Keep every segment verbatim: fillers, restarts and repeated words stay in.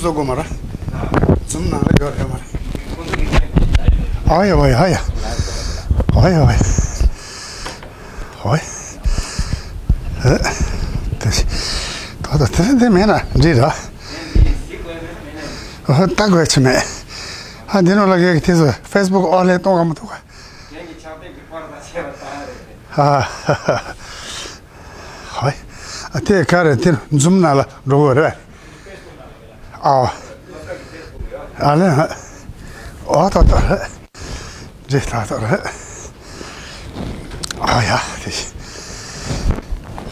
བཟོ་དགོས་མ་རེད། འཛུམ་ནང་ལ་ཡོད་རེད་མ་རེད། ཨ་ཡ་ཝ་ཡ་ཡ། ཨ་ཡ་ཝ་ཡ། ཨོའི། ཨེ། དེ། ད་ད་དེ་དེ་མེད་ན་འགྲིག་ར། ཨ་ལྟ་དགོས་ཆེ་མེད། ཨ་འདི་ནང་ལ་གེ་དེ་ཚོ་ཕེ་སི་བུག་ཨོ་ལེ་གཏོང་ག་མ་ཐུབ་ག། ཨ། ཧོའི། ཨ་དེ་ག་རེ་དེ་འཛུམ་ནང་ལ་འགྲོ་དགོས་རེད། ཨ། ཨ་ལེ། ཨོ་ཏོ་ཏོ་རེད། འདྲེ་ཏོ་ཏོ་རེད། ཨ་ཡ་དེ།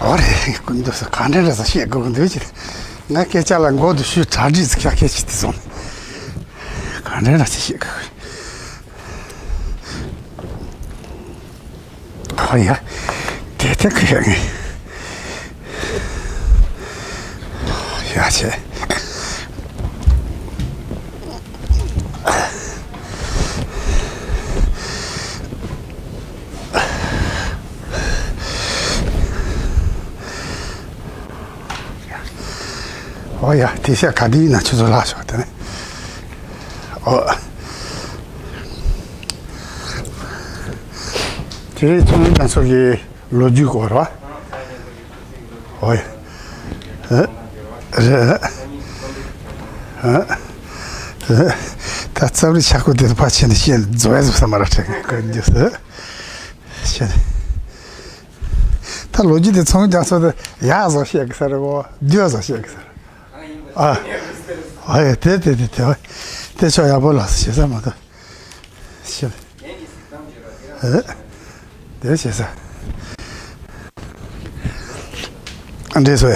ཨོ་རེད། ཀུན་ཏུ་སུ་ག་འདྲ་འདྲ་ས་བཤད་དགོས་ཀྱི་འདུག་ཅི། ང་སྐད་ཆ་ལ་མགོ་དུ་ཞུ་གྲ་སྒྲིག་ཟིག་ཁྱ་སྐད་ཆ་དེ་སོང་། ག་འདྲ་འདྲ་ས་བཤད་དགོས། ཨ་ཡ། དེ་དེ་ཁི་ཡ་ངེ། ཡ་ཆེ། ཨོ་ཡ། དེ་ཤ་ག་དེ་ཡིན་ན་ཆུ་ཚོད་ལྷག་ཤོག་དེ་ནས། ཨོ། དེ་རིང་ཚོང་ལས་ཚོགས་ཀྱི་ལོ་རྒྱུས་སྐོར་ར། ཨོ་ཡ། ཨེ། རེད། ཨེ། ཨེ། ད་རྩབ་རི་ཆག་སྐུ་དེ་ཕ་ཆེ་ནས་བཤད་རྫོགས་ཡ་ཟུག་ས་མ་ར་ཁྲེག་གི་རྒྱུ་ཟེར། བཤད། ད་ལོ་རྒྱུས་དེ་ཚོང་རྒྱག་ཚོ་དེ་ཡག་བཟོ་བཤད་གི་ས་རེད་གོ། རྒྱུ་བཟོ་བཤད་གི་ས་རེད། ཨ། ཨ་ཡ་དེ་དེ་དེ་དེ་དེ་ཆོ་ཡག་པོ་ལ་ཞེ་ས་མ་གཏོགས། ཤེས། ཨེ། དེ་ཤེས་ས། འདྲེས་སོ།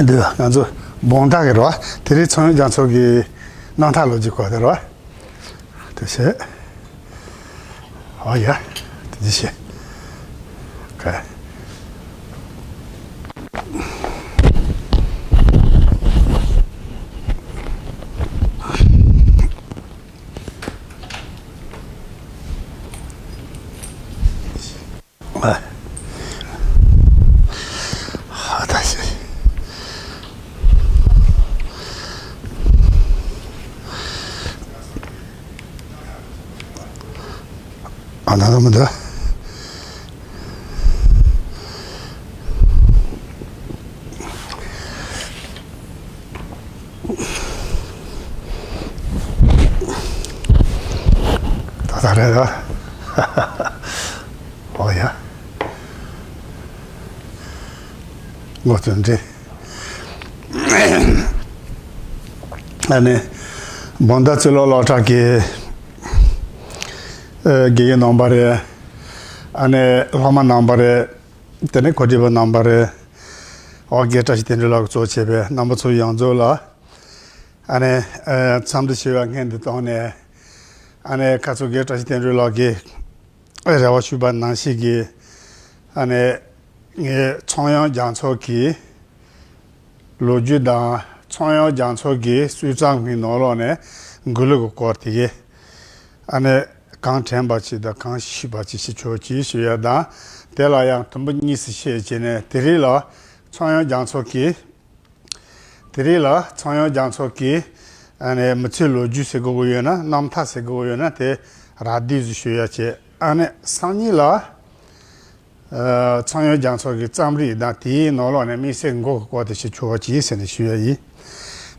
འདི་ང་ཚོ་སྦོང་ཐག་གི་རོ། དེ་རིང་ཚོང་ཡོན་རྒྱ་མཚོ་གི་གནམ་ཐག་ལོ་རྒྱུས་སྐོར་དེ་རོ། དེ་ཤེས། ཨོ་ཡ། དེ་འདི་ཤེས། ག་ཨ། ཧ་ད་ཤེས། ཨ་ན་ན་མི་འདུག་ད་ད་རེད་ད། ཨོ་ཡ། ངོ་སྤྲོད་འདྲི། ཨ་ནི། སྦོང་ཐག་ཕྱི་ལོགས་སློབ་གྲྭ་གི་ཨ་དགེ་རྒན་རྣམ་པ་རེད། ཨ་ནི་སློབ་མ་རྣམ་པ་རེད། དེ་ནས་གོ་སྒྲིག་པ་རྣམ་པ་རེད། ཨོ་རྒྱལ་བཀྲ་ཤིས་བསྟན་འགྲོའི་ལགས་གཙོ་བྱས་པའི་རྣམ་པ་ཚོ་ཡོངས་རྫོགས་ལ། ཨ་ནི་ཨ་འཚམས་འདྲི་ཞུ་བའི་སྔོན་དུ་བཏང་ནས། ཨ་ནི་ཁ་ཚུགས་རྒན་བཀྲ་ཤིས་བསྟན་འགྲོའི་ལགས་ཀྱིས་རེ་བ་ཞུས་པ་ནང་བཞིན་གྱི། ཨ་ནི་ངས་ཚངས་དབྱངས་རྒྱ་མཚོ་གི་ལོ་རྒྱུས་དང་ཚངས་དབྱངས་རྒྱ་མཚོ་གི་སྲོལ་བཟང་གི་ནང་ལོགས་ནས་མགུར་གླུ་གི་སྐོར་དེ་གའི། ཨ་ནི་གང་དྲན་པ་ཅིག་དང་གང་ཤེས་པ་ཅིག་ཞིག་ཆོག་ཅིག་ཞུ་ཡ་དང་། དེ་ལ་ཡང་དུམ་བུ་གཉིས་སུ་ཕྱེ་བྱས་ནས་དེ་རིང་ལ་ཚངས་དབྱངས་རྒྱ་མཚོ་གི། དེ་རིང་ལ་ཚངས་དབྱངས་རྒྱ་མཚོ་གི་ཨ་ནི་མི་ཚེའི་ལོ་རྒྱུས་ཟེར་དགོས་ཀྱི་ཡོད་ན། རྣམ་ཐར་ཟེར་དགོས་ཀྱི་ཡོད་ན། དེ་རགས་བསྡུས་སུ་ཞུ་ཡ་བྱས། ཨ་ནི་སང་ཉིན་ལ་ཨ་ཚངས་དབྱངས་རྒྱ་མཚོ་གི་རྩོམ་རིག་དང་དེའི་ནང་ལོགས་ནས་དམིགས་བསལ་མགུར་གྱི་སྐོར་དེ་ཞིག་ཆོག་ཅིག་ཟེར་ནས་ཞུ་ཡ་ཡིན།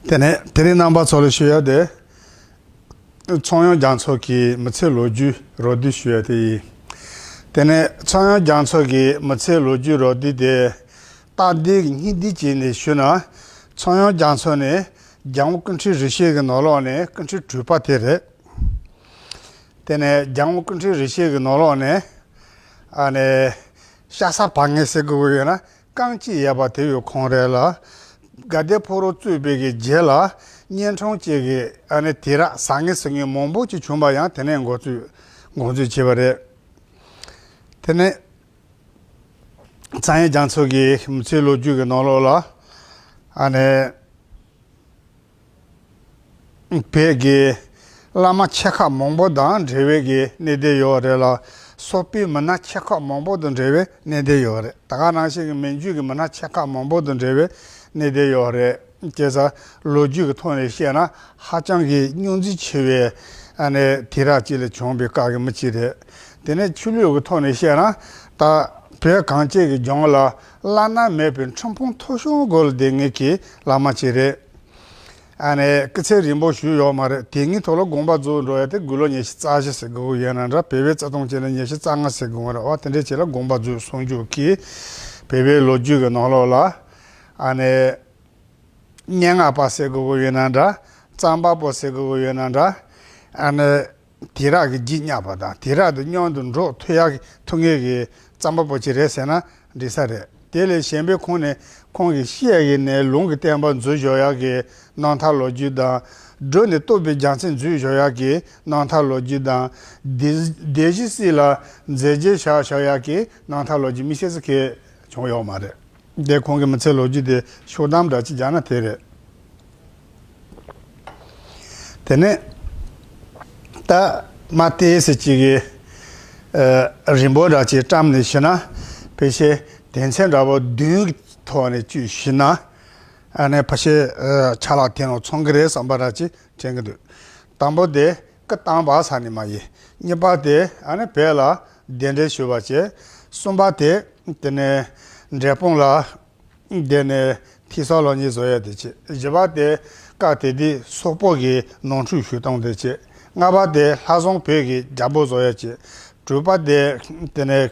དེ་ནས་དེ་རིང་རྣམ་པ་ཚོ་ལ་ཞུ་ཡ་དེ། ཚངས་དབྱངས་རྒྱ་མཚོ་གི་མི་ཚེའི་ལོ་རྒྱུས་རོབ་བསྡུས་ཞུ་ཡ་དེ་ཡིན། དེ་ནས་ཚངས་དབྱངས་རྒྱ་མཚོ་གི་མི་ཚེའི་ལོ་རྒྱུས་རོབ་བསྡུས་དེ། རྟགས་འདི་གི་སྙིང་འདི་བྱས་ནས་ཞུས་ན། ཚངས་དབྱངས་རྒྱ་མཚོ་ནི་རྒྱལ་དབང་སྐུ་ཕྲེང་རིམ་བྱོན་གྱི་ནང་ལོགས་ནས་སྐུ་ཕྲེང་དྲུག་པ་དེ་རེད། དེ་ནས་རྒྱལ་དབང་སྐུ་ཕྲེང་རིམ་བྱོན་གྱི་ནང་ལོགས་ནས། ཨ་ནི། ཤ་ཟ་བ་ངན་ཟེར་དགོས་ཀྱི་ཡོད་ན། རྐང་གཅིག་ཡོད་པ་དེ་ཡང་ཁོང་རེད་ལ། དགའ་ལྡན་ཕོ་བྲང་བཙུགས་པའི་གི་རྗེས་ལ། གཉན་འཕྲང་བཅས་ཀྱི་ཨ་ནི་དུས་རབས་བཟང་ངན་ཟེར་མཁན་མང་པོ་ཅིག་བྱུང་བ་ཡང་དེ་ནས་འགོ་བཙུགས་འགོ་འཛུགས་བྱས་པ་རེད། དེ་ནས་ཚངས་དབྱངས་རྒྱ་མཚོ་གི་མི་ཚེའི་ལོ་རྒྱུས་ཀྱི་ནང་ལོགས་ལ། ཨ་ནི། བོད་ཀྱི་བླ་མ་ཆེ་ཁག་མང་པོ་དང་འབྲེལ་བའི་གི་གནད་དོན་ཡོད་རེད་ལ། སོག་པོའི་མི་སྣ་ཆེ་ཁག་མང་པོ་དང་འབྲེལ་བའི་གནད་དོན་ཡོད་རེད། ད་ག་ནང་བཞིན་གྱི་མན་ཇུ་གི་མི་སྣ་ཆེ་ཁག་མང་པོ་དང་འབྲེལ་བའི་གནད་དོན་ཡོད་རེད། བྱས་ཙང་ལོ་རྒྱུས་ཀྱི་ཐོག་ནས་བཤད་ན་ཧ་ཅང་གི་རྙོག་འཛིང་ཆེ་བའི་ཨ་ནི་དུས་རབས་ཅིག་ལ་བྱུང་བའི་སྐབས་ཀྱི་མི་ཅིག་རེད། དེ་ནས་ཆོས་ལུགས་ཀྱི་ཐོག་ནས་བཤད་ན་ད་བོད་གངས་ཅན་གྱི་ལྗོངས་ལ་བླ་ན་མེད་པའི་ཁྲིམས་དཔོན་མཐོ་ཤོས་སྒོ་ལ་བསྡད་མཁན་གྱི་བླ་མ་ཅིག་རེད། ཨ་ནི་སྐུ་ཚེ་རིང་པོ་བཞུགས་ཡོད་མ་རེད། དེ་སྔའི་ཐོག་ལ་དགོངས་པ་རྫོགས་འགྲོ་ཡ་དེ་དགུང་ལོ་ཉི་ཤུ་རྩ་བཞི་ཟེར་དགོས་ཀྱི་ཡོད་ན་འདྲ། བོད་པའི་རྩ་དོན་བྱས་ན་ཉི་ཤུ་རྩ་ལྔ་ཟེར་དགོས་ཀྱི་རེད་བ། དེ་འདྲའི་ཆེད་ལ་དགོངས་པ་རྫོགས་སོང་རྒྱུ་གི་བོད་པའི་ལོ་རྒྱུས་ཀྱི་ནང་ལོགས་ལ་ཨ་ནི་སྙན་ངག་པ་ཟེར་དགོས་ཀྱི་ཡོད་ན་འདྲ། རྩོམ་པ་པོ་ཟེར་དགོས་ཀྱི་ཡོད་ན་འདྲ། ཨ་ནི་དུས་རབས་ཀྱི་རྗེས་བསྙེགས་པ་དང་དུས་རབས་དང་མཉམ་དུ་འགྲོ་ཐུབ་ཡ་ཐུབ་མཁན་གྱི་རྩོམ་པ་པོ་ཅིག་རེད་ཟེར་ན་འགྲིག་ས་རེད། དེ་ལས་གཞན་པའི་ཁོངས་ནས་ཁོང་གི་ཤེས་ཡོན་ནས་ལུང་གི་བསྟན་པ་འཛུགས་བཞག་ཡག་གི་རྣམ་ཐར་ལོ་རྒྱུས་དང་། སྒྲུབ་ནས་རྟོགས་པའི་རྒྱལ་མཚན་འཛུགས་བཞག་ཡག་གི་རྣམ་ཐར་ལོ་རྒྱུས་དང་། སྡེ་སྡེ་བཞི་སྲིད་ལ་མཛད་རྗེས་བཞག་བཞག་ཡག་གི་རྣམ་ཐར་ལོ་རྒྱུས་མི་ཤེས་ས་གི་བྱུང་ཡོད་མ་རེད། དེ་ཁོང་གི་མི་ཚེ་ལོ་རྒྱུས་དེ་ཤོག་གདམས་འདྲ་ཅིག་རྒྱག་ན་དེ་རེད། དེ་ནས་ད་མ་ཏེ་ཟེར་གཅིག་གི་ཨ་རིང་པོ་འདྲ་ཅིག་བཀྲམ་ནས་ཞུ་ན། ཕལ་ཆེར་དོན་ཚན་འདྲ་པོ་བདུན་གྱི་ཐོག་ནས་བཅུད་ཞུས་ན་ཨ་ནི་ཕལ་ཆེར་ཨ་ཆ་ལག་དེ་ནང་ཚང་གི་རེད་བསམ་པ་འདྲ་ཅིག་དྲན་གྱི་འདུག་དང་པོ་དེ་སྐུ་བལྟམས་པ་ཟེར་ནི་མ་ཡིན། གཉིས་པ་དེ་ཨ་ནི་བོད་ལ་གདན་འདྲེན་ཞུས་པ་བྱས། གསུམ་པ་དེ་དེ་ནས་འབྲས་སྤུངས་ལ། དེ་ནས་ཐོས་བསམ་སློབ་གཉེར་བཟོ་ཡ་དེ་བྱས། བཞི་པ་དེ་སྐབས་དེ་དུས་སོག་པོ་གི་ནོར་འཁྲུལ་ཞུ་སྟངས་དེ་བྱས། ལྔ་པ་དེ་ལྷ་བཟང་བོད་ཀྱི་རྒྱལ་པོ་བཟོ་ཡ་བྱས། དྲུག་པ་དེ་དེ་ནས་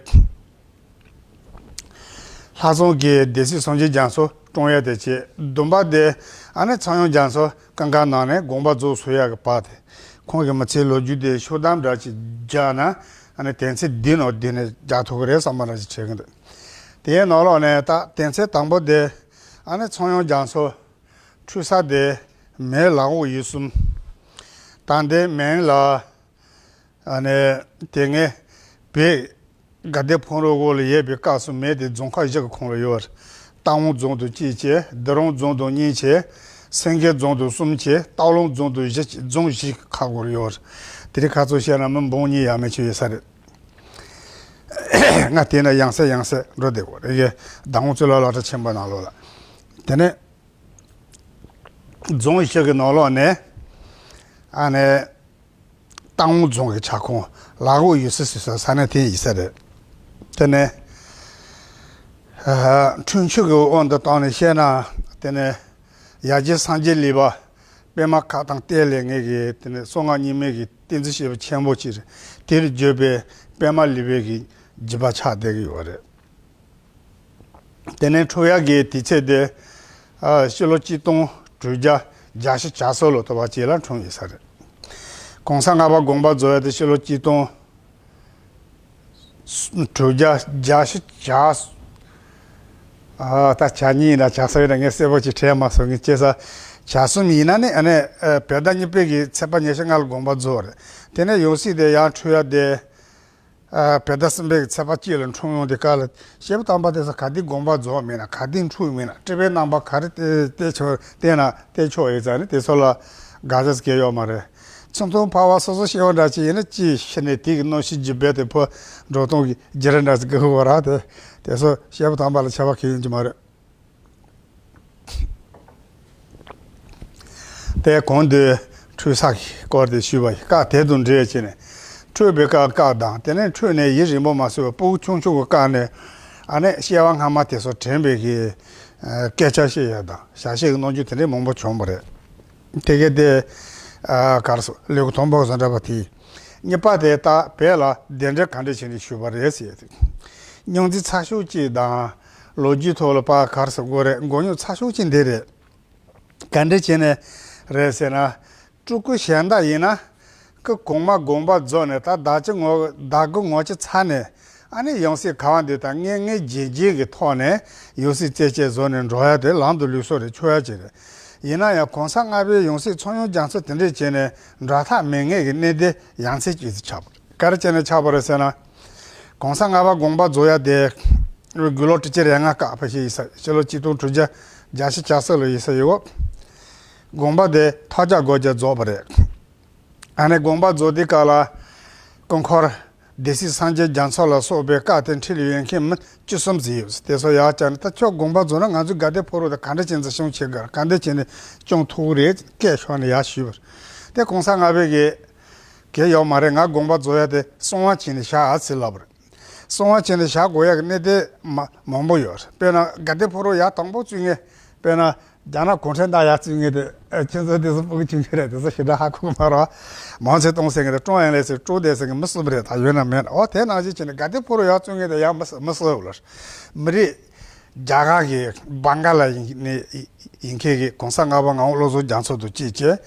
ལྷ་བཟང་གི་སྡེ་སྲིད་སངས་རྒྱས་རྒྱ་མཚོ་བཀྲོངས་ཡ་དེ་བྱས། བདུན་པ་དེ་ཨ་ནི་ཚངས་དབྱངས་རྒྱ་མཚོ་ཀུན་དགའ་ནང་ནས་དགོངས་པ་རྫོགས་སོང་ཡ་གི་བར་དེ། ཁོང་གི་མི་ཚེའི་ལོ་རྒྱུས་དེ་ཤོག་གདམས་འདྲ་ཅིག་རྒྱག་ན་ཨ་ནི་དོན་ཚན་བདུན་ནང་བསྡུས་ནས་རྒྱག་ཐུབ་ཀྱི་རེད་བསམ་པ་འདྲ་ཅིག་བྱེད་ཀྱི་འདུག་དེའི་ནང་ལོགས་ནས་ད་དོན་ཚན་དང་པོ་དེ་ཨ་ནི་ཚངས་དབྱངས་རྒྱ་མཚོ་འཁྲུངས་ས་དེ་མོན་ལ་འོག་ཡུལ་གསུམ། ད་ལྟའི་མོན་ལ་ཨ་ནི་དེ་སྔའི་བོད་དགའ་ལྡན་ཕུན་རོལ་འོག་ལ་ཡོད་པའི་སྐབས་སུ་མོན་དེ་རྫོང་ཁག་བཞི་གི་ཁོངས་ལ་ཡོད་རེད། རྟ་དབང་རྫོང་དུ་གཅིག་བྱས། རྡོ་རིང་རྫོང་དུ་གཉིས་བྱས། སེང་གེ་རྫོང་དུ་གསུམ་བྱས། སྟག་ལུང་རྫོང་དུ་བཞི་བྱས། རྫོང་བཞི་གི་ཁག་སྒོར་ཡོད་རེད། དེ་རིང་ཁ་ཚོ་བཤད་ན་མི་འབུམ་གཉིས་ཡས་མས་ཅིག་ཡོད་ས་རེད། ང་དེ་ན་ཡང་སེ་ཡང་སེ་འགྲོ་བསྡད་དགོས་རེད། ཡེ་ཟླ་ངོ་ཚོ་ལ་སློབ་གྲྭ་ཆེན་པོ་ནང་ལོགས་ལ། དེ་ནས་རྫོང་བཞི་གི་ནང་ལོགས་ནས་ཨ་ནས་རྟ་དབང་རྫོང་གི་ཁྱབ་ཁོངས་ལ་འོག་ཡུལ་སྲིད་ཟེར་ས་ས་གནས་དེ་ཡིན་ས་རེད། དེ་ནས་ཨ་འཁྲུངས་ཆོས་ཀྱི་དབང་དུ་བཏང་ནས་བཤད་ན། དེ་ནས་ཡ་རྗེ་སངས་རྒྱས་གླིང་པ་པདྨ་བཀའ་ཐང་བསྟན་ལས་ངེས་ཀྱི་དེ་ནས་གསང་སྔགས་རྙིང་མའི་གི་བསྟན་འཛིན་སྐྱེས་བུ་ཆེན་པོ་ཅིག་རེད། དེར་བརྗོད་པའི་པདྨ་གླིང་པའི་གི་བརྒྱུད་པ་ཆགས་བསྡད་ཀྱི་ཡོད་རེད། དེ་ནས་འཁྲུངས་ཡག་གི་དུས་ཚོད་དེ་ཨ་ཕྱི་ལོ་གཅིག་སྟོང་དྲུག་བརྒྱ་བརྒྱད་ཅུ་གྱ་གསུམ་ལོ་ཐོ་བ་ཅིག་ལ་འཁྲུངས་ཡོད་ས་རེད། གོང་ས་ལྔ་པ་དགོངས་པ་རྫོགས་ཡག་དེ་ཕྱི་ལོ་གཅིག་སྟོང་དྲུག་བརྒྱ་བརྒྱད་ཅུ་གྱ་གསུམ། ཨ་ད་གྱ་གཉིས་ཡིན་ན་གྱ་གསུམ་ཡིན་ན་ངས་གསལ་པོ་ཅིག་དྲན་མ་སོང་། ངས་བྱས་ཙང་གྱ་གསུམ་ཡིན་ན་ནི་ཨ་ནི་ཨ་བོད་ཟླ་གཉིས་པའི་གི་ཚེས་པ་ཉི་ཤུ་ལྔ་ལ་དགོངས་པ་རྫོགས་རེད། དེ་ནས་ཡང་སྲིད་དེ་ཡང་འཁྲུངས་ཡག་དེ། ཨ་བོད་ཟླ་གསུམ་པའི་ཚེས་པ་གཅིག་ལ་འཁྲུངས་ཡོང་དུས་སྐབས་ལ་སྐྱེས་བུ་དམ་པ་དེ་ཚོ་ག་དུས་དགོངས་པ་རྫོགས་མིན་ན། ག་དུས་འཁྲུངས་མིན་ན། སྤྲུལ་པའི་རྣམ་པ་ག་རེ་བསྟན་ཆོག་བསྟན་ན་བསྟན་ཆོག་ཡོད་ཙང་ནི་དེ་ཚོ་ལ་དགག་བྱ་སྐྱེ་ཡོད་མ་རེད། ཆུང་མཐོང་འཕགས་པ་སོ་སོ་སྐྱེ་བོ་འདྲ་ཅིག་ཡིན་ན་ཅིའི་ཕྱིར་ནས་དེ་གི་གནམ་གཤིས་ཀྱི་རྦད་དེ་ཕོ་འགྲོ་སྟངས་ཀྱི་བརྒྱུད་རིམ་འདྲ་ཅིག་དགོས་ཀྱི་ཡོད་རེད་དེ། དེ་ཚོ་སྐྱེས་བུ་དམ་པ་ལ་ཁྱད་པར་གང་ཡང་ཡོང་གི་མ་རེད། དེ་གོང་དུ་འཁྲུངས་ས་ཀྱི་སྐོར་དེ་ཞུས་པ་ཡིན། སྐབས་དེ་དང་འབྲེལ་བྱས་ནས་འཁྲུངས་པའི་སྐབས་སྐབས་དང་། དེ་ནས་འཁྲུངས་ནས་ཡུན་རིང་པོ་མ་སོང་བའི་ཕྲུ་གུ་ཆུང་ཆུང་གི་སྐབས་ནས་ཨ་ནི་སྐྱེ་བ་སྔ་མ་དེ་ཚོ་དྲན་པའི་གི་སྐད་ཆ་བཤད་ཡག་དང་ཞལ་བཞེས་ཀྱི་གནང་རྒྱུ་དེ་འདྲའི་མང་པོ་བྱུང་བ་རེད། དེ་གའི་དེ་ག་རེ་ཟེར། ལེའུ་དང་པོ་བཟོ་འདྲ་པ་དེ། གཉིས་པ་དེ་ད་བོད་ལ་གདན་འདྲེན་ག་འདྲ་བྱས་ནས་ཞུས་པ་རེད་ཟེར་ཡག་དེ། རྙོག་འཛིང་ཚ་ཤོས་གཅིག་དང་། ལོ་རྒྱུས་ཐོག་ལ་ཕར་ག་རེ་ཟེར་དགོས་རེད། མགོ་རྙོག་ཚ་ཤོས་གཅིག་འདི་རེད། ག་འདྲ་བྱས་ནས་རེད་ཟེར་ན། སྤྲུལ་སྐུ་གཞན་དག་ཡིན་ན་སྐུ་གོང་མ་དགོངས་པ་རྫོགས་ནས་ད་བདག་ཅག་ངོ་བདག་གི་ངོ་ཅིག་ཚར་ནས་ཨ་ནི་ཡང་སྲིད་ག་བ་འདི་དང་མངོན་མངོན་རྗེན་རྗེན་གྱི་ཐོག་ནས་ཡང་སྲིད་རྩད་གཅོད་བཟོ་ནས་འགྲོ་ཡག་དེ་ལམ་དུ་ལུགས་སྲོལ་རེད། ཆོག་ཡག་ཅིག་རེད། ཡིན་ན་ཡང་གོང་ས་ལྔ་པའི་ཡང་སྲིད་ཚངས་དབྱངས་རྒྱ་མཚོ་དེ་འདྲས་བྱས་ནས་འགྲོ་ཐབས་མེད་མཁན་གྱི་གནད་དོན་ཡ་མཚན་ཅིག་ཏུ་ཆགས་པ་རེད། ག་རེ་བྱས་ནས་ཆགས་པ་རེད་ཟེར་ན། གོང་ས་ལྔ་པ་དགོངས་པ་རྫོགས་ཡག་དེ་དགུང་ལོ་ཁྲི་ཆེན་རེ་ལྔ་སྐབས་ཕལ་ཆེར་ཡིན་ས། ཕྱི་ལོ་གཅིག་སྟོང་དྲུག་བརྒྱ་བརྒྱད་ཅུ་གྱ་གསུམ་ལོ་ཡིན་ས་ཡོད། དགོངས་པ་དེ་ཐོག་བརྒྱ་སྒོ་བརྒྱ་རྫོགས་པ་རེད། ཨ་ནི་དགོངས་པ་རྫོགས་དུས་སྐབས་ལ་སྐུ་འཁོར་ སྡེ་སྲིད་སངས་རྒྱས་རྒྱ་མཚོ་ལ་སོགས་པའི་བཀའ་དང་འཁྲིལ་ཡོད་མཁན་མི་བཅུ་གསུམ་ཟིག་ཡོད། དེ་ཚོ་ཡར་བཅར་ནས་ད་ཁྱོད་དགོངས་པ་རྫོགས་ན་ང་ཚོས་དགའ་ལྡན་ཕོ་རོག་དང་ག་འདྲ་བྱས་ནས་སྲུང་བྱེད་དགོས། ག་འདྲ་བྱས་ནས་སྐྱོང་ཐུབ་ཀྱི་རེད། སྐད་ཤོར་ནས་ཡར་ཞུས་པ་རེད། དེ་གོང་ས་ལྔ་པས་གི་གལ་ཡོད་མ་རེད། ང་དགོངས་པ་རྫོགས་ཡ་དེ་གསང་བ་བྱས་ནས་བཞག་ཨ་ཟེར་ལབ་པ་རེད། གསང་བ་བྱས་ནས་བཞག་དགོས་ཡ་གི་གནད་དོན་མ་མང་པོ་ཡོད་རེད། དཔེར་ན་དགའ་ལྡན་ཕོ་རོག་ཡར་དང་པོ་བཙུགས་མཁན། དཔེར་ན། རྒྱ་ནག་གུང་ཁྲན་ཏང་ཡར་བཙུགས་མཁན་དེ་ཨ་ཁྱེད་ཚོ་དེ་ཚོ་སྤུ་གུ་ཆུང་ཆུང་རེད། དེ་ཚོ་ཞེ་དྲག་ཧ་གོ་གི་མ་རེད། མའོ་ཙེ་ཏུང་ཟེར་མཁན་དེ་ཀྲུང་དབྱང་ལས་ཟེར་ཀྲུའུ་ཏེ་ཟེར་མཁན་མི་གསུམ་རེད། ད་ཡོད་ན་མེད་ན། འོ་དེ་ནང་བཞིན་བྱས་ནས་དགའ་ལྡན་ཕོ་རོག་ཡར་བཙུགས་མཁན་དེ་ཡང་མི་གསུམ་མི་གསུམ་ལ། མི་རིགས་རྒྱ་གར་གི་བང་ག་ལ་ཡིན་ནས་ཡིན་མཁན་གི་གོང་ས་ལྔ་པ་ངག་དབང་བློ་བཟང་རྒྱ་མཚོ་དང་གཅིག་བྱས།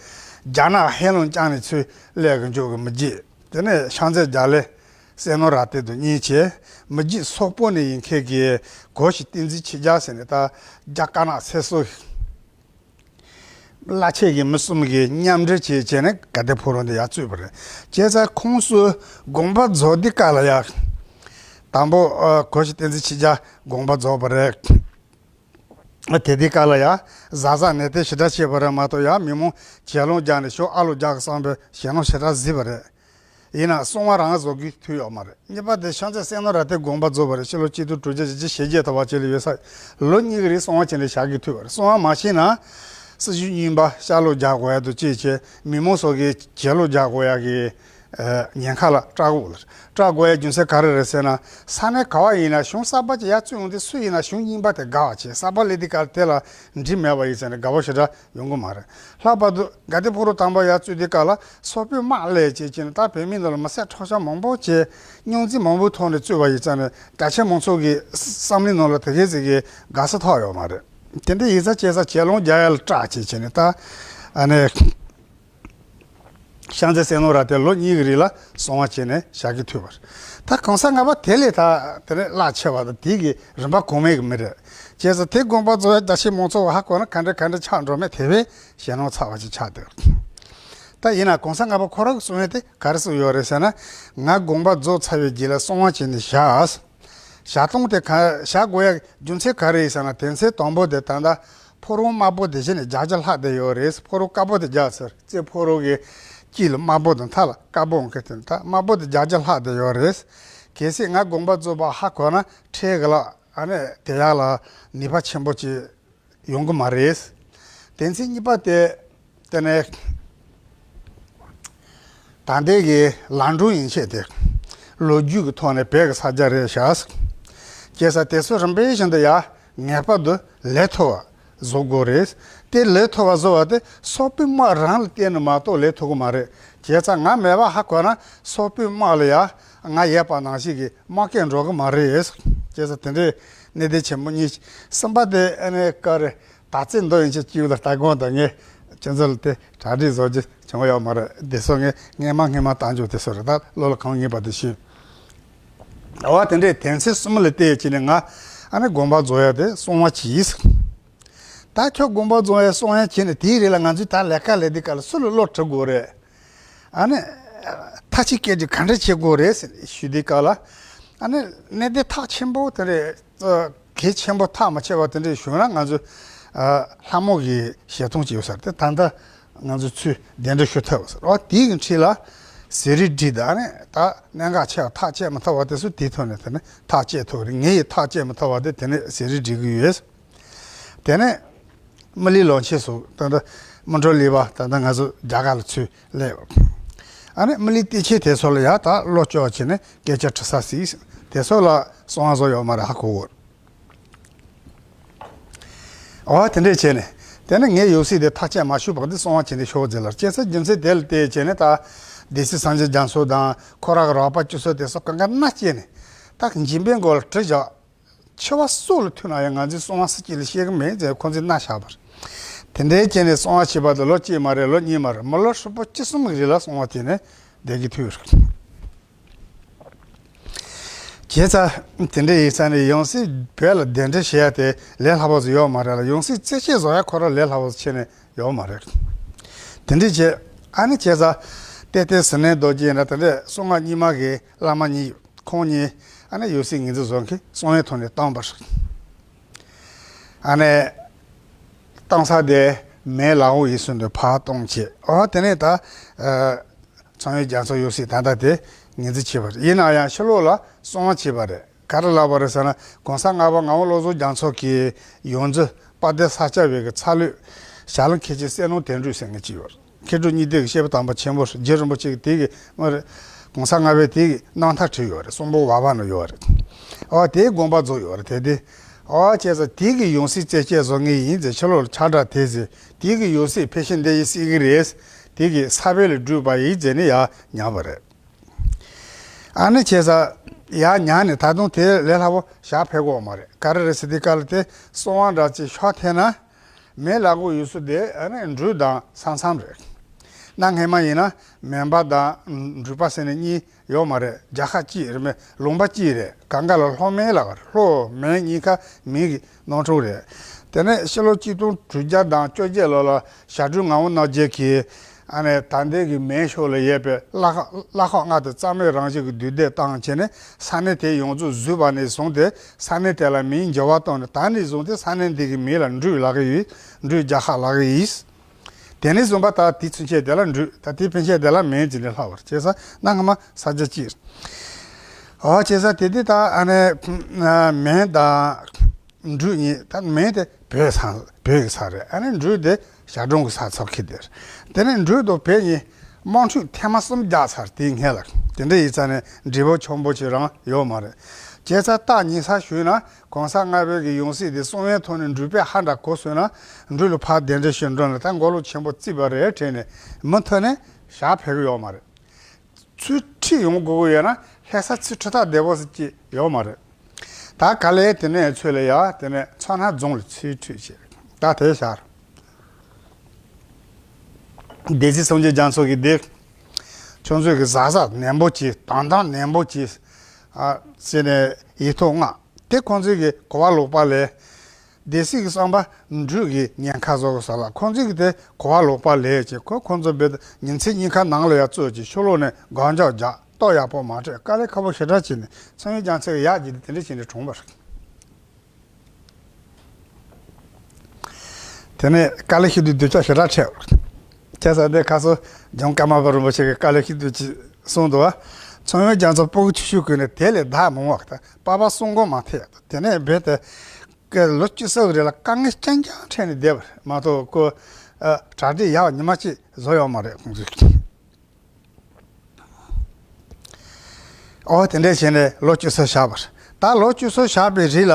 རྒྱ་ནག་ཧེ་ལུང་ཅང་ནས་ཚུར་སླེབས་གི་འཇུག་གི་མི་རྗེ། དེ་ནས་ཤང་ཙེ་རྒྱ་ལས། སེ་ནོ་ར་ཏེ་དང་གཉིས་བྱས། མི་རྗེ་སོག་པོ་ནས་ཡིན་མཁན་གྱི་གོ་ཤྲི་བསྟན་འཛིན་ཆོས་རྒྱལ་ཟེར་ནས་ད་རྒྱ་དཀར་ནག་སེར་གསོ་བླ་ཆེན་གྱི་མི་གསུམ་གྱིས་མཉམ་འབྲེལ་བྱས་བྱས་ནས་དགའ་ལྡན་ཕོ་རོག་འདི་ཡར་བཙུགས་པ་རེད། བྱས་ཙང་ཁོང་ཚོས་དགོངས་པ་རྫོགས་དུས་སྐབས་ལ་ཡ། དང་པོ་ཨ་གོ་ཤྲི་བསྟན་འཛིན་ཆོས་རྒྱལ་དགོངས་པ་རྫོགས་པ་རེད། དེ་དུས་སྐབས་ལ་ཡ་གཟའ་གཟའ་ནས་དེ་ཞེ་དྲག་བྱས་པ་རེད་མ་གཏོགས། ཡ་མི་མང་ཞལ་ལུང་རྒྱག་ནས་ཞོ་ཨ་ལོ་རྒྱག་གི་བསམ་པའི་ཞེད་སྣང་ཞེ་དྲག་གཟིགས་པ་རེད། ཡིན་ན་གསང་བ་རང་བཟོ་དགོས་ཐུག་ཡོད་མ་རེད། གཉིས་པ་དེ་ཤང་ཙེ་སེ་ནོ་ར་ཏེ་དགོངས་པ་རྫོགས་པ་རེད། ཕྱི་ལོ་ཆིག་སྟོང་དྲུག་བརྒྱ་བཞི་བཅུ་ཞེ་བརྒྱད་ཐམ་པ་ཅིག་ལ་ཡོད་ས་ལོ་གཉིས་ཀྱི་རིང་གསང་བ་བྱས་ནས་བཞག་གི་ཐུག་པ་རེད། གསང་བ་མ་བྱས་ན་སྲི་ཞུ་རྙིང་པ་ཤ་ལོ་རྒྱག་དགོས་ཡ་དང་བཅས་བྱས་མི་མང་ཚོ་གི་ཞལ་ལུང་རྒྱག་དགོས་ཡ་གི་ཨ་ཉེན་ཁ་ལ་སྐྲག་གི་ཡོད་ལ། སྐྲག་དགོས་ཡ་རྒྱུ་མཚན་ག་རེ་རེད་ཟེར་ན། ས་གནས་ག་བ་ཡིན་ན་གཞུང་གསར་པ་ཅིག་ཡར་བཙུགས་ཡོང་དུས་སུ་ཡིན་ན་གཞུང་རྙིང་པ་དེ་དགའ་བ་བྱེད། གསར་པ་སླེབས་དུས་སྐབས་དེ་ལ་འགྲིག་མེད་པ་ཡིན་ཟེར་ནས་དགའ་པོ་ཞེ་དྲག་ཡོང་གི་མ་རེད། ལྷག་པར་དུ་དགའ་ལྡན་ཕོ་རོག་དང་པོ་ཡར་བཙུགས་དུས་སྐབས་ལ་སོག་པོའི་དམག་སླེབས་བྱས་བྱས་ནས་ད་བོད་མི་ནང་ལ་མི་བསད་ཁྲག་སྦྱོར་མང་པོ་བྱས། རྙོག་འཛིང་མང་པོའི་ཐོག་ནས་བཙུགས་པ་ཡིན་ཙང་ནས་རྒྱ་ཆེ་མང་ཚོགས་ཀྱི་བསམ་བློའི་ནང་ལ་དེ་གས་ཟིག་གི་དགའ་ས་ཐོགས་ཡོད་མ་རེད། དེ་འདྲ་ཡིན་ཙང་བྱས་ཙང་ཞལ་ལུང་རྒྱག་ཡ་ལ་སྐྲག་བྱས་བྱས་ནས་ད་ཨ་ནས། ཤང་ཙེ་སེ་ནོ་ར་ཏེ་ལོ་གཉིས་ཀྱི་རིང་ལ་གསང་བ་བྱས་ནས་བཞག་གི་ཐུག་པ་རེད། ད་གོང་ས་ལྔ་པ་དེ་ལས་ད་དེ་ནས་བླ་ཆེ་བ་དང་དེ་གི་རིམ་པ་གོང་མའི་གི་མི་རེད། བྱས་ཙང་དེ་དགོངས་པ་རྫོགས་ཡ་རྒྱ་ཆེ་མང་ཚོགས་ཧ་གོ་ན་ག་འདྲ་ག་འདྲ་ཆགས་འགྲོ་མེད་དེ་བས་ཞེད་སྣང་ཚ་བ་ཅིག་ཆགས་འདུག་ད་ཡིན་ན་གོང་ས་ལྔ་པ་ཁོ་རང་གི་གསུང་ཡ་དེ་ག་རེ་གསུངས་ཡོད་རེད་ཟེར་ན། ང་དགོངས་པ་རྫོགས་ཚར་བའི་རྗེས་ལ་གསང་བ་བྱས་ནས་བཞག་བཞག་སྟངས་དེ་ག་བཞག་དགོས་ཡ་རྒྱུ་མཚན་ག་རེ་ཡིན་ཟེར་ན། དོན་ཚན་དང་པོ་དེ་ད་ལྟ་ཕོ་རོག་དམར་པོ་དེ་གཞི་ནས་རྒྱ་རྒྱ་ལྷག་བསྡད་ཡོད་རེད། ཕོ་རོག་དཀར་པོ་དེ་རྒྱ་ཟེར་རྩེ་ཕོ་རོག་གི་དཀྱིལ་ལ་དམར་པོ་དང་མཐའ་ལ་དཀར་པོ་འོང་མཁན་དེ་ད་དམར་པོ་དེ་རྒྱ་རྒྱ་ལྷག་བསྡད་ཡོད་རེད། གལ་སྲིད་ང་དགོངས་པ་རྫོགས་པ་ཧ་གོ་ན་འཕྲལ་གི་ལ་ཨ་ནི་དེ་ཡག་ལ་ནུས་པ་ཆེན་པོ་ཅིག་ཡོང་གི་མ་རེད། དོན་ཚན་གཉིས་པ་དེ་དེ་ནས། ད་ལྟའི་གི་ལམ་སྒྲོན་ཡན་ཆད་དེ་ལོ་རྒྱུས་ཀྱི་ཐོག་ནས་བོད་ཀྱི་ས་ཆ་རེད་ཤག་བྱས་ཙང་དེ་ཚོ་རིམ་པས་བཞིན་དུ་ཡར་ངེས་པར་དུ་ལས་མཐོ་བ་བཟོ་དགོས་རེད། དེ་ལས་མཐོ་བ་བཟོ་བ་དེ་སོག་པོའི་དམག་རང་ལ་བརྟེན་ནས་མ་གཏོགས་ལས་ཐུབ་ཀྱི་མ་རེད། བྱས་ཙང་ང་མེད་པ་ཧ་གོ་ན་སོག་པོའི་དམག་ལ་ཡར་ང་ཡོད་པ་ནང་བཞིན་གྱི་དམག་སྐད་འགྲོ་གི་མ་རེད། བྱས་ཙང་དེ་འདྲའི་གནད་དོན་ཆེན་པོ་གཉིས། གསུམ་པ་དེ་ཨ་ནི་ཀ་རེ། ད་ཚེ་འདི་ཡན་ཆད་སྐྱིད་པོ་དང་ལྟ་དགོངས་དང་ངས་ཁྱེད་ཚོ་ལ་དེ་གྲ་སྒྲིག་བཟོ་རྒྱུ་བྱུང་ཡོད་མ་རེད། དེ་ཚོ་ངས་སྔས་མ་སྔས་མ་བཏང་རྒྱུ་དེ་ཚོ་རེད། ད་བློ་ལ་གང་ངེས་པ་དེ་ཞུས། འོ་དེ་འདྲའི་དོན་ཚན་གསུམ་ལ་བལྟས་བྱས་ནས་ང་ཨ་ནི་དགོངས་པ་རྫོགས་ཡ་དེ་གསང་བ་གྱིས། ད་ཁྱོད་དགོངས་པ་རྫོགས་ཡ་གསང་ཡ་བྱས་ནས་དེའི་རིང་ལ་ང་ཚོས་ད་ལས་ཀ་ལས་དུས་སྐབས་ལ་སུ་ལ་བློ་དྲི་དགོས་རེད། ཨ་ནི། ཐབས་ཤེས་སྐད་ཆ་ག་འདྲ་བྱེད་དགོས་རེད་ཟེར་ཞུ་དུས་སྐབས་ལ། ཨ་ནི་གནད་དོན་ཐག་ཆེན་པོ་དེ་འདྲས། གལ་ཆེན་པོ་ཐག་མ་ཆོད་པ་དེ་འདྲས་བྱུང་ན་ང་ཚོ་ཨ་ལྷ་མོ་གི་ཞལ་མཐོང་ཅིག་ཡོད་ས་རེད། དེ་ད་ལྟ་ང་ཚོ་ཚུར་གདན་འདྲེན་ཞུ་ཐུབ་པ་ཟེར་བ་དེའི་གི་འཁྲིས་ལ་ཟས་རིགས་སྒྲིག་དང་། ཨ་ནི་ད་གནད་འགག་ཆེ་བ་ཐག་བཅད་མི་ཐུབ་པ་དེ་ཚོ་དེའི་ཐོག་ནས་དེ་ནས་ཐག་བཅད་ཐུབ་རེད། ངས་ཡི་ཐག་བཅད་མི་ཐུབ་པ་དེ་དེ་ནས་ཟས་རིགས་སྒྲིག་གི་ཡོད། དེ་ནས་མི་ལི་ལོ་ཆེ་སོགས་ད་ལྟ་མི་འགྲོ་ལི་བ་ད་ལྟ་ང་ཚོ་རྒྱ་གར་ལ་ཚུར་སླེབས། ཨ་ནི་མི་ལི་ཏི་ཆེ་དེ་ཚོ་ལ་ཡ་ད་བློ་སྐྱོ་བྱས་ནས་སྐད་ཆ་དྲི་ས་ཟིག་དེ་ཚོ་ལ་གསང་བ་བཟོ་ཡོད་མ་རེད་ཧ་གོ་གོ། འོ་དེ་འདྲས་བྱས་ནས་དེ་ནས་ངས་ཡོད་སྲིད་དེ་ཐག་བཅད་མ་ཞུ་བག་དེ་གསང་བ་བྱས་ནས་ཤོག་ཟེར་ལ། བྱས་ཙང་རྒྱུ་མཚན་དེ་ལ་བལྟས་བྱས་ནས་ད་སྡེ་སྲིད་སངས་རྒྱས་རྒྱ་མཚོ་དང་ཁོ་རང་གི་རོགས་པ་བཅུ་ཚོ་དེ་ཚོ་གང་ག་མནའ་བསྐྱལ་ནས་ད་འཇིམ་པའི་མགོ་ལ་གྲི་བཞག་འཆི་བ་སྲོག་ལ་ཐུག་ན་ཡང་ང་ཚོས་གསང་བ་སུ་གཅིག་ལ་བཤད་གི་མེད་ཟེར་ཁོང་ཚོས་མནའ་བཞག་པ་རེད། དེ་འདྲའི་བྱས་ནས་གསང་བ་བྱས་པ་དེ་ལོ་གཅིག་མ་རེད། ལོ་གཉིས་མ་རེད། མི་ལོ་ཧྲིལ་པོ་བཅུ་གསུམ་གི་རིང་ལ་གསང་བ་བྱས་ནས་བསྡད་ཀྱི་ཐུག་ཡོད་རེད། བྱས་ཙང་དེ་འདྲ་ཡིན་ཙང་ནས་ཡང་སྲིད་བོད་ལ་གདན་འདྲེན་བྱེད་ཡ་དེ་ལས་སླ་པོ་ཟིག་ཡོད་མ་རེད་ལ། ཡང་སྲིད་རྩད་ཆོད་བཟོ་ཡ་ཁོ་རང་ལས་སླ་པོ་ཟིག་ཆེ་ནས་ཡོད་མ་རེད། དེ་འདྲ་བྱས། ཨ་ནི་བྱས་ཙང་ཏེ་ཏེ་ཟི་ནན་རྡོ་རྗེ་ཡིན་ན་དེ་འདྲ་གསང་སྔགས་རྙིང་མ་གི་བླ་མ་གཉིས་ཡོད། ཁོང་གཉིས་ཨ་ནི་ཡོད་སྲིད་ངེས་འཛིན་བཟོ་མཁན་གསང་བའི་ཐོག་ནས་བཏང་པ་རེད། ཨ་ནི་བཏང་ས་དེ་མེ་ལ་འོ་ཡིན་ཟིན་དུ་ཕར་གཏོང་བྱས། ཨོ་དེ་ནས་ད་ཨ་ཚངས་དབྱངས་རྒྱ་མཚོ་ཡོད་སྲིད་ད་ལྟ་དེ་ ངོས་འཛིན་བྱས་པ་རེད། ཡིན་ན་ཡང་ཕྱི་ལོགས་ལ་གསང་བ་བྱས་པ་རེད། ག་རེ་ལབ་པ་རེད་ཟེར་ན། གོང་ས་ལྔ་པ་ངག་དབང་བློ་བཟང་རྒྱ་མཚོ་གི་ཡོངས་འཛིན་དཔལ་ལྡན་ས་སྐྱ་པའི་གི་ཚ་ལོས་ཞྭ་ལུ་མཁན་ཆེན་བསོད་ནམས་དོན་གྲུབ་ཟེར་མཁན་གཅིག་ཡོད་རེད། མཁས་གྲུབ་གཉིས་ལྡན་གྱི་བཤད་པ་དམ་པ་ཆེན་པོ་རེད། རྗེ་རིན་པོ་ཆེ་གི་དེ་གི་མ་རེད། གོང་ས་ལྔ་པའི་དེ་གི་རྣམ་ཐར་བྲིས་ཡོད་རེད། གསུང་འབུམ་བར་པ་ན་ཡོད་རེད། ཨོ་དེའི་དགོངས་པ་རྫོགས་ཡོད་རེད། དེ་དེ་ཨོ་བྱས་ཙང་དེ་གི་ཡང་སྲིད་བཙལ་སྐྱེལ་བཟོ་ངེས་ཡིན་ཟེར། ཕྱི་ལོགས་ལ་ཁྱབ་བསྒྲགས་དེ་ཟེར། དེ་གི་ཡང་སྲིད་ཕལ་ཆེར་འདི་ཡིན་སྲིད་གི་རེད། དེ་གི་ས་བོན་ལ་བསྒྲུབས་པ་ཡིན་ཟེར་ནས་ཡར་ཉར་བ་རེད། ཨ་ནི་བྱས་ཙང་ཡར་ཉར་ནས་ད་དུང་དེ་ལས་སླ་པོ་ཞག་ཕེབས་ཀྱི་ཡོད་མ་རེད། ག་རེ་རེད་ཟེར་དུས་སྐབས་ལ་དེ་གསང་བ་འདྲ་ཅིག་ཤོག་འཐེན་ན། མེ་ལག་པོ་ཡོད་ས་དེ་ཨ་ནི་འབྲུག་དང་ས་མཚམས་རེད། གནའ་སྔ་མ་ཡིན་ན་མོན་པ་དང་འབྲུག་པ་ཟེར་ནས་གཉིས་ཡོད་མ་རེད། རྒྱལ་ཁབ་གཅིག་རེད། མོན་ལུང་པ་གཅིག་རེད། གང་ག་ལ་ལྷོ་མོན་ལབ་པ་རེད། ལྷོ་མོན་གཉིས་ཀ་མོན་གྱི་གནམ་གྲུ་རེད། དེ་ནས་ཕྱི་ལོ་གཅིག་སྟོང་དྲུག་བརྒྱ་དང་བཅོ་བརྒྱད་ལོ་ལ་ཞྭ་སྒྲོན་ངག་དབང་རྣམ་རྒྱལ་གྱིས་ཨ་ནི་ད་ལྟའི་གི་མོན་ཕྱོགས་ལ་ཡོད་པའི་བླ་ཁ་བླ་ཁོག་མངའ་སྡེ་གཙང་མའི་རང་བཞིན་གྱི་འདུས་སྡོད་བཏང་བྱས་ནས་ས་གནས་དེ་ཡོངས་རྫོགས་བཟོས་པ་ནས་བཟུང་སྟེ། ས་གནས་དེ་ལ་མིང་འགྱུར་བ་བཏང་ནས། ད་ནས་བཟུང་སྟེ་ས་གནས་འདི་གི་མིང་ལ་འབྲུག་ལབ་ཀྱི་ཡོད། འབྲུག་རྒྱལ་ཁབ་ལབ་ཀྱི་ཡིན། དེ་ནས་བཟུང་བ་ད་དེ་ཚུན་ཆད་དེ་ལ་འབྲུག་ད་དེ་ཕན་ཆད་དེ་ལ་མོན་ཟེར་ནས་ལྷག་པ་རེད། བྱས་ཙང་གནའ་སྔ་མ་ས་ཆ་གཅིག་རེད། ཨོ་བྱས་ཙང་དེ་དུས་ད་ཨ་ནི་མོན་དང་འབྲུག་གཉིས། ད་མོན་དེ་བོད་ས་བོད་ཀྱི་ས་རེད། ཨ་ནི་འབྲུག་དེ་ཞྭ་སྒྲོན་གྱི་ས་ཚབ་ཁེལ་དེ་རེད། དེ་ནས་འབྲུག་དང་བོད་གཉིས་དམག་འཁྲུག་ཐེངས་མ་གསུམ་རྒྱག་ཚར། དེའི་སྔོན་ལ་དེ་འདྲ་ཡིན་ཙང་ནས་འབྲས་བུ་ཆེན་པོ་ཅིག་རང་ཡོད་མ་རེད། བྱས་ཙང་ད་ཉེ་སར་ཞུས་ན། གོང་ས་ལྔ་པའི་གི་ཡང་སྲིད་དེ་གསང་བའི་ཐོག་ནས་འབྲུག་པས་ཧ་འདྲ་གོ་སོང་ན། འབྲུག་ལ་ཕར་གདན་འདྲེན་ཞུ་འགྲོ་ན་ད་མགོ་ལོག་ཆེན་པོ་བརྩིས་པ་རེད་དྲན་ནས་མུ་མཐུད་ནས་ཞག་ཕེབས་གི་ཡོད་མ་རེད། ཚུར་ཁྲིད་ཡོང་དགོས་ཀྱི་ཡོད་ན་ལྷ་ས་ཚུར་ཁྲིད་ཐབས་བདེ་པོ་ཟེར་གྱི་ཡོད་མ་རེད། ད་ག་ལེར་དེ་ནས་ཚུར་ལ་ཡ་དེ་ནས་མཚོ་སྣ་རྫོང་ལ་ཚུར་ཁྲིད་བྱས། ད་དེ་ཞག་སྡེ་སྲིད་སངས་རྒྱས་རྒྱ་མཚོ་གིས་དེ་ཁྱོད་ཚོས་གི་གཟབ་གཟབ་ནན་པོ་གྱིས། དམ་དམ་ནན་པོ་གྱིས། ཨ་ཟེར་ནས་ཡིག་ཐོག་མངགས། དེ་ཁོང་ཚོས་གི་གོ་བ་ལོག་པ་ལས། སྡེ་སྲིད་ཀྱི་བསམ་པ་འབྲུག་གི་ཉེན་ཁ་བཟོ་གི་ས་ལ། ཁོང་ཚོས་གི་དེ་གོ་བ་ལོག་པ་ལས་ཀྱི་ཁོ་ཁོང་ཚོ་རྦད་དེ་ཉིན་མཚན་གཉིས་ཀ་ནང་ལ་ཡ་ཚུར་གྱི་ཕྱི་ལོགས་ནས་སྒང་རྒྱག་རྒྱག་ལྟོ་ཡག་པོ་མ་སྤྲད། དཀའ་ལས་ཁག་པོ་ཞེ་དྲག་བྱས་ནས་སངས་རྒྱས་རྒྱ་མཚོ་གི་ཡག་གི་དེ་དེ་འདྲ་བྱས་ནས་གྲོངས་པ་རེད། དེ་ནས་དཀའ་ལས་ཤི་དུས་སྡུག་ཅག་ཞེ་དྲག་འཕྲད། བྱས་ཙང་དེ་ཁ་སང་ཇོན་ཀརྨ་པ་རིན་པོ་ཆེ་གིས་དཀའ་ལས་ཤི་དུས་ཅིག་གསུངས་འདུག་བ། མཚོ་སྔོན་རྒྱ་མཚོ་སྤུ་གུ་ཆུང་ཆུང་གོན་ནས་དེ་ལས་བདག་མང་བ་དང་པ་ཕ་གསུང་གོ་མ་ཐེ། དེ་ནས་རྦད་དེ་ལོ་བཅུ་གསུམ་རེ་ལ་དཀའ་ངལ་རྐྱང་རྐྱང་འཕྲད་ནས་བསྡད་པ་རེད་མ་གཏོགས་ཁོ་གྲ་སྒྲིག་ཡག་ཉི་མ་གཅིག་བཟོ་ཡོད་མ་རེད་ཁོང་ཚོས། ཨོ་དེ་འདྲས་བྱས་ནས་ལོ་བཅུ་གསུམ་བཞག་པ་རེད། ད་ལོ་བཅུ་གསུམ་བཞག་པའི་རིང་ལ་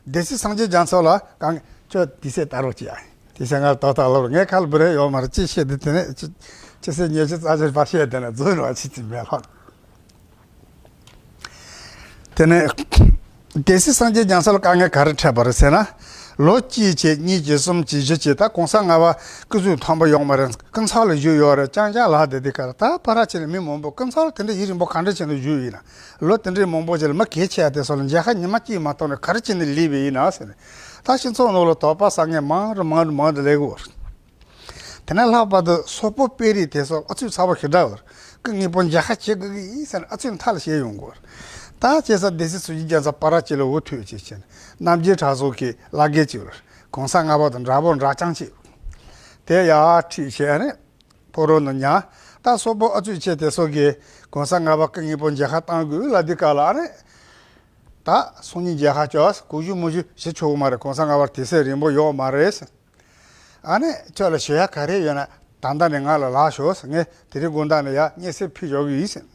སྡེ་སྲིད་སངས་རྒྱས་རྒྱ་མཚོ་ལ་གང་ཁྱོད་དེ་ཚེ་ལྟ་རོགས་གྱིས་ཨ། དེ་ཚེ་ང་ཏག་ཏག་ལབ་རོགས། ངས་ཁ་ལ་བུ་རེ་ཡོད་མ་རེད། ཅི་བཤད་དེ་དེ་ནས་ཅི་ཅི་ཟེར་ཉེས་ཅི་རྩ་ཆེར་བར་བཤད་དེ་ནས་རྫུན་རེད་བ། ཅི་ཅི་མེད་ལྷག་དེ་ནས་སྡེ་སྲིད་སངས་རྒྱས་རྒྱ་མཚོ་ལ་དཀའ་ངལ་ག་རེ་འཕྲད་པ་རེད་ཟེར་ན། ལོ་གཅིག་བྱས་གཉིས་བྱས་གསུམ་བྱས་བཞི་བྱས། ད་གོང་ས་ལྔ་པ་སྐུ་གཟུགས་མཐོན་པོ་ཡོད་མ་རེད། སྐུ་ཚབ་ལ་བཞུགས་ཡོད་རེད། རྐྱང་རྐྱང་ལ་བསྡད་དུས་ཀ་ལ་ད་ཕར་ར་བྱས་ནས་མི་མང་པོ་སྐུ་ཚབ་ལ་དེ་འདྲ་ཡིད་རིང་པོ་ག་འདྲ་བྱས་ནས་བཞུགས་ཡིན་ན། ལོ་དེ་འདྲའི་མང་པོ་བྱས་ལ་མི་གལ་ཆེ་བ་དེ་ཚོ་ལ་མཇལ་ཁ་ཉི་མ་གཅིག་མ་གཏོང་ནས་ག་རེ་བྱས་ནས་སླེབས་པ་ཡིན་ན་ཟེར་ནས། ད་སྤྱི་ཚོགས་ནང་ལ་དོགས་པ་ཟ་མཁན་མང་རུ་མང་རུ་མང་དུ་སླེབས་ཀྱི་ཡོད་རེད། དེ་ནས་ལྷག་པར་དུ་སོག་པོ་དཔོན་རིགས་དེ་ཚོ་ཨ་ཚུགས་ཚ་པོ་ཞེ་དྲག་ཡོད་རེད། སྐུ་དངོས་པོ་མཇལ་ཁ་བྱེད་དགོས་ཀྱི་ཡིན་ཟེར་ནས་ཨ་ཚུགས་མཐའ་ལ་བཤད་ཡོང་གི་ཡོད་རེད། ད་བྱས་ཙང་སྡེ་སྲིད་སངས་རྒྱས་རྒྱ་མཚོ་ཕར་ར་བྱས་ལ་འུ་ཐུག་བྱས་བྱས་ནས་རྣམ་རྒྱལ་གྲྭ་ཚང་གི་བླ་དགེ་ཅིག་ཡོད་རེད། གོང་ས་ལྔ་པ་དང་འདྲ་པོ་འདྲ་རྐྱང་ཅིག་ཡོད་རེད། དེ་ཡར་ཁྲིད་བྱས་ནས་ཕོ་རོག་ནང་ཉར། ད་སོག་པོ་ཨ་ཚུགས་བྱས་དེ་ཚོ་གིས་གོང་ས་ལྔ་པ་སྐུ་དངོས་པོ་མཇལ་ཁ་བཏང་དགོས་ལབ་དུས་སྐབས་ལ་ཨ་ནི། ད་སང་ཉིན་མཇལ་ཁ་བཅར། གུས་ཞུ་མི་ཞུ་བྱེད་ཆོག་གི་མ་རེད། གོང་ས་ལྔ་པར་དུས་ཚོད་རིང་པོ་ཡོད་མ་རེད། ཨ་ནི་ཁྱོད་ལ་ཞུ་ཡག་ག་རེ་ཡོད་ན་ད་ལྟ་ནས་ང་ལ་ལབ་ཤོག་ངས་དེ་རིང་དགོང་དག་ནས་ཡར་སྙན་སེང་ཕུལ་འཇོག་གི་ཡིན་ཟེར།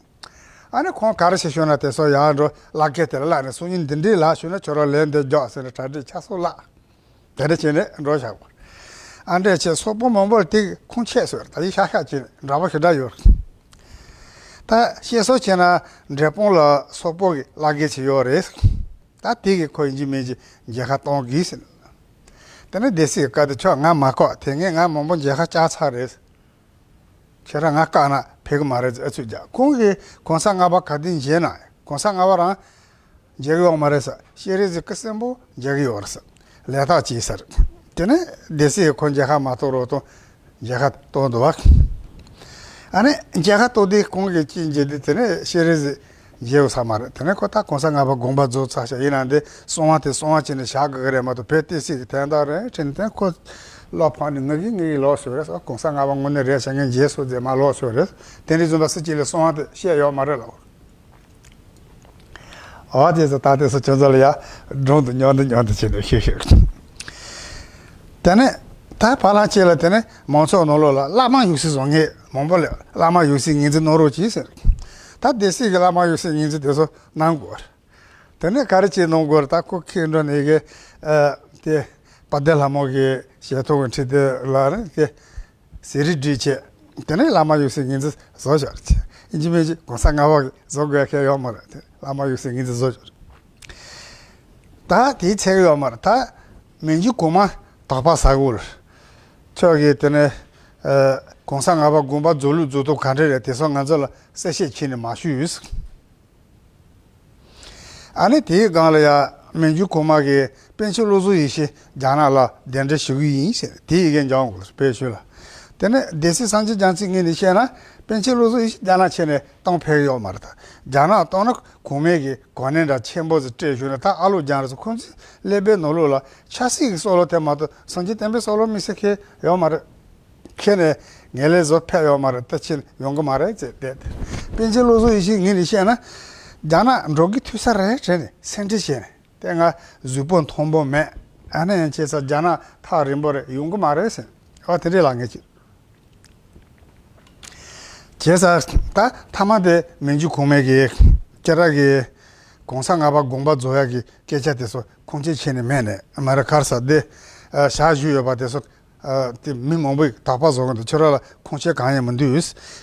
ཨ་ནི་ཁོང་ག་རེ་བྱེད་ཤོག་ན་དེ་ཚོ་ཡར་འགྲོ་བླ་དགེ་དེ་ལ་ལབ་ནས་སང་ཉིན་འདི་འདྲའི་ལབ་ཤོག་ན་ཁྱོད་རང་ལན་འདེབས་རྒྱག་ཟེར་ནས་གྲ་སྒྲིག་ཆ་ཚང་བརླག་དེ་འདྲ་བྱས་ནས་འགྲོ་བཞག་པ། ཨ་འདྲས་བྱས་སོག་པོ་མང་པོར་དེ་ཁུངས་འཁྱེར་སོང་། ད་ཡིན་ཤག་ཤག་བྱས་ནས་འདྲ་པོ་ཞེ་དྲག་ཡོད་རེད། ད་བཤད་སྲོལ་བྱས་ན་འབྲས་སྤུངས་ལ་སོག་པོ་གི་བླ་དགེ་ཅིག་ཡོད་རེད། ད་དེ་གིས་ཁོ་ཡིན་གཅིག་མིན་གཅིག་མཇལ་ཁ་གཏོང་གི་ཟེར། དེ་ནས་སྡེ་སྲིད་ཀྱི་བཀའ་དེ་ཁྱོད་ང་མ་བཀག་དེ་ངས་ང་མང་པོ་མཇལ་ཁ་བཅར་ཚར་རེད། ཁྱེད་རང་ང་བཀག་ན་ཕེབས་ཀྱི་མ་རེད་ཟེར་ཨ་ཚུགས་རྒྱག་ཁོང་གིས་གོང་ས་ལྔ་པ་ག་དུས་མཇལ་ན་གོང་ས་ལྔ་པ་རང་མཇལ་གི་ཡོད་མ་རེད་ཟེར། སྤྱན་རས་གཟིགས་སྐུ་གསོན་པོ་མཇལ་གི་ཡོད་རེད་ཟེར། ལས་ཐག་བཅད་ཟེར། དེ་ནས་སྡེ་སྲིད་ཁོ་མཇལ་ཁ་མ་གཏོང་རོགས་གཏོང་། མཇལ་ཁ་གཏོང་འདུག་བ། ཨ་ནི་མཇལ་ཁ་གཏོང་དུས་ཁོང་གིས་ཅི་མཇལ་དུས་དེ་ནས་སྤྱན་རས་གཟིགས་མཇལ་ཡོད་ས་མ་རེད། དེ་ནས་ཁོ་ད་གོང་ས་ལྔ་པ་དགོངས་པ་རྫོགས་ཚར་ཤག་ཡིན་ན་འདི་གསང་བ་དེ་གསང་བ་བྱས་ནས་བཞག་དགོས་ཀྱི་རེད་མ་གཏོགས་བོད་བསྟན་སྲིད་ཀྱི་དོན་དག་རེད་དྲན་ནས་དེ་ཁོ་བློ་ཕམ་ནས་ངུ་གི་ངུ་གི་ལོག་སོང་རེད། གོང་ས་ལྔ་པ་དངོས་གནས་རེད་བྱས་ངས་མཇལ་སོང་ཟེར་མར་ལོག་སོང་རེད། དེ་འདྲ་བཟོས་པ་སྲིད་སྤྱི་ལ་གསང་བ་དེ་བཤད་ཡོད་མ་རེད་ལགས། འོ་དེ་ཚོ་ད་དེ་ཚོ་ཁྱོད་ཚོ་ལ་ཡ་སྒྲུང་དུ་ཉོན་དུ་ཉོན་དུ་བྱས་ནས་ཤོད་ཤོད། དེ་ནས་ད་བར་ལམ་གཅིག་ལ་དེ་ནས་མང་ཚོགས་ནང་ལོགས་ལ་བླ་མ་ཡོད་སྲིད་བཟོ་མཁན་མང་པོ་ལ་བླ་མ་ཡོད་སྲིད་ངོས་འཛིན་གནང་རོགས་གྱིས་ཟེར། ད་སྡེ་སྲིད་ཀྱི་བླ་མ་ཡོད་སྲིད་ངོས་འཛིན་དེ་ཚོ་གནང་དགོས། དེ་ནས་ག་རེ་བྱས་གནང་དགོས་རེད། ད་ཁོ་ཁེངས་འགྲོ་ནས་གི་ཨ་དེ་དཔལ་ལྡན་ལྷ་མོ་གི་ཞལ་ཐུག་གི་ཁྲི་དེ་ལ་རེད་དེ། ཟས་རིགས་སྒྲིག་བྱས། དེ་ནས་བླ་མ་ཡོད་སྲིད་ངོས་འཛིན་བཟོ་བྱ་རེད། ཨིན་ཇི་མིན་ཇི་གོང་ས་ལྔ་པ་གིས་བཟོ་དགོས་ཡ་གང་ཡང་ཡོད་མ་རེད་དེ། བླ་མ་ཡོད་སྲིད་ངོས་འཛིན་བཟོ་བྱ་རེད། ད་དེའི་ཚད་ཡོད་མ་རེད། ད་མི་འཇུག་གོང་མ་དོགས་པ་ཟ་དགོས་རེད། ཁྱོད་ཀྱིས་དེ་ནས་ཨ་གོང་ས་ལྔ་པ་དགོངས་པ་རྫོགས་ལུགས་རྫོགས་སྟངས་ག་འདྲ་རེད། དེ་ཚོ་ང་ཚོ་ལ་གསལ་བཤད་བྱས་ནས་མ་ཞུས། ཨ་ནི་དེའི་སྒང་ལ་ཡ་མི་འཇུག་གོང་མ་གིས་པཎ་ཆེན་བློ་བཟང་ཡེ་ཤེས་རྒྱ་ནག་ལ་གདན་འདྲེན་ཞུ་གི་ཡིན་ཟེར། དེ་ཡི་གེ་འབྱོར་དགོས་བེད་སྤྱོད་ལ། དེ་ནས་སྡེ་སྲིད་སངས་རྒྱས་རྒྱ་མཚོའི་ངོས་ནས་བཤད་ན་པཎ་ཆེན་བློ་བཟང་ཡེ་ཤེས་རྒྱ་ནག་ཕྱིན་ནས་གཏོང་ཕོད་ཀྱི་ཡོད་མ་རེད། ད་རྒྱ་ནག་གཏོང་ན་གོང་མའི་གི་གོ་གནས་འདྲ་ཆེན་པོ་ཟིག་སྤྲད་བཞག་ན། ད་ཨ་ལོ་རྒྱ་རེད་ཟེར། ཁོང་ཚོའི་ཀླད་པའི་ནང་ལོགས་ལ་ཆབ་སྲིད་ཀྱི་བསམ་བློ་དེ་མ་གཏོགས་སངས་རྒྱས་བསྟན་པའི་བསམ་བློ་དམིགས་བསལ་གང་ཡང་ཡོད་མ་རེད། ཁྱེད་ནས་ངས་ལས་བཟོ་ཕེབས་ཡོད་མ་རེད། ད་ཕྱིན་ཡོང་གི་མ་རེད་ཟེར་བསྡད་དེ། པཎ་ཆེན་བློ་བཟང་ཡེ་ཤེས་ངོས་ནས་བཤད་ན་རྒྱ་ནག་འགྲོ་གི་ཐུག་ས་རེད་དྲན་ནས་སེམས་ཁྲལ་བྱས་ནས། དེ་ང་གཟུགས་པོ་མཐོན་པོ་མེད། ཨ་ནི་ཡང་བྱས་ཙང་རྒྱ་ནག་ཐག་རིང་པོ་རེད། ཡོང་གི་མ་རེད་ཟེར། ཨ་དེ་འདྲས་ལབ་ངེས་ཀྱི། བྱས་ཙང་ད་མཐའ་མ་དེ་མི་འཇུག་གོང་མ་གིས་ཁྱེད་རང་གིས་གོང་ས་ལྔ་པ་དགོངས་པ་རྫོགས་ཡག་གི་སྐད་ཆ་དེ་ཚོ་ཁུངས་སྐྱེལ་བྱས་ནས་མེད་ནས་མ་རེད། ག་རེ་ཟེར་དེ་ཨ་ཞག་བཞུགས་ཡོད་པ་དེ་ཚོ་ཨ་དེ་མི་མང་པོས་དོགས་པ་བཟོ་གི་འདུག་ཁྱོད་རང་ལ་ཁུངས་སྐྱེལ་གང་ཡང་མི་འདུག་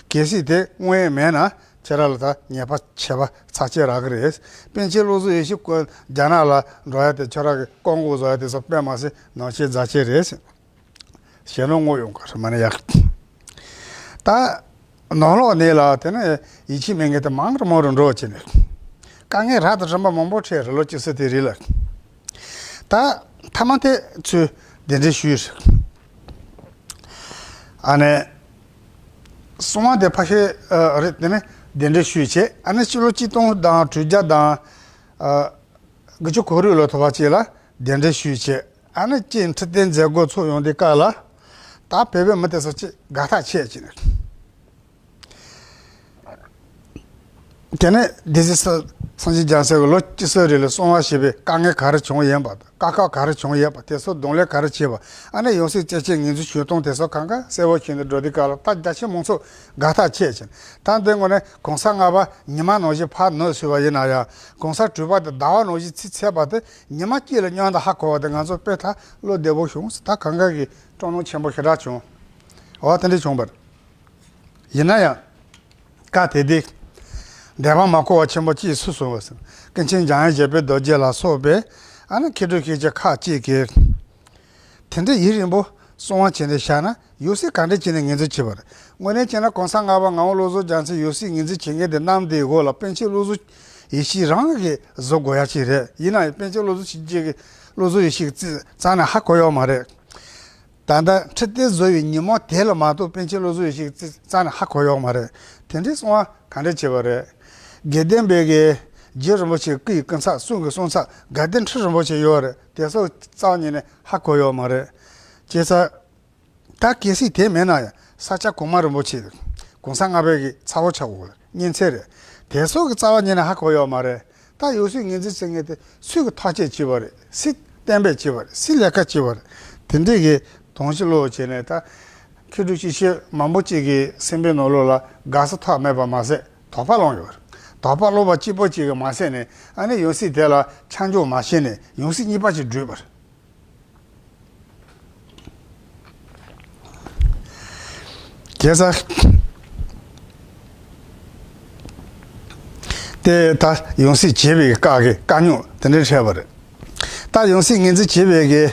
གལ་སྲིད་དེ་དངོས་ཡོད་མེད་ན་ཁྱེད་རང་ལ་ད་ཉེས་པ་ཆད་པ་ཚ་ཆད་རག་གི་རེད། པཎ་ཆེན་བློ་བཟང་ཡེ་ཤེས་ཁོ་རྒྱ་ནག་ལ་འགྲོ་ཡ་དེ་ཁྱོད་རང་གི་བཀག་འགོག་བཟོ་ཡ་དེ་ཚོ་དཔེ་མ་སྲིད་ནག་ཆེ་རྫ་ཆེ་རེད། ཞེ་ནོ་ངོ་ཡོང་ག་རེད་མ་ནི་ཡག་ད་ནང་ལོགས་ནས་ལ་དེ་ནས་ཡིད་ཆེས་མེད་མཁན་དེ་མང་རུ་མང་རུ་འགྲོ་བྱས་ནས། དཀའ་ངལ་རབ་དང་རིམ་པ་མང་པོ་འཕྲད་རེད། ལོ་བཅུ་གསུམ་དེ་རིང་ལ། ད་མཐའ་མ་དེ་ཚོས་གདན་འདྲེན་ཞུས་རེད། ཨ་ནས་གསང་བ་དེ་ཕལ་ཆེར་རེད། དེ་ནས་གདན་འདྲེན་ཞུས་བྱས། ཨ་ནས་ཕྱི་ལོ་གཅིག་སྟོང་དང་དྲུག་བརྒྱ་དང་དགུ་བཅུ་གོ་དྲུག་ལོ་ཐོག་པ་ཅིག་ལ་གདན་འདྲེན་ཞུས་བྱས། ཨ་ནི་ཅིག་ཁྲི་སྟེང་མཛད་སྒོ་ཚོགས་ཡོང་དུས་སྐབས་ལ། ད་བོད་པའི་མི་དེ་ཚོ་ཅིག་དགའ་ཐག་ཆད་ཅིག་ནས། དེ་ནས་སྡེ་སྲིད་ས་སངས་རྒྱས་རྒྱ་མཚོས་ལོ་བཅུ་གསུམ་རིང་ལ་གསང་བ་ཞེས་པའི་དཀའ་ངལ་ག་རེ་བྱུང་ཡིན་པ། དཀའ་ཁག་ག་རེ་བྱུང་ཡོད་པ། དེ་ཚོ་གདོང་ལེན་ག་རེ་བྱས་པ། ཨ་ནི་ཡང་སྲིད་བཙན་བྱོལ་ངོས་འཛིན་ཞུ་སྟངས་དེ་ཚོ་གང་ག་གསལ་པོ་བྱས་ནས་འགྲོ་དུས་སྐབས་ལ། ད་རྒྱ་ཆེ་མང་ཚོགས་དགའ་ཐག་ཆད་ཅིང་། ད་འདི་དངོས་གནས་གོང་ས་ལྔ་པ་ཉི་མ་ནང་བཞིན་ཕར་ནུབ་སོང་བ་ཡིན་ན་ཡང་། གོང་ས་སྤྲུལ་པ་དེ་ཟླ་བ་ནང་བཞིན་ཚེ་ཚད་པ་དེ་ཉི་མ་གཅིག་ལ་སྙམ་དུ་ཧ་གོ་བ་དེ་ང་ཚོ་དཔེ་ད་བློ་བདེ་པོ་བྱུང་། ད་གང་ག་གི་སྤྲོ་སྣང་ཆེན་པོ་ཞེ་དྲག་བྱུང་། འོ་དེ་འདྲ་བྱུང་བ་རེད། ཡིན་ན་ཡང་། སྐབས་དེ་དུས། འདས་པ་མ་གོ་བ་ཆེན་པོ་གཅིག་སུ་སོང་བ་ཟེར། ཀུན་མཁྱེན་འཇམ་དབྱངས་བཞད་པའི་རྡོ་རྗེ་ལ་སོགས་པའི་ཨ་ནི་མཁས་གྲུབ་ཤེས་བྱ་ཁག་ཅིག་གིས། དེ་འདྲའི་ཡུན་རིང་པོ་གསང་བ་བྱས་ནས་བཞག་ན་ཡང་སྲིད་ག་འདྲ་བྱས་ནས་ངོས་འཛིན་བྱེད་པ་རེད། དངོས་གནས་བྱས་ན་གོང་ས་ལྔ་པ་ངག་དབང་བློ་བཟང་རྒྱ་མཚོས་ཡང་སྲིད་ངོས་འཛིན་བྱེད་མཁན་དེ་གནམ་བདེ་སྒོ་ལ་པཎ་ཆེན་བློ་བཟང་ཡེ་ཤེས་རང་གིས་བཟོ་དགོས་ཡ་ཅིག་རེད། ཡིན་ན་ཡང་པཎ་ཆེན་བློ་བཟང་ཡེ་ཤེས་ཀྱིས་བློ་བཟང་ཡེ་ཤེས་ཀྱིས་རྩ་ནས་ཧ་གོ་ཡོད་མ་རེད། ད་ལྟ་ཁྲི་སྟེང་བཟོ་བའི་ཉིན་མོ་དེ་ལ་མ་གཏོགས་པཎ་ཆེན་བློ་བཟང་ཡེ་ཤེས་ཀྱིས་རྩ་ནས་ཧ་གོ་ཡོད་མ་རེད། དེ་འདྲའི་གསང་བ་ག་འདྲ་བྱས་པ་རེད། དགེ་ལྡན་པའི་གི་རྗེ་རིན་པོ་ཆེའི་སྐུ་ཡི་སྐུ་ཚབ་གསུང་གི་གསུང་ཚབ་དགའ་ལྡན་ཁྲི་རིན་པོ་ཆེ་ཡོད་རེད། དེ་ཚོ་རྩ་བ་ཉིད་ནས་ཧ་གོ་ཡོད་མ་རེད། བྱས་ཙང་། ད་གལ་སྲིད་དེ་མེད་ན་ཡང་ས་སྐྱ་གོང་མ་རིན་པོ་ཆེ། གོང་ས་ལྔ་པའི་གི་ཚ་བོ་ཆགས་འོང་ལ་གཉེན་ཚན་རེད། དེ་ཚོ་གི་རྩ་བ་ཉིད་ནས་ཧ་གོ་ཡོད་མ་རེད། ད་ཡང་སྲིད་ངོས་འཛིན་བྱེད་མཁན་དེ་སུས་གི་ཐག་གཅོད་བྱས་པ་རེད། སུས་གཏན་འབེབས་བྱས་པ་རེད། སུས་ལས་ཀ་བྱས་པ་རེད། དེ་འདྲའི་གི་དོན་ཞིག་བློ་བྱས་ནས། ད་མཁས་གྲུབ་སྐྱེས་ཆེན་མང་པོ་ཅིག་གི་སེམས་པའི་ནང་ལོགས་ལ་དགའ་བསུ་ཐོགས་མེད་པ་མ་ཟད་དོགས་པ་སློང་ཡོད་རེད། དོགས་པ་སློང་བ་གཅིག་པོ་ཅིག་གི་མ་ཟད་ནས། ཨ་ནི་ཡང་སྲིད་དེ་ལ་ཆ་འཇོག་མ་བྱས་ནས་ཡང་སྲིད་གཉིས་པ་ཅིག་བསྒྲུབས་པ་རེད། བྱས་ཙང་། དེ་ད་ཡང་སྲིད་བྱས་པའི་བཀའ་གི་བཀའ་རྙོག་དེ་འདྲ་འཕྲད་པ་རེད། ད་ཡང་སྲིད་ངོས་འཛིན་བྱས་པའི་གི་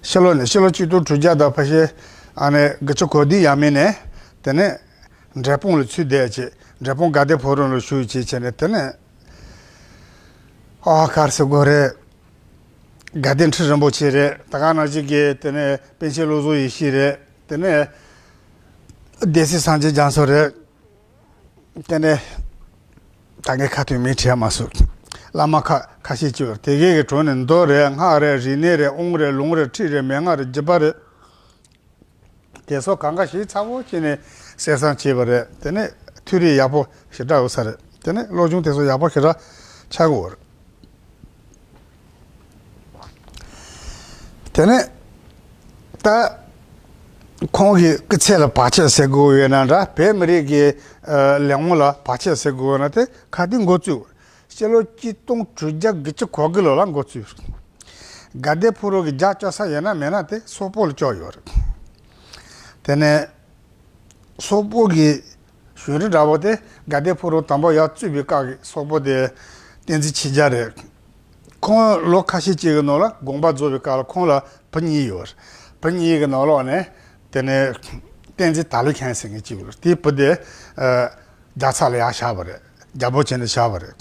ཕྱི་ལོ་ནས་ཕྱི་ལོ་གཅིག་སྟོང་དྲུག་བརྒྱ་དང་ཕལ་ཆེར་ཨ་ནི་དགུ་བཅུ་གོ་བདུན་ཡས་མས་ནས། དེ་ནས་འབྲས་སྤུངས་ལ་ཚུར་བསྡད་བྱས། འབྲས་སྤུངས་དགའ་ལྡན་ཕོ་བྲང་ལ་བཞུགས་བྱས་བྱས་ནས། དེ་ནས་ཨ་ག་རེ་ཟེར་དགོས་རེད། དགའ་ལྡན་ཁྲི་རིན་པོ་ཆེ་རེད། ད་ག་ནང་བཞིན་གྱི་དེ་ནས་པཎ་ཆེན་བློ་བཟང་ཡེ་ཤེས་རེད། དེ་ནས་སྡེ་སྲིད་སངས་རྒྱས་རྒྱ་མཚོ་རེད། དེ་ནས་ད་ངས་ཁ་ཐུག་མིང་བྲིས་མ་སོང་། བླ་མ་ཁ་ཁ་ཤས་ཅིག་ཡོད་རེད། དེ་གའི་གི་དྲུང་ནས་མདོ་རེད། སྔགས་རེད། རིག་གནས་རེད། དབང་རེད། ལུང་རེད། ཁྲིད་རེད། མན་ངག་རེད། རྒྱུད་པ་རེད། དེ་ཚོ་གང་ག་ཞིག་ཚ་བོ་བྱས་ནས་གསན་བསམ་བྱས་པ་རེད། དེ་ནས་ཐུགས་རེ་ཡག་པོ་ཞེ་དྲག་ཡོད་ས་རེད། དེ་ནས་སློབ་སྦྱོང་དེ་ཚོ་ཡག་པོ་ཞེ་དྲག་ཆགས་ཀྱི་ཡོད་རེད། དེ་ནས་ད་ཁོང་གི་སྐུ་ཚེ་ལ་བར་ཆད་ཟེར་དགོས་ཡོད་ན་འདྲ། བོད་མི་རིགས་ཀྱི་ཨ་ལས་དབང་ལ་བར་ཆད་ཟེར་དགོས་ཡོད་ན་དེ་ག་དུས་འགོ་བཙུགས། ཕྱི་ལོ་གཅིག་སྟོང་དྲུག་བརྒྱ་དགུ་བཅུ་གོ་དགུ་ལོ་ལ་འགོ་བཙུགས། དགའ་ལྡན་ཕོ་བྲང་གི་རྒྱབ་སྐྱོར་ས་ཡོད་ན་མེད་ན་དེ་སོག་པོ་ལ་སྐྱོར་ཡོད་རེད། དེ་ནས་སོག་པོ་གི་གཞུང་རིགས་འདྲ་པོ་དེ་དགའ་ལྡན་ཕོ་བྲང་དང་པོ་ཡར་བཙུགས་པའི་སྐབས་ཀྱི་སོག་པོ་དེ་བསྟན་འཛིན་ཆོས་རྒྱལ་རེད། ཁོང་ལོ་ཁ་ཤས་ཅིག་གི་ནང་ལ་དགོངས་པ་རྫོགས་པའི་སྐབས་ལ་ཁོང་ལ་བུ་གཉིས་ཡོད་རེད། བུ་གཉིས་ཀྱི་ནང་ལོགས་ནས་དེ་ནས་བསྟན་འཛིན་དར་ལི་མཁན་ཟེར་མཁན་གཅིག་ཡོད་རེད། དེའི་བུ་དེ་ཨ་རྒྱལ་ཚབ་ལ་ཡར་བཞག་པ་རེད། རྒྱལ་པོ་བྱས་ནས་བཞག་པ་རེད།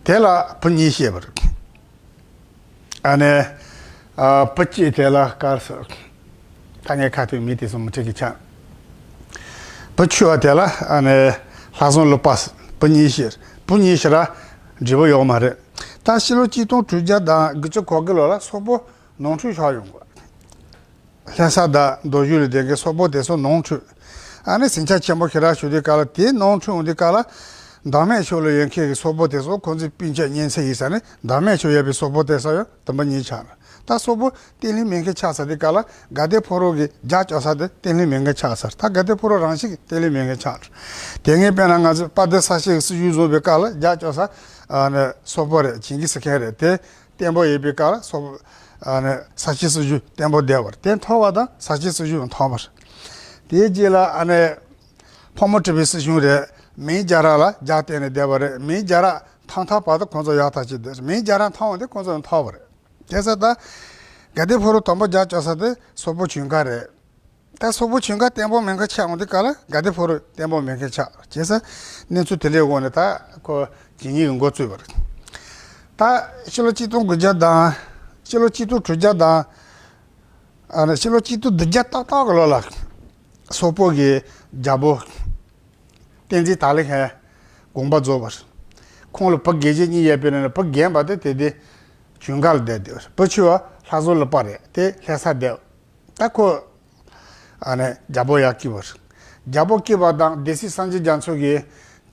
དེ་ལ་བུ་གཉིས་སྐྱེས་པ་རེད། ཨ་ནི་ཨ་བུ་གཅིག་དེ་ལ་ག་རེ་ཟེར། ད་ངས་ཁ་ཐུག་མིང་དེ་ཚོ་མི་འཁྲིད་ཀྱི་ཆགས། བུ་ཆུང་བ་དེ་ལ་ཨ་ནི་ལྷ་བཟང་ལུག་པ། བུ་གཉིས་ཤི། བུ་གཉིས་ཤི་ར་འབྲས་བུ་ཡོད་མ་རེད། ད་ཕྱི་ལོ་གཅིག་སྟོང་དྲུག་བརྒྱ་དང་དགུ་བཅུ་གོ་དགུ་ལོ་ལ་སོག་པོ་ནང་འཁྲུག་ཤོར་ཡོང་གི། ལྷ་ས་དང་རྡོ་བཞུ་ལ་བསྡད་མཁན་སོག་པོ་དེ་ཚོ་ནང་འཁྲུག་ཨ་ནི་ཟིང་ཆ་ཆེན་པོ་ཞེ་དྲག་བྱུང་དུས་སྐབས་ལ། དེ་ནང་འཁྲུག་འོང་དུས་སྐབས་ལ། བདག་མེད་ཕྱོགས་ལ་ཡོད་མཁན་གྱི་སོག་པོ་དེ་ཚོ་ཁོང་ཚོའི་སྤུན་མཆེད་གཉེན་ཚན་ཡིན་ས་ནི། བདག་མེད་ཕྱོགས་ཡོད་པའི་སོག་པོ་དེ་ཚོ་ཡང་དུམ་བུ་གཉིས་ཆགས་ལ། ད་སོག་པོ་བརྟན་ལྷིང་མེད་མཁན་ཆགས་ཚར་དུས་སྐབས་ལ། དགའ་ལྡན་ཕོ་བྲང་གི་རྒྱབ་སྐྱོར་ས་དེ་བརྟན་ལྷིང་མེད་མཁན་ཆགས་ཚར། ད་དགའ་ལྡན་ཕོ་བྲང་རང་བཞིན་གྱི་བརྟན་ལྷིང་མེད་མཁན་ཆགས་ཚར། དེ་སྔའི་དཔེར་ན་ང་ཚོས་དཔལ་ལྡན་ས་སྐྱའི་སྲིད་བྱུས་བཟུང་བའི་སྐབས་ལ་རྒྱབ་སྐྱོར་ས་ཨ་ནི་སོག་པོ་རེད། ཇིང་གིས་ཁེན་རེད། དེ་བརྟན་པོ་ཡིན་པའི་སྐབས་ལ་སོག་ཨ་ནི་ས་སྐྱའི་སྲིད་བྱུས་བརྟན་པོ་བསྡད་པ་རེད། དེ་འཐོར་བ་དང་ས་སྐྱའི་སྲིད་བྱུས་འཐོར་བ་རེད། དེའི་རྗེས་ལ་ཨ་ནི་ཕོ་མོ་གྲུ་པའི་སྲིད་གཞུང་རེད། མིང་རྒྱལ་རབས་ལ་རྒྱབ་བརྟེན་ནས་བསྡད་པ་རེད། མིང་རྒྱལ་རབས་འཐོར་འཐོར་བར་དུ་ཁོང་ཚོ་ཡག་ཐག་ཆོད་བསྡད། མིང་རྒྱལ་རབས་འཐོར་འོང་དུས་ཁོང་ཚོ་འཐོར་བ་རེད། བྱས་ཙང་ད་དགའ་ལྡན་ཕོ་བྲང་དང་པོ་རྒྱབ་སྐྱོར་ས་དེ་སོག་པོ་ཆུང་ཁ་རེད། ད་སོག་པོ་ཆུང་ཁ་བརྟན་པོ་མེད་མཁན་ཆགས་འོང་དུས་སྐབས་ལ་དགའ་ལྡན་ཕོ་བྲང་བརྟན་པོ་མེད་མཁན་ཆགས། བྱས་ཙང་གནས་ཚུལ་དེ་འདྲའི་འོག་ནས་ད་ཁོ་ཇི་སྙེད་ཀྱི་འགོ་བཙུགས་པ་རེད། ད་ཕྱི་ལོ་གཅིག་སྟོང་དགུ་བརྒྱ་དང་། ཕྱི་ལོ་གཅིག་སྟོང་དྲུག་བརྒྱ་དང་། ཨ་ནི་ཕྱི་ལོ་གཅིག་སྟོང་བདུན་བརྒྱ་ཏག་ཏག་གི་ལོ་ལ་སོག་པོ་གི་རྒྱལ་པོ་བསྟན་འཛིན་དར་ལི་མཁན་དགོངས་པ་རྫོགས་པ་རེད། ཁོང་ལ་བུ་རྒན་གཞོན་གཉིས་ཡོད་པའི་ནང་ནས་བུ་རྒན་པ་དེ་དེ་དེ་ཇུན་གར་ལ་བསྡད་བསྡད་པ་རེད། བུ་ཆུང་བ་ལྷ་བཟང་ལུག་པ་རེད། དེ་ལྷ་ས་བསྡད། ད་ཁོ་ཨ་ནི་རྒྱལ་པོ་ཡར་བསྐོས་པ་རེད། རྒྱལ་པོ་བསྐོས་པ་དང་སྡེ་སྲིད་སངས་རྒྱས་རྒྱ་མཚོ་གིས་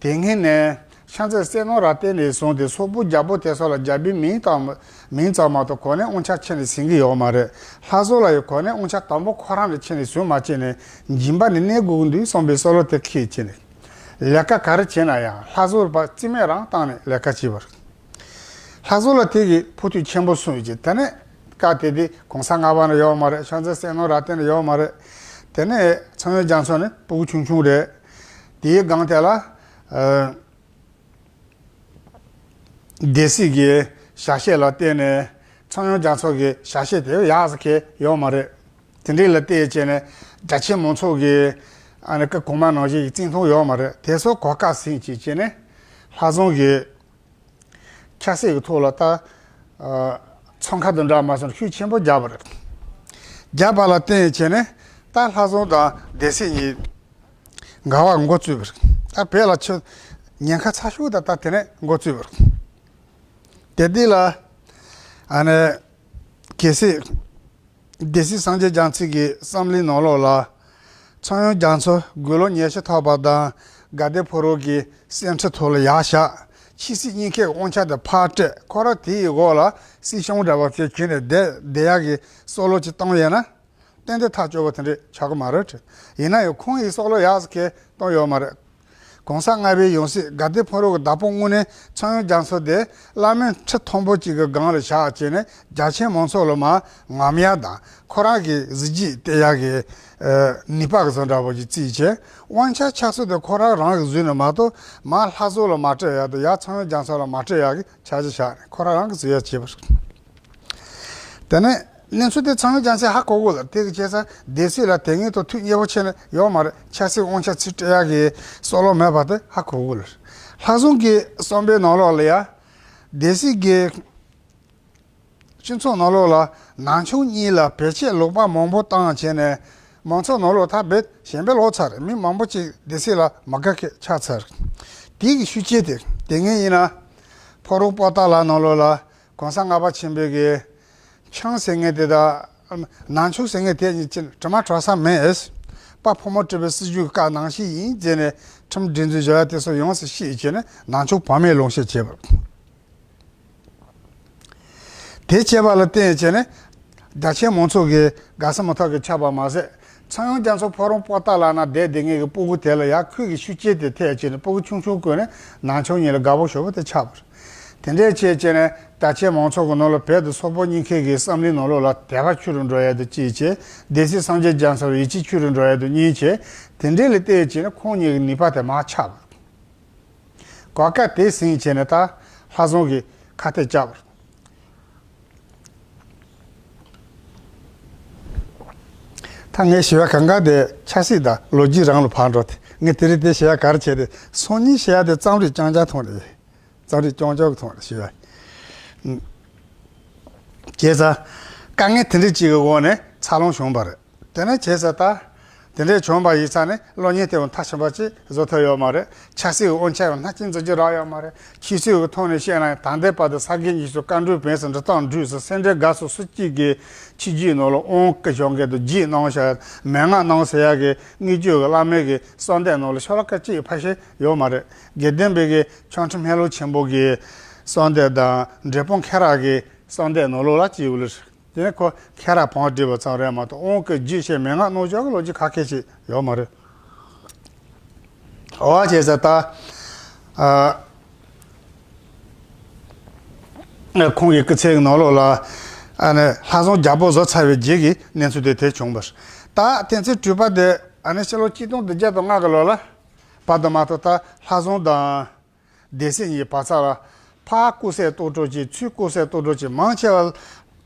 དེ་སྔོན་ནས་ཤར་རྩེ་རྩེ་ནོར་ར་ཏན་ནས་བཟུང་སྟེ་སོག་པོ་རྒྱལ་པོ་དེ་ཚོ་ལ་རྒྱལ་པོའི་མིང་དང་མིང་ཙམ་མ་གཏོགས་གོ་གནས་དབང་ཆ་ཁྱེར་ནས་ཟིན་གྱི་ཡོད་མ་རེད། ལྷ་བཟང་ལ་ཡང་གོ་གནས་དབང་ཆ་དང་པོ་ཁོ་རང་ལ་ཁྱེར་ནས་ཟིན་མ་བྱས་ནས་སྦྱིན་པ་ནི་གནས་དགོས་ཀྱི་འདུག་བསམ་པའི་བསམ་བློ་དེ་འཁྱེར་བྱས་ནས། ལས་ཀ་ག་རེ་བྱས་ན་ཡང་ལྷ་བཟང་ལ་ཕར་རྩིས་མེད་རང་བཏང་ནས་ལས་ཀ་བྱས་པ་རེད། ལྷ་བཟང་ལ་དེ་གི་ཕོག་ཐུག་ཆེན་པོ་སོང་ཡོད་ཀྱི། དེ་ནས་སྐབས་དེ་དུས་གོང་ས་ལྔ་པ་ནས་ཡོད་མ་རེད། ཤར་རྩེ་རྩེ་ནོར་ར་ཏན་ནས་ཡོད་མ་རེད། དེ་ནས་ཚངས་དབྱངས་རྒྱ་མཚོ་ནི་སྤུ་གུ་ཆུང་ཆུང་རེད། དེའི་སྒང་དེ་ལ་ཨ་སྡེ་སྲིད་ཀྱི་ཞལ་བཞེས་ལ་བརྟེན་ནས་ཚངས་དབྱངས་རྒྱ་མཚོ་གི་ཞལ་བཞེས་དེ་ཡག་ཟེར་མཁན་ཡོད་མ་རེད། དེ་འདྲའི་ལ་བལྟས་བྱས་ནས་རྒྱ་ཆེན་མང་ཚོགས་ཀྱི་ཨ་ནི་སྐུ་གོང་མ་ནང་བཞིན་གྱི་བརྩི་མཐོང་ཡོད་མ་རེད། དེ་ཚོ་གོ་སྐབས་ཟིན་བྱས་བྱས་ནས་ལྷ་བཟང་གི་ཆབ་སྲིད་ཀྱི་ཐོག་ལ་ད་ཨ་འཚང་ཁ་དང་འདྲ་མ་སོང་ཤུགས་ཆེན་པོ་རྒྱག་པ་རེད། རྒྱག་པ་ལ་བརྟེན་བྱས་ནས་ད་ལྷ་བཟང་དང་སྡེ་སྲིད་གཉིས་འགལ་བ་འགོ་བཙུགས་པ་རེད། ད་བོད་ལ་ཆུ་ཉེན་ཁ་ཚ་ཤོས་ད་ད་དེ་ནས་འགོ་བཙུགས་པ་རེད། དེ་དུས་ལ་ཨ་ནི་གལ་སྲིད་སྡེ་སྲིད་སངས་རྒྱས་རྒྱ་མཚོ་གི་བསམ་བློའི་ནང་ལོགས་ལ་ཚངས་དབྱངས་རྒྱ་མཚོ་དགུང་ལོ་ཉི་ཤུ་ཐོག་པ་དང་དགའ་ལྡན་ཕོ་བྲང་གི་སེམས་ཁྲལ་ཐོག་ལ་ཡར་བཞག་ཕྱི་སྲིད་གཉིས་ཀའི་དབང་ཆ་དེ་ཕར་སྤྲད། ཁོ་རང་དེའི་འོག་ལ་སྲིད་སྐྱོང་འདྲ་བ་ཞིག་བྱས་ནས་བསྡད་བསྡད་ཡག་གི་བསམ་བློ་ཅིག་བཏང་ཡོད་ན། ཏན་ཏན་ཐག་གཅོད་པ་དེ་འདྲ་ཆགས་ཀྱི་མ་རེད། ཡིན་ན་ཡང་ཁོང་གིས་བསམ་བློ་ཡག་ཟེར་མཁན་གཏོང་ཡོད་མ་རེད། གོང་ས་ལྔ་པའི་ཡང་སྲིད་དགའ་ལྡན་ཕོ་བྲང་གི་བདག་པོ་དངོས་གནས་ཚངས་དབྱངས་རྒྱ་མཚོ་དེ་བླ་སྨན་ཁྲི་མཐོན་པོ་གཅིག་གི་སྒང་ལ་བཞག་བྱས་ནས་རྒྱ་ཆེན་མང་ཚོགས་ལ་མར་ངོམ་ཡག་དང་ཁོ་རང་གི་གཟི་བརྗིད་སྟེར་ཡག་གི་ཨ་ནུས་པ་གི་བཟོ་འདྲ་བོ་ཞིག་བརྩིས་བྱས། དབང་ཆ་ཆབ་སྲིད་དེ་ཁོ་རང་རང་གིས་བཟུང་ནས་མ་གཏོགས་མར་ལྷ་བཟང་ལ་མ་སྤྲད་ཡག་དང་ཡར་ཚངས་དབྱངས་རྒྱ་མཚོ་ལ་མ་སྤྲད་ཡག་གི་འཆར་གཞི་བཞག་ནས་ཁོ་རང་རང་གིས་བཟོ་ཡག་བྱས་པ་རེད། དེ་ནས་གནས་ཚུལ་དེ་ཚངས་དབྱངས་རྒྱ་མཚོས་ཧ་གོ་གི་ལ། དེ་གི་བྱས་ཙང་སྡེ་སྲིད་ལ་དེ་སྔོན་དུ་ཐུགས་མཉེས་པོ་བྱས་ནས་ཡོད་མ་རེད། ཆབ་སྲིད་དབང་ཆ་ཚུར་སྤྲད་ཡག་གི་བསམ་བློ་མེད་པ་དེ་ཧ་གོ་གི་ལ། ལྷ་བཟང་གི་བསམ་པའི་ནང་ལོགས་ལ་ཡ་སྡེ་སྲིད་ཀྱི་སྤྱི་ཚོགས་ནང་ལོགས་ལ་ནང་ཆོས་གཉིས་ལ་བེད་སྤྱོད་ལོག་པ་མང་པོ་བཏང་བྱས་ནས་མང་ཚོགས་ནང་ལོགས་ད་བེད་ཞེན་པའི་ལོག་ཚར་རེད། མི་མང་པོ་ཅིག་སྡེ་སྲིད་ལ་མ་དགའ་མཁན་ཆགས་ཚར་རེད། དེ་གི་ཤུགས་རྐྱེན་དེ་དེ་སྔོན་ཡིན་ན་ཕོ་བྲང་པོ་ཏཱ་ལ་ནང་ལོགས་ལ། གོང་ས་ལྔ་པ་ཆེན་པོའི་གི་ཆང་ཟེར་མཁན་དེ་དང་ནང་ཆོས་ཟེར་མཁན་དེ་གཉིས་ཀྱི་དྲི་མ་བྲལ་ས་མེད། དཔལ་ཕོ་མོ་གྲུ་པའི་སྲིད་བྱུས་ཀྱི་སྐབས་ནང་བཞིན་ཡིན་ཟེར་ནས་ཁྲིམས་སྒྲིག་འཛུགས་བཟོ་ཡ་དེ་ཚོ་ཡོངས་སུ་ཤེས་བྱས་ནས་ནང་ཆོས་བག་མེད་ལོངས་སྤྱོད་བྱས་པ། དེ་བྱས་པ་ལ་བརྟེན་བྱས་ནས་རྒྱ་ཆེན་མང་ཚོགས་ཀྱིས་དགའ་ས་མི་ཐག་གིས་ཆགས་པ་མ་ཟད། ཚངས་དབྱངས་རྒྱ་མཚོ་ཕོ་བྲང་པོ་ཏཱ་ལ་ན་བསྡད་བསྡད་མཁན་གྱི་སྤུ་གུ་དེ་ལ་ཡང་ཁོས་ཀྱི་ཤུགས་རྐྱེན་དེ་ཐེབས་བྱས་ནས་སྤུ་གུ་ཆུང་ཆུང་ཀུན་ནས་ནང་ཆུང་གཉིས་ལ་དགའ་པོ་ཞེ་པོ་དེ་ཆགས་པ་རེད། དེ་འདྲས་བྱས་བྱས་ནས་རྒྱ་ཆེན་མང་ཚོགས་ཀྱི་ནང་ལ་བོད་དུ་སོག་པོ་གཉིས་ཁེ་གི་བསམ་བློའི་ནང་ལོགས་ལ་དད་པ་ཆུ་རུ་འགྲོ་ཡ་དེ་ཅིག་བྱས། སྡེ་སྲིད་སངས་རྒྱས་རྒྱ་མཚོར་ཡིད་ཆེས་ཆུ་རུ་འགྲོ་ཡ་དེ་གཉིས་བྱས། དེ་འདྲས་ལ་བལྟས་བྱས་ནས་ཁོང་གཉིས་ཀྱི་ནུས་པ་དེ་མར་ཆག་པ་རེད། གོ་སྐབས་དེ་ཟིན་བྱས་ནས་ད་ལྷ་བཟང་གིས་ཁ་གཏད་བཅག་པ་རེད། ད་ངས་ཞུ་བ་གང་ག་དེ་ཆབ་སྲིད་དང་ལོ་རྒྱུས་རང་ལ་ཕར་འགྲོ་སྟེ། ངས་དེ་རིང་དེ་ཞུ་བ་ག་རེ་བྱས་ཏེ། སང་ཉིན་ཞུ་བ་དེ་རྩོམ་རིག་རྐྱང་རྐྱང་ཐོག་ནས་རེད། རྩོམ་རིག་རྐྱང་རྐྱང་གི་ཐོག་ནས་ཞུ་བ་ཡིན། བྱས་ཙང་དཀའ་ངལ་དེ་འདྲ་ཅིག་གི་འོག་ནས་འཚར་ལོངས་བྱུང་བ་རེད། དེ་ནས་བྱས་ཙང་ད། དེ་འདྲའི་བྱུང་བ་ཡིན་ཙང་ནས་གློག་བརྙན་དེ་མཐའ་ཕྱིན་པ་ཅིག་བཟོ་ཐུབ་ཡོད་མ་རེད། ཆབ་སྲིད་ཀྱི་དབང་ཆ་ཡང་སྣ་གཅིག་འཛིན་རྒྱུ་རག་ཡོད་མ་རེད། ཆོས་སྲིད་ཀྱི་ཐོག་ནས་བཤད་ན་ཡང་ད་ལྟའི་བར་དུ་ས་དགེ་བརྒྱད་ཅུ་བཀའ་འགྲོའི་བོན་སོགས་འབྲི་སྟངས་འགྲོས་སུ་སེ་འབྲས་དགའ་སོགས་སུ་གཅིག་གིས་ཆོས་བརྒྱུད་ནང་ལ་དབང་བསྐུར་བྱུང་མཁན་དུ་རྗེས་གནང་བྱ་མན་ངག་གནང་ཟེར་ཡག་གི་དངོས་བརྒྱུད་ཀྱི་བླ་མའི་གི་གསོལ་འདེབས་ནང་ལ་ཤོ་ལོ་ཀ་གཅིག་ཕལ་ཆེར་ཡོད་མ་རེད། དགེ་ལྡན་པའི་གི་ཆོས་ཁྲིམས་ཧེ་ལོ་ཆེན་པོ་གི་གསོལ་འདེབས་དང་འབྲས་སྤུངས་ཁྱི་ར་གི་གསོལ་འདེབས་ནང་ལོགས་ལ་ཅིག་ཡོད་ལ། དེ་ནས་ཁོ་ཁྱེད་རང་བང་བསྒྲིགས་པ་ཙམ་རེད་མ་གཏོགས་དབང་བསྐུར་རྗེས་བཤད་མན་ངག་གནང་ཕྱོགས་ཀྱི་ལོ་རྒྱུས་ག་གེ་ཞིག་ཡོད་མ་རེད། འོ་བྱས་ཙང་ད། ཨ། ཁོང་གི་སྐུ་ཚེ་གི་ནང་ལོགས་ལ། ཨ་ནི་ལྷ་བཟང་རྒྱལ་པོ་བཟོ་ཚར་བའི་རྗེས་ཀྱི་གནས་ཚུལ་དེ་དེ་བྱུང་བ་རེད། ད་དེ་ཚེ་སྤྲུལ་པ་དེ་ཨ་ནི་ཕྱི་ལོ་ཆིག་སྟོང་བདུན་བརྒྱ་དང་ལྔ་གི་ལོ་ལ་བར་དུ་མ་གཏོགས་ད་ལྷ་བཟང་དང་། སྡེ་སྲིད་གཉིས་བར་ས་ལ་ཕར་སྐུ་སྲས་ལྟོ་གྲོགས་ཅིག་ཚུར་སྐུ་སྲས་ལྟོ་གྲོགས་ཅིག་མང་ཆེ་བ་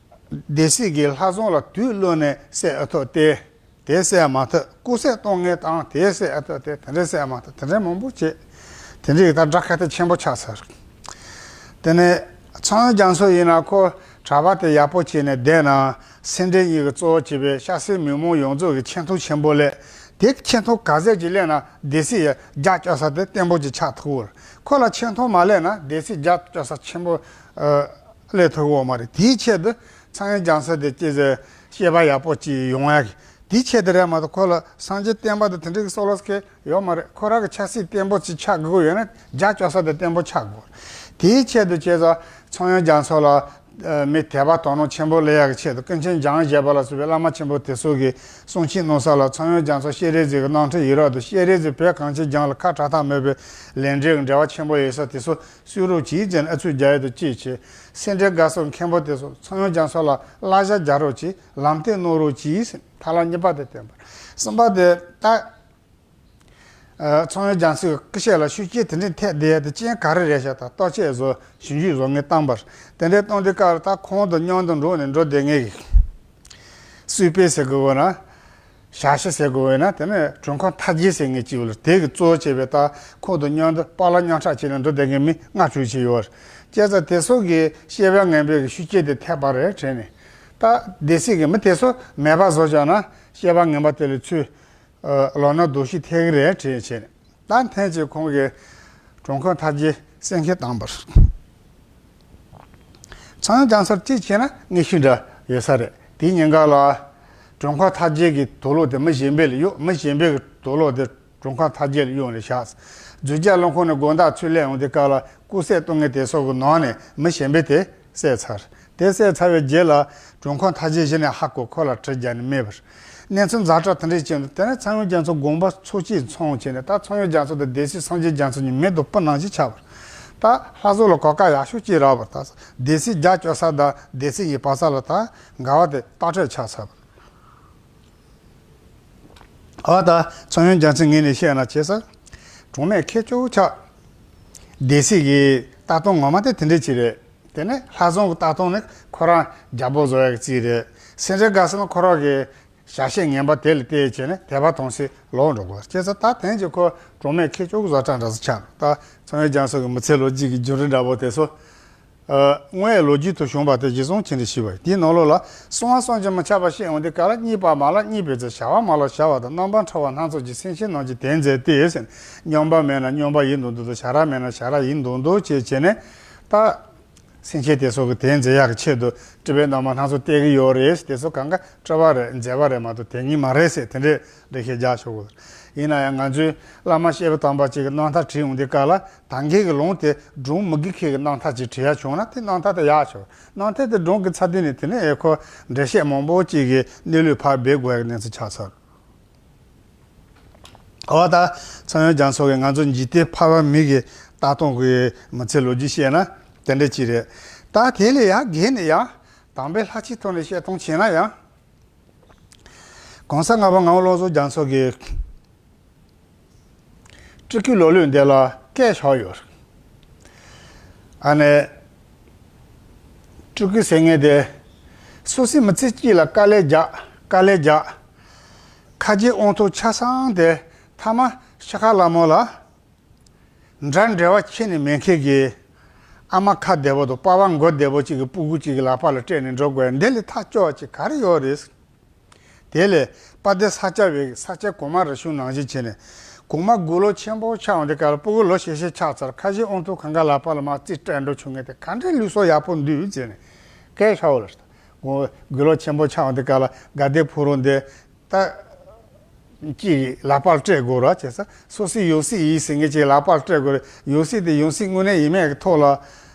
སྡེ་སྲིད་ཀྱིས་ལྷ་བཟང་ལ་དུག་བླུགས་ནས་བསད་ཨ་ཐུབ་སྟེ། དེ་བསད་མ་ཐུབ། སྐུ་སྲས་གཏོང་མཁན་དང་དེ་བསད་ཨ་ཐུབ་སྟེ། དེ་འདྲ་བསད་མ་ཐུབ། དེ་འདྲ་མང་པོ་བྱས། དེ་འདྲའི་ད་དགྲ་ཁ་གཏད་ཆེན་པོ་ཆགས་ཚར། དེ་ནས་ཚངས་དབྱངས་རྒྱ་མཚོ་ཡིན་ན་ཁོ་གྲྭ་པ་དེ་ཡག་པོ་བྱས་ནས་བསྡད་ན། སེ་འབྲས་གཉིས་ཀྱིས་གཙོ་བོ་བྱས་པའི་སྐྱ་སེར་མི་མང་ཡོངས་རྫོགས་ཀྱི་ཆེ་མཐོང་ཆེན་པོ་སླེབས། དེ་ཆེ་མཐོང་ག་ཚད་ཅིག་སླེབས་ན་སྡེ་སྲིད་ཡ་རྒྱབ་སྐྱོར་ས་དེ་བརྟན་པོ་ཅིག་ཆགས་ཐུབ་ཀྱི་རེད། ཁོ་ལ་ཆེ་མཐོང་མ་སླེབས་ན་སྡེ་སྲིད་རྒྱབ་སྐྱོར་ས་ཆེན་པོ་ཨ་སླེབས་ཐུབ་ཀྱི་ཡོད་མ་རེད། དེའི་ཆེད་དུ་ཚངས་དབྱངས་རྒྱ་མཚོ་དེ་ཅི་ཟེར་སྐྱེས་པ་ཡག་པོ་ཅིག་ཡོང་ཡ་གི་དེའི་ཆེད་དུ་རེད་མ་གཏོགས་ཁོ་ལ་སངས་རྒྱས་བསྟན་པ་དང་དེ་འདྲའི་གི་སོགས་ལ་སྐད་ཡོད་མ་རེད། ཁོ་རང་གི་ཆབ་སྲིད་བརྟན་པོ་ཅིག་ཆགས་དགོས་ཡོད་ན་རྒྱབ་སྐྱོར་ས་དེ་བརྟན་པོ་ཆགས་དགོས། དེའི་ཆེད་དུ་བྱས་ཙང་ཚངས་དབྱངས་རྒྱ་མཚོ་ལ་ཨ་མི་དད་པ་དོ་སྣང་ཆེན་པོ་སླེབས་ཡག་གི་ཆེད་དུ་ཀུན་མཁྱེན་འཇམ་དབྱངས་བཞད་པ་ལ་སོགས་པའི་བླ་མ་ཆེན་པོ་དེ་ཚོ་གིས་གསུང་ཆོས་གནང་ས་ལ་ཚངས་དབྱངས་རྒྱ་མཚོ་སྤྱན་རས་གཟིགས་ཀྱི་རྣམ་ཐར་ཡིག་རོགས་དང་སྤྱན་རས་གཟིགས་བོད་གངས་ཅན་ལྗོངས་ལ་ཁ་གྲག་ཐབས་མེད་པའི་ལས་འབྲེལ་གྱི་འབྲེལ་བ་ཆེན་པོ་ཡོད་ས་དེ་ཚོ་སུས་རོགས་གྱིས་ཅན་ཨ་ཚུགས་རྒྱག་ཡས་དང་བཅས་བྱས། སེ་འབྲས་དགའ་སོགས་མཁན་པོ་དེ་ཚོ་ཚངས་དབྱངས་རྒྱ་མཚོ་ལ་བསླབ་བྱ་རྒྱག་རོགས་གྱིས། ལམ་སྟོན་གནང་རོགས་གྱིས། མཐའ་ལ་གཉིས་པ་དེ་བསྟན་པ་རེད། གསུམ་པ་དེ་ད། ཨ་ཚངས་དབྱངས་རྒྱ་མཚོའི་སྐུ་ཞབས་ལ་ཤུགས་རྐྱེན་དེ་འདྲའི་ཐེབས་བསྡད་ཡ་དེ་རྐྱེན་ག་རེ་རེད་ཤག་ད་ལྟོ་ཆས་བཟོ་ཞིབ་འཇུག་བཟོ་མཁན་བཏང་པར་དེ་འདྲའི་གཏོང་དུས་སྐབས་ལ་ད་ཁོང་དང་མཉམ་དུ་འགྲོགས་ནས་འགྲོ་བསྡད་མཁན་གྱི་སུས་པས་ཟེར་དགོས་བ་ན། ཞྭ་ཤི་ཟེར་དགོས་བས་ན་དེ་ནས་དྲུང་ཁག་མཐའ་རྒྱས་ཟེར་ངེས་ཅིག་ཡོད་ལ་དེ་གི་གཙོ་བོ་བྱས་པའི་ད་ཁོང་དང་མཉམ་དུ་པཱ་ལགས་མཉམ་འཁྲིད་བྱས་ནས་འགྲོ་བསྡད་མཁན་མི་ལྔ་དྲུག་ཅིག་ཡོད་རེད། བྱས་ཙང་དེ་ཚོ་གི་བཤད་པ་ངན་པའི་གི་ཤུགས་རྐྱེན་དེ་ཐེབས་པ་རེད་དྲན་ནས། ད་སྡེ་སྲིད་ཀྱི་མི་དེ་ཚོ་མེད་པ་བཟོ་བྱས་ན་བཤད་པ་ངན་པ་དེ་ལ་ཚུར་ལོག་ན་སྡུག་ཤོས་ཐེབས་ཀྱི་རེད་དྲན་བྱས་ནས། ད་ཐེངས་གཅིག་ཁོང་གིས་དྲུང་ཁག་མཐའ་རྒྱས་གསན་མཁན་བཏང་པར། ཚངས་དབྱངས་རྒྱ་མཚོར་གཅིག་བྱས་ན་དངོས་ཤུགས་འདྲ་ཡོད་ས་རེད། དེའི་ཉིན་འགའ་ལ་དྲུང་ཁག་མཐའ་རྒྱས་ཀྱི་དུག་ལོག་དེ་མི་གཞན་པས་ལ་གཡུགས། མི་གཞན་པས་ཀྱི་དུག་ལོག་དེ་དྲུང་ཁག་མཐའ་རྒྱས་ལ་གཡུགས་ནས་བཞག་རྫུས་རྒྱ་རླུང་ཁོག་ནས་དགོང་དག་ཚུར་སླེབས་ཡོང་དུས་སྐབས་ལ་སྐུ་སྲས་གཏོང་མཁན་དེ་ཚོ་གི་ནང་ནས་མི་གཞན་པས་དེ་བསད་ཚར། དེ་བསད་ཚར་བའི་རྗེས་ལ་དྲུང་ཁག་མཐའ་རྒྱས་གཞི་ནས་ཧ་གོ་ཁོ་ལ་གྲི་རྒྱག་ནས་རྨས་པར། གནས་ཚུལ་ཛ་དྲག་དེ་འདྲས་བྱས་འདུག་དེ་ནས་ཚངས་དབྱངས་རྒྱ་མཚོ་དགོངས་པ་ཚོགས་ཀྱིས་ཚོམས་བྱས་ནས། ད་ཚངས་དབྱངས་རྒྱ་མཚོ་དང་སྡེ་སྲིད་སངས་རྒྱས་རྒྱ་མཚོ་གཉིས་མེ་དང་སྤུ་ནང་བཞིན་ཆགས་པར། ད་ལྷ་བཟང་ལ་གོ་སྐབས་ཡག་ཤོས་ཅིག་རག་པར། ད་སྡེ་སྲིད་རྒྱབ་སྐྱོར་ས་དང་སྡེ་སྲིད་ཡི་བར་ས་ལ་ད་འགལ་བ་དེ་ཏག་ཏག་ཆགས་ཚར་བར། ཨ་ད་ཚངས་དབྱངས་རྒྱ་མཚོའི་ངོས་ནས་བཤད་ན་བྱས་ཙང་། གྲོགས་མེད་ཁེར་ཅོག་ཆགས། སྡེ་སྲིད་ཀྱི་ལྟ་སྟངས་ངོ་མ་དེ་དེ་འདྲས་ཅིག་རེད། དེ་ནས་ལྷ་བཟང་གི་ལྟ་སྟངས་ནི་ཁོ་རང་རྒྱལ་པོ་བཟོ་ཡག་གི་རྩིས་རེད། སེ་འབྲས་དགའ་སོགས་ནི་ཁོ་རང་གི་བྱ་བྱེད་ངན་པ་དེ་ལ་བལྟས་བྱས་ནས་དད་པ་དམ་ཚིག་ལོག་འགྲོ་དགོས། བྱས་ཙང་ད་ཐེངས་ཀྱི་ཁོ་གྲོགས་མེད་ཁེར་ཅོག་གི་བཟོ་གྲྭ་འདྲ་ཟིག་ཆགས། ད་ཚངས་དབྱངས་རྒྱ་མཚོ་གི་མི་ཚེ་ལོ་རྒྱུས་ཀྱི་བརྒྱུད་རིམ་འདྲ་པོ་དེ་ཚོ། ཨ་དངོས་ཡོད་ལོ་རྒྱུས་དུ་བྱུང་བ་དེ་གཞི་བཟུང་བྱས་ནས་ཞུས་པ་ཡིན། དེའི་ནང་ལོགས་ལ་གསང་བ་གསང་རྒྱུ་མི་ཁྱབ་པ་བཤད་ཡོང་དུས་སྐབས་ལ་རྙེད་པ་མ་ལགས་རྙེད་པའི་ཚེ། བྱ་བ་མ་ལགས་བྱ་བ་དང་། རྣམ་པར་འཕྲུལ་པ་སྣ་ཚོགས་ཀྱིས། སེམས་ཅན་རྣམས་ཀྱི་དོན་མཛད་དེ་ཟེར། སྨྱོན་པ་མེད་ན་སྨྱོན་པ་ཡིན་དང་འདོད་དོ། བྱ་ར་མེད་ན་བྱ་ར་ཡིན་དང་འདོད་ཅེས་བྱས་ནས་ད། སེམས་ཅན་དེ་ཚོ་གི་དེ་མཛད་ཡག་གི་ཆེད་དུ་སྤྲུལ་པའི་རྣམ་པ་སྣ་ཚོགས་བསྟན་གྱི་ཡོད་རེད། དེ་ཚོ་གང་ག་སྤྲུལ་པ་རེད། མཛད་པ་རེད་མ་གཏོགས་དེ་ཉིད་མ་རེད་ཟེར་དེ་འདྲའི་འགྲེལ་བཤད་རྒྱག་ཆོག་གི། ཡིན་ན་ཡང་ང་ཚོའི་བླ་མ་བཤད་པ་དམ་པ་ཅིག་གི་རྣམ་ཐར་བྲིས་ཡོང་དུས་སྐབས་ལ། ད་གིན་གྱི་ལུང་དེ་སྒྲུང་མི་དགེ་མཁན་གྱི་རྣམ་ཐར་ཅིག་བྲིས་ཡག་བྱུང་ན་དེ་རྣམ་ཐར་དེ་ཡག་ཆོག་རྣམ་ཐར་དེ་སྒྲུང་གི་ཚར་དུས་ནས་དེ་ནས་ཨེ་ཁོ་འགྲེལ་བཤད་མང་པོ་ཅིག་གི་གནས་ལུགས་ཕར་སྦས་དགོས་ཡག་གི་གནས་ཚུལ་ཆགས་ཚར། འོ་ད་ཚངས་དབྱངས་རྒྱ་མཚོ་གིས་ང་ཚོ་འཇིག་རྟེན་ཕལ་པ་མིག་གིས་ལྟ་སྟངས་ཀྱི་མི་ཚེ་ལོ་རྒྱུས་བཤད་ན་དེ་འདྲ་ཅིག་རེད། ད་དེ་ལས་ཡང་བརྒལ་ནས་ཡང་དམ་པའི་ལྷ་ཆོས་ཐོག་ནས་བཤད་སྟངས་བྱས་ན་ཡང་། གོང་ས་ལྔ་པ་ངག་དབང་བློ་བཟང་རྒྱ་མཚོ་གིས་སྤྲུལ་སྐུའི་ལོ་ལུགས་འདི་ལ་སྐད་བཞག་ཡོད། ཨ་ནི། སྤྲུལ་སྐུ་ཟེར་མཁན་དེ། སོ་སོའི་མི་ཚེ་གཅིག་ལ་དཀའ་ལས་རྒྱག་དཀའ་ལས་རྒྱག་ཁ་རྗེ་དབང་ཐང་ཆ་ཚང་དེ་ཐ་མ་ཤི་ཁ་ལ་མོ་ལ། འདྲ་འབྲེལ་བ་ཁྱེར་ནས་མེད་མཁན་གྱི་ཨ་མ་ཁ་བདེ་པོ་དང་པ་ཕ་མགོ་བདེ་པོ་གཅིག་གི་སྤུ་གུ་གཅིག་གི་ལག་པ་ལ་སྤྲད་ནས་འགྲོ་དགོས་ཡ་འདི་ལས་ཐག་སྐྱོ་བ་ཅིག་ག་རེ་ཡོད་རེད། དེ་ལས་དཔལ་ལྡན་ས་སྐྱ་པའི་ས་སྐྱ་གོང་མ་རིམ་བྱོན་ནང་བཞིན་བྱས་ནས་གོང་མ་དགུང་ལོ་ཆེན་པོ་ཆགས་འོང་དུས་སྐབས་ལ་སྤུ་གུ་ལོ་བཞི་བཅུ་ཆགས་ཚར། ཁ་རྗེ་དབང་ཐང་གང་ག་ལག་པ་ལ་མར་རྩིས་སྤྲད་འགྲོ་བྱུང་མཁན་དེ་ག་འདྲའི་ལུས་སྲོག་ཡག་པོ་འདུག་ཟེར་ནས་སྐད་ཆ་བོ་ལ། དགུང་ལོ་ཆེན་པོ་ཆགས་འོང་དུས་སྐབས་ལ་དགའ་ལྡན་ཕུག་རོན་འདི་ད་གཅིག་ལག་པར་སྤྲད་དགོས་ར་བྱས་ཙང་སོ་སོའི་ཡང་སྲིད་ཡིན་ཟེར་མཁན་གཅིག་ལག་པར་སྤྲད་དགོས་རེད། ཡང་སྲིད་དེ་ཡང་སྲིད་དངོས་གནས་ཡིན་མིན་གྱི་ཐོག་ལ་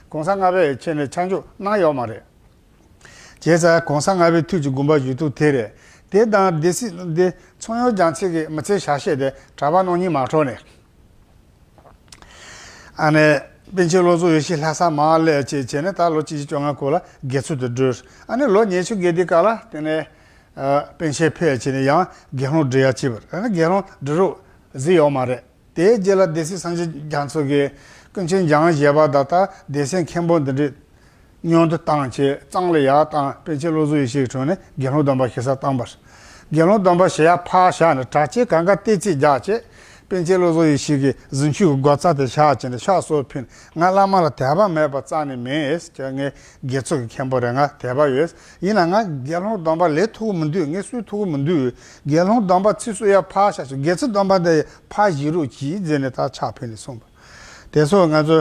གོང་ས་ལྔ་པས་ཁྱེད་ནས་ཆ་འཇོག་གནང་ཡོད་མ་རེད། བྱས་ཙང་གོང་ས་ལྔ་པའི་དུས་ཀྱི་དགོངས་པ་བཞེས་ཐུབ་དེ་རེད། དེ་དང་སྡེ་སྲིད་འདི་ཚངས་དབྱངས་རྒྱ་མཚོ་གི་མི་ཚེའི་ཞལ་བཤད་དེ་གྲྭ་པ་རྣམ་གཉིས་མ་གྲོལ་ནས། ཨ་ནི། པཎ་ཆེན་བློ་བཟང་ཡེ་ཤེས་ལྷ་ས་མར་སླེབས་བྱས་བྱས་ནས་ད་ལོ་གཅིག་བཅོ་ལྔ་སྐོར་ལ་དགེ་ཚུལ་དུ་བགྲོད། ཨ་ནི་ལོ་ཉི་ཤུ་བརྒལ་དུས་སྐབས་ལ་དེ་ནས། ཨ། པཎ་ཆེན་ཕེབས་བྱས་ནས་ཡང་དགེ་སློང་སྒྲུབ་ཡ་བྱས་པ་རེད། ཨ་ནི་དགེ་སློང་སྒྲུབ་རོགས་གཟིགས་ཡོད་མ་རེད། དེའི་རྗེས་ལ་སྡེ་སྲིད་སངས་རྒྱས་རྒྱ་མཚོ་གིས་ཀུན་མཁྱེན་འཇམ་དབྱངས་བཞད་པ་དང་ད་སྡེ་སྲིད་མཁན་པོ་འདི་འདྲས་མཉམ་དུ་བཏང་བྱས་གཙང་ལ་ཡར་བཏང་། པཎ་ཆེན་བློ་བཟང་ཡེ་ཤེས་ཀྱི་དྲུང་ནས་དགེ་སློང་སྡོམ་པ་ཞུ་སར་བཏང་པ་རེད། དགེ་སློང་སྡོམ་པ་ཞུ་ཡ་ཕར་བཞག་ནས་གྲྭ་ཆས་གང་ག་ཏོག་ཙམ་རྒྱག་བྱས། པཎ་ཆེན་བློ་བཟང་ཡེ་ཤེས་ཀྱིས་གཟིམ་ཆུང་གི་སྒོ་རྩ་དེ་བཞག་བྱས་ནས་ཕྱག་སོར་ཕུལ། ང་བླ་མ་ལ་དད་པ་མེད་པ་རྩ་ནས་མིན་ཟེར། ངས་དགེ་ཚུལ་གྱི་མཁན་པོ་རེད། ང་དད་པ་ཡོད། ཡིན་ན་ང་དགེ་སློང་སྡོམ་པ་ལེན་ཐུབ་ཀྱི་མི་འདུག་ངས་སྲུང་ཐུབ་ཀྱི་མི་འདུག་དགེ་སློང་སྡོམ་པ་ཚིག་སྲུང་ཡ་ཕར་བཞག་བྱས། དགེ་ཚུལ་སྡོམ་པ་དེ་ཕར་བཞེས་རོགས་གྱིས་ཟེར་ནས་ད་ཕྱག་ཕུལ་ནས་སོང་བ། དེ་སོགས་ང་ཚོ།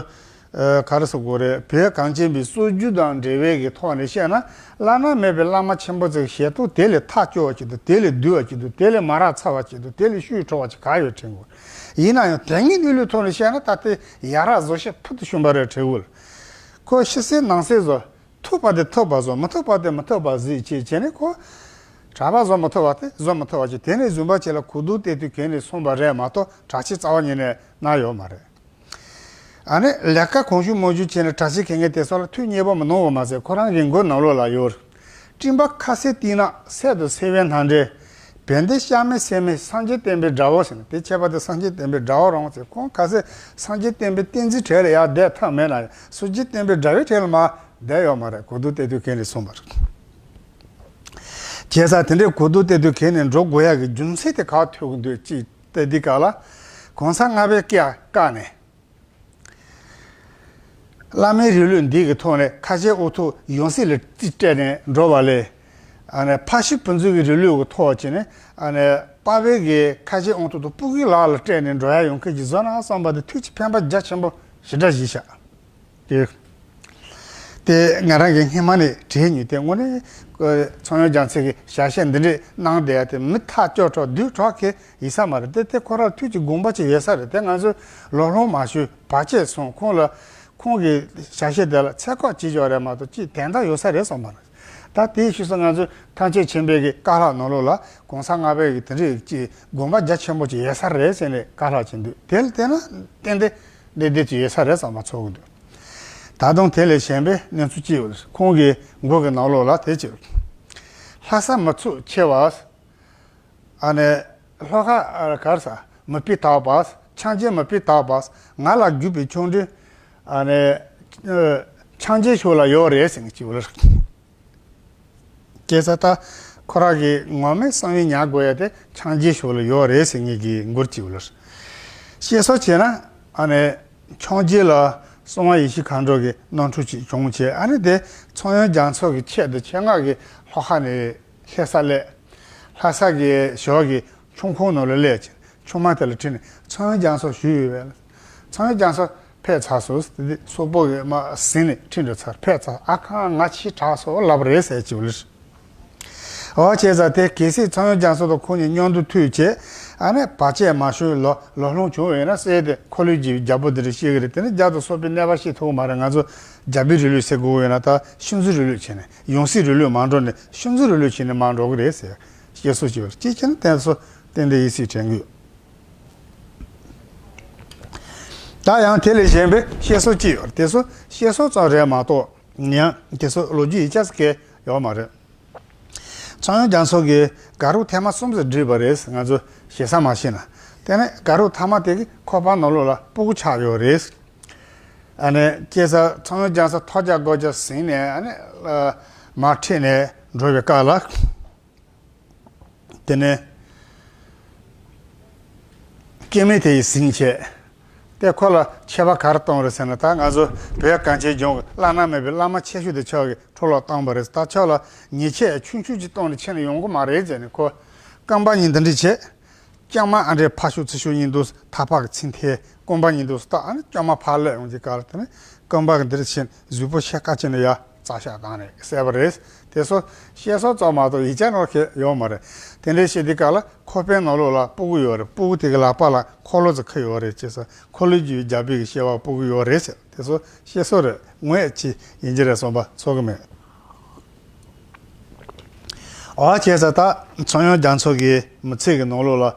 ཨ། ག་རེ་ཟེར་དགོས་རེད། བོད་གངས་ཅན་པའི་སྲོལ་རྒྱུན་དང་འབྲེལ་བའི་གི་ཐོག་ནས་བཤད་ན། བླ་ན་མེད་པའི་བླ་མ་ཆེན་པོ་ཅིག་ཞལ་ཏོག་དེ་ལས་ཐག་སྐྱོ་བ་ཅིག་འདུག་དེ་ལས་སྡུག་པ་ཅིག་འདུག་དེ་ལས་མ་རག་ཚ་བ་ཅིག་འདུག་དེ་ལས་ཤུགས་དྲོ་བ་ཅིག་ག་ཡོད་དྲན་དགོས། ཡིན་ན་ཡང་དོན་དངོས་གནས་ལུགས་ཐོག་ནས་བཤད་ན་ད་ལྟའི་ཡ་རབས་བཟོ་བཤད་ཕུལ་དུ་བྱུང་བ་རེད་དྲན་དགོས། ཁོ་ཕྱི་གསལ་ནང་གསལ་བཟོ། ཐུབ་པ་དེ་ཐུབ་པ་བཟོ། མི་ཐུབ་པ་དེ་མི་ཐུབ་པ་བཟོས་བྱས་བྱས་ནས་ཁོ། གྲྭ་པ་བཟོ་མི་ཐུབ་པ་དེ་བཟོ་མི་ཐུབ་པ་བྱས། དེ་ནས་བཟུང་བ་བྱས་ལ་གོ་བསྡུར་བལྟས་དུས་གན་ནས་སོང་བ་རེད་མ་གཏོགས་གྲྭ་ཆས་རྩ་བ་ཉིད་ནས་གནང་ཡོད་མ་རེད། ཨ་ནི་ལས་ཀ་གང་བྱུང་མང་བྱུང་བྱས་ནས་གྲྭ་ཆས་གན་མཁན་དེ་ཚོ་ལ་ཐུགས་མཉེས་པོ་མི་གནང་བ་མ་ཟད་ཁོ་རང་གི་མགུར་ནང་ལོགས་ལ་ཡོད། སྤྲིན་པ་ཁ་ཟས་སྟེང་ན་གསེར་དང་སིལ་བའི་སྣ་འདྲ། བན་དེ་ཤ་མེད་ཟས་མེད་སངས་རྒྱས་བསྟན་པའི་དགྲ་བོ་ཟེར་ནས། དེ་ཁྱད་པར་དུ་སངས་རྒྱས་བསྟན་པའི་དགྲ་བོ་རང་ཟེར། ཁོང་ཁ་ཟས་སངས་རྒྱས་བསྟན་པའི་བསྟན་འཛིན་གྲལ་ལ་ཡར་བསྡད་ཐབས་མེད་ན་ཡང་སངས་རྒྱས་བསྟན་པའི་དགྲ་བོའི་གྲལ་ལ་མར་བསྡད་ཡོད་མ་རེད། གོ་བསྡུར་བལྟས་དུས་གན་ནས་སོང་བ་རེད། བྱས་ཙང་དེ་འདྲའི་གོ་བསྡུར་བལྟས་དུས་གན་ནས་འགྲོ་དགོས་ཡག་གི་རྒྱུ་མཚན་དེ་ག་ཐུག་གི་འདུག་ཅེས་བལྟས་དུས་སྐབས་ལ། གོང་ས་ལྔ་པའི་སྐབས་ནས། བླ་མའི་རིང་ལུགས་འདི་གི་ཐོག་ནས་ཁ་ཆེ་ཨོ་ཐུག་ཡང་སྲིད་ལ་རྩིས་སྤྲད་ནས་འགྲོ་བ་ལས། ཨ་ནི་ཕ་ཤུལ་བུ་འཛིན་གྱི་རིང་ལུགས་ཀྱི་ཐོག་བྱས་ནས། ཨ་ནི་པ་ཕའི་གི་ཁ་ཆེ་ཨོ་ཐུག་དང་སྤུ་གུའི་ལག་ལ་སྤྲད་ནས་འགྲོ་ཡ་ཡོང་མཁན་གྱི་བཟོ་ན་བསམ་པ་དེ་ཐུགས་ཀྱི་འཕེན་པ་རྒྱ་ཆེན་པོ་ཞེ་དྲག་བཞེས་ཤག་དེ། དེ་ང་རང་གིས་སྔོན་མ་ནས་དྲན་མྱོང་། དེ་དངོས་གནས་ཚངས་དབྱངས་རྒྱ་མཚོ་གིས་ཞལ་བཤད་འདི་འདྲས་གནང་བསྡད་ཡ་དེ་མི་ཐག་སྐྱོ་དྲགས་སྡུག་དྲགས་གི་ཡིན་ས་མ་རེད། དེ་དེ་ཁོ་རང་ཐུགས་ཀྱི་དགོངས་པ་ཅིག་ཡོད་ས་རེད། དེ་ང་ཚོས་ལོ་ལོན་མ་ཞུས་བར་ཆད་སོང་། ཁོང་ལ་ཁོང་གི་ཞལ་བཤད་དེ་ལ་ཚད་བཀག་བྱེད་ཆོག་རེད་མ་གཏོགས་ཅིག་དན་རྟགས་ཡོད་ས་རེད་བསམ་པ་རེད། ད་དེའི་ཕྱིས་སུ་ང་ཚོས་ཐམས་ཅད་མཁྱེན་པའི་གི་བཀའ་སློབ་ནང་ལོགས་ལ་གོང་ས་ལྔ་པའི་གི་དེ་འདྲས་ཀྱི་དགོངས་པ་རྒྱ་ཆེན་པོ་ཅིག་ཡོད་ས་རེད་ཟེར་ནས་བཀའ་སློབ་བྱེད་འདུག་དེ་ལ་བལྟས་ན་ཏན་ཏན་བདེ་བདེ་ཅིག་ཡོད་ས་རེད་བསམ་པ་ཚོར་གི་འདུག་ད་དུང་དེ་ལས་གཞན་པའི་གནས་ཚུལ་ཅིག་ཡོད། ཁོང་གི་མགུར་གྱི་ནང་ལོགས་ལ་དེ་ཅིག་ལྷ་ས་མི་ཚོགས་ཆེ་བ། ཨ་ནི། ལྷོ་ཁ་གར་ས་མི་སྤུས་དག་པ། ཕྱག་རྗེས་མི་སྤུས་དག་པ། ང་ལ་བརྒྱུད་པའི་ཆོ་འཕྲུལ། ཨ་ནི། ཕྱག་རྗེས་ཤོག་ལ་ཡོད་རེད་ཟེར་གྱི་ཡོད་ལ། སྐད་ཆ་ད་ཁོ་རང་གི་ངོ་མའི་བསམ་ཡུལ་ཉར་དགོས་ཡ་དེ་ཕྱག་རྗེས་ཤོག་ལ་ཡོད་རེད་ཟེར་ངེས་ཀྱི་མགུར་གྱི་ལ། བཤད་སྲོལ་བྱས་ན་ཨ་ནི་ཕྱག་རྗེས་ལ་སྲུང་མ་ཡེ་ཤེས་མཁའ་འགྲོ་གི་རྣམ་འཕྲུལ་ཅིག་བྱུང་བྱས། ཨ་ནི་དེ་ཚངས་དབྱངས་རྒྱ་མཚོ་གི་ཆེད་དུ་ཆེད་མངགས་ཀྱི་ལྷོ་ཁ་ནས་ལྷ་ས་སླེབས། ལྷ་ས་གི་ཞོལ་གྱི་ཆུ་ཁོང་ནང་ལ་སླེབས་བྱས་ཆུ་དམར་དེ་ལ་ཁྲིད་ནས་ཚངས་དབྱངས་རྒྱ་མཚོ་བཞུགས་ཡོད་པས། ཚངས་དབྱངས་རྒྱ་མཚོ་ ཕེབས་ཚར་སོང་། དེ་སོག་པོ་གི་མ་ཟིན་ནས་ཁྲིད་འགྲོ་ཚར། ཕེབས་ཚར། ཨ་ཁ་ང་ཕྱིར་དྲག་སོང་ལབ་རེད་ཟེར་གྱི་ལ། འོ་བྱས་ཙང་དེ་གལ་སྲིད་ཚངས་དབྱངས་རྒྱ་མཚོ་དང་ཁོང་གཉིས་མཉམ་དུ་ཐུག་བྱས། ཨ་ནི་བར་ཆད་མ་བྱུང་ལོ་ལོ་ལྷུང་བྱུང་བས་ན་གསེར་དེ་འཁོར་ལོས་སྒྱུར་བའི་རྒྱལ་པོ་འདི་འདྲ་བཤད་གི་རེད། དེ་ནི་རྒྱ་དང་སོག་པོའི་གནོད་པ་བྱེད་ཐུབ་མ་རེད། ང་ཚོ་རྒྱལ་པོའི་རིང་ལུགས་ཟེར་དགོས་ཡོད་ན་ད་ཤིང་འཛིན་རིང་ལུགས་བྱས་ནས། ཡང་སྲིད་རིང་ལུགས་མ་འགྲོ་ནས་ཤིང་འཛིན་རིང་ལུགས་བྱས་ནས་མ་འགྲོ་གི་རེད་ཟེར་བཤད་སྲོལ་ཅིག་ཡོད་རེད། ཅིའི་ཕྱིར་ན་དེ་ཚོ་ཏན་ཏན་ཡིན་སྲིད་དྲན་གི་ཡོད། ད་ཡང་དེ་ལས་གཞན་པའི་བཤད་སྲོལ་ཅིག་ཡོད་རེད། དེ་ཚོ་བཤད་སྲོལ་ཙམ་རེད་མ་གཏོགས་ཡང་དེ་ཚོ་ལོ་རྒྱུས་ཡིག་ཆ་ཟེར་མཁན་ཡོད་མ་རེད། ཚངས་དབྱངས་རྒྱ་མཚོ་གིས་དགའ་རབ་ཐེངས་མ་གསུམ་ཙམ་བྲིས་པ་རེད། ང་ཚོ་ཞེ་ས་མ་ཤེས་ན། དེ་ནས་དགའ་རབ་ཐ་མ་དེ་གི་ཁོག་པ་ནང་ལོགས་ལ་སྤུ་གུ་ཆགས་ཡོད་རེད། ཨ་ནི་སྐྱེས་ས་ཚངས་དབྱངས་རྒྱ་མཚོ་ཐོག་རྒྱག་སྒོ་རྒྱག་ཟིན་ནས། ཨ་ནི་མར་ཁྲིད་ནས་འགྲོ་བའི་སྐབས་ལ། དེ་ནས་སྐྱེ་དམན་དེ་ཡིས་ཟིན་བྱས། དེ་ཁོ་ལ་ཆད་པ་ག་རེ་བཏང་རེད་ཟེར་ན། ད་ང་ཚོ་བོད་གངས་ཅན་ལྗོངས་ཀྱི་བླ་ན་མེད་པའི་བླ་མ་ཆེ་ཤོས་དེ་ཁྱོད་ཀྱིས་འཕྲོ་བརླག་བཏང་བ་རེད། ད་ཁྱོད་ལ་ཉེས་ཆད་ཆུང་ཆུང་ཅིག་བཏང་ནས་ཕྱིན་ནས་ཡོང་གི་མ་རེད་ཟེར་ནས། ཁོ་རྐང་པ་གཉིས་འདི་འདྲ་བྱས། རྐྱང་མ་ཨ་འདྲའི་ཕར་ཤོག་ཚུར་ཤོག་གཉིས་འདུག་ཐག་པ་གི་ཚིགས་མཐིལ་རྐང་པ་གཉིས་འདུག་ད་ཨ་ནི་རྐྱང་མ་ཕར་སླེབས་ཡོང་གི་སྐབས་ལ། དེ་ནས་རྐང་པ་གི་འདིར་ཕྱིན། གཟུགས་པོ་ཤ་ཁ་ཅན་ནས་ཡར་རྩ་ཤག་བཏང་ནས་བསད་པ་རེད། དེ་ཚོ་བཤད་སྲོལ་ཙམ་མ་གཏོགས་ཡིག་ཆ་ནང་ཁེ་ཡོད་མ་རེད། དེ་འདྲའི་བཤད་དུས་སྐབས་ལ་ཁོག་པའི་ནང་ལོགས་ལ་སྤུ་གུ་ཡོད་རེད། སྤུ་གུ་དེ་གི་ལག་པ་ལ་འཁོར་ལོ་ཚོ་ཁུར་ཡོད་རེད། ཅེས་སོགས་འཁོར་ལོས་སྒྱུར་བའི་རྒྱལ་པོའི་གི་བྱེད་པ་སྤུ་གུ་ཡོད་རེད་ཟེར། དེ་ཚོ་བཤད་སྲོལ་རེད། དངོས་ཅིག་ཡིན་གྱི་རེད་བསམ་པ་ཚོར་གི་མེད། འོ་བྱས་ཙང་ད་ཚངས་དབྱངས་རྒྱ་མཚོ་གི་མི་ཚེ་གི་ནང་ལོགས་ལ།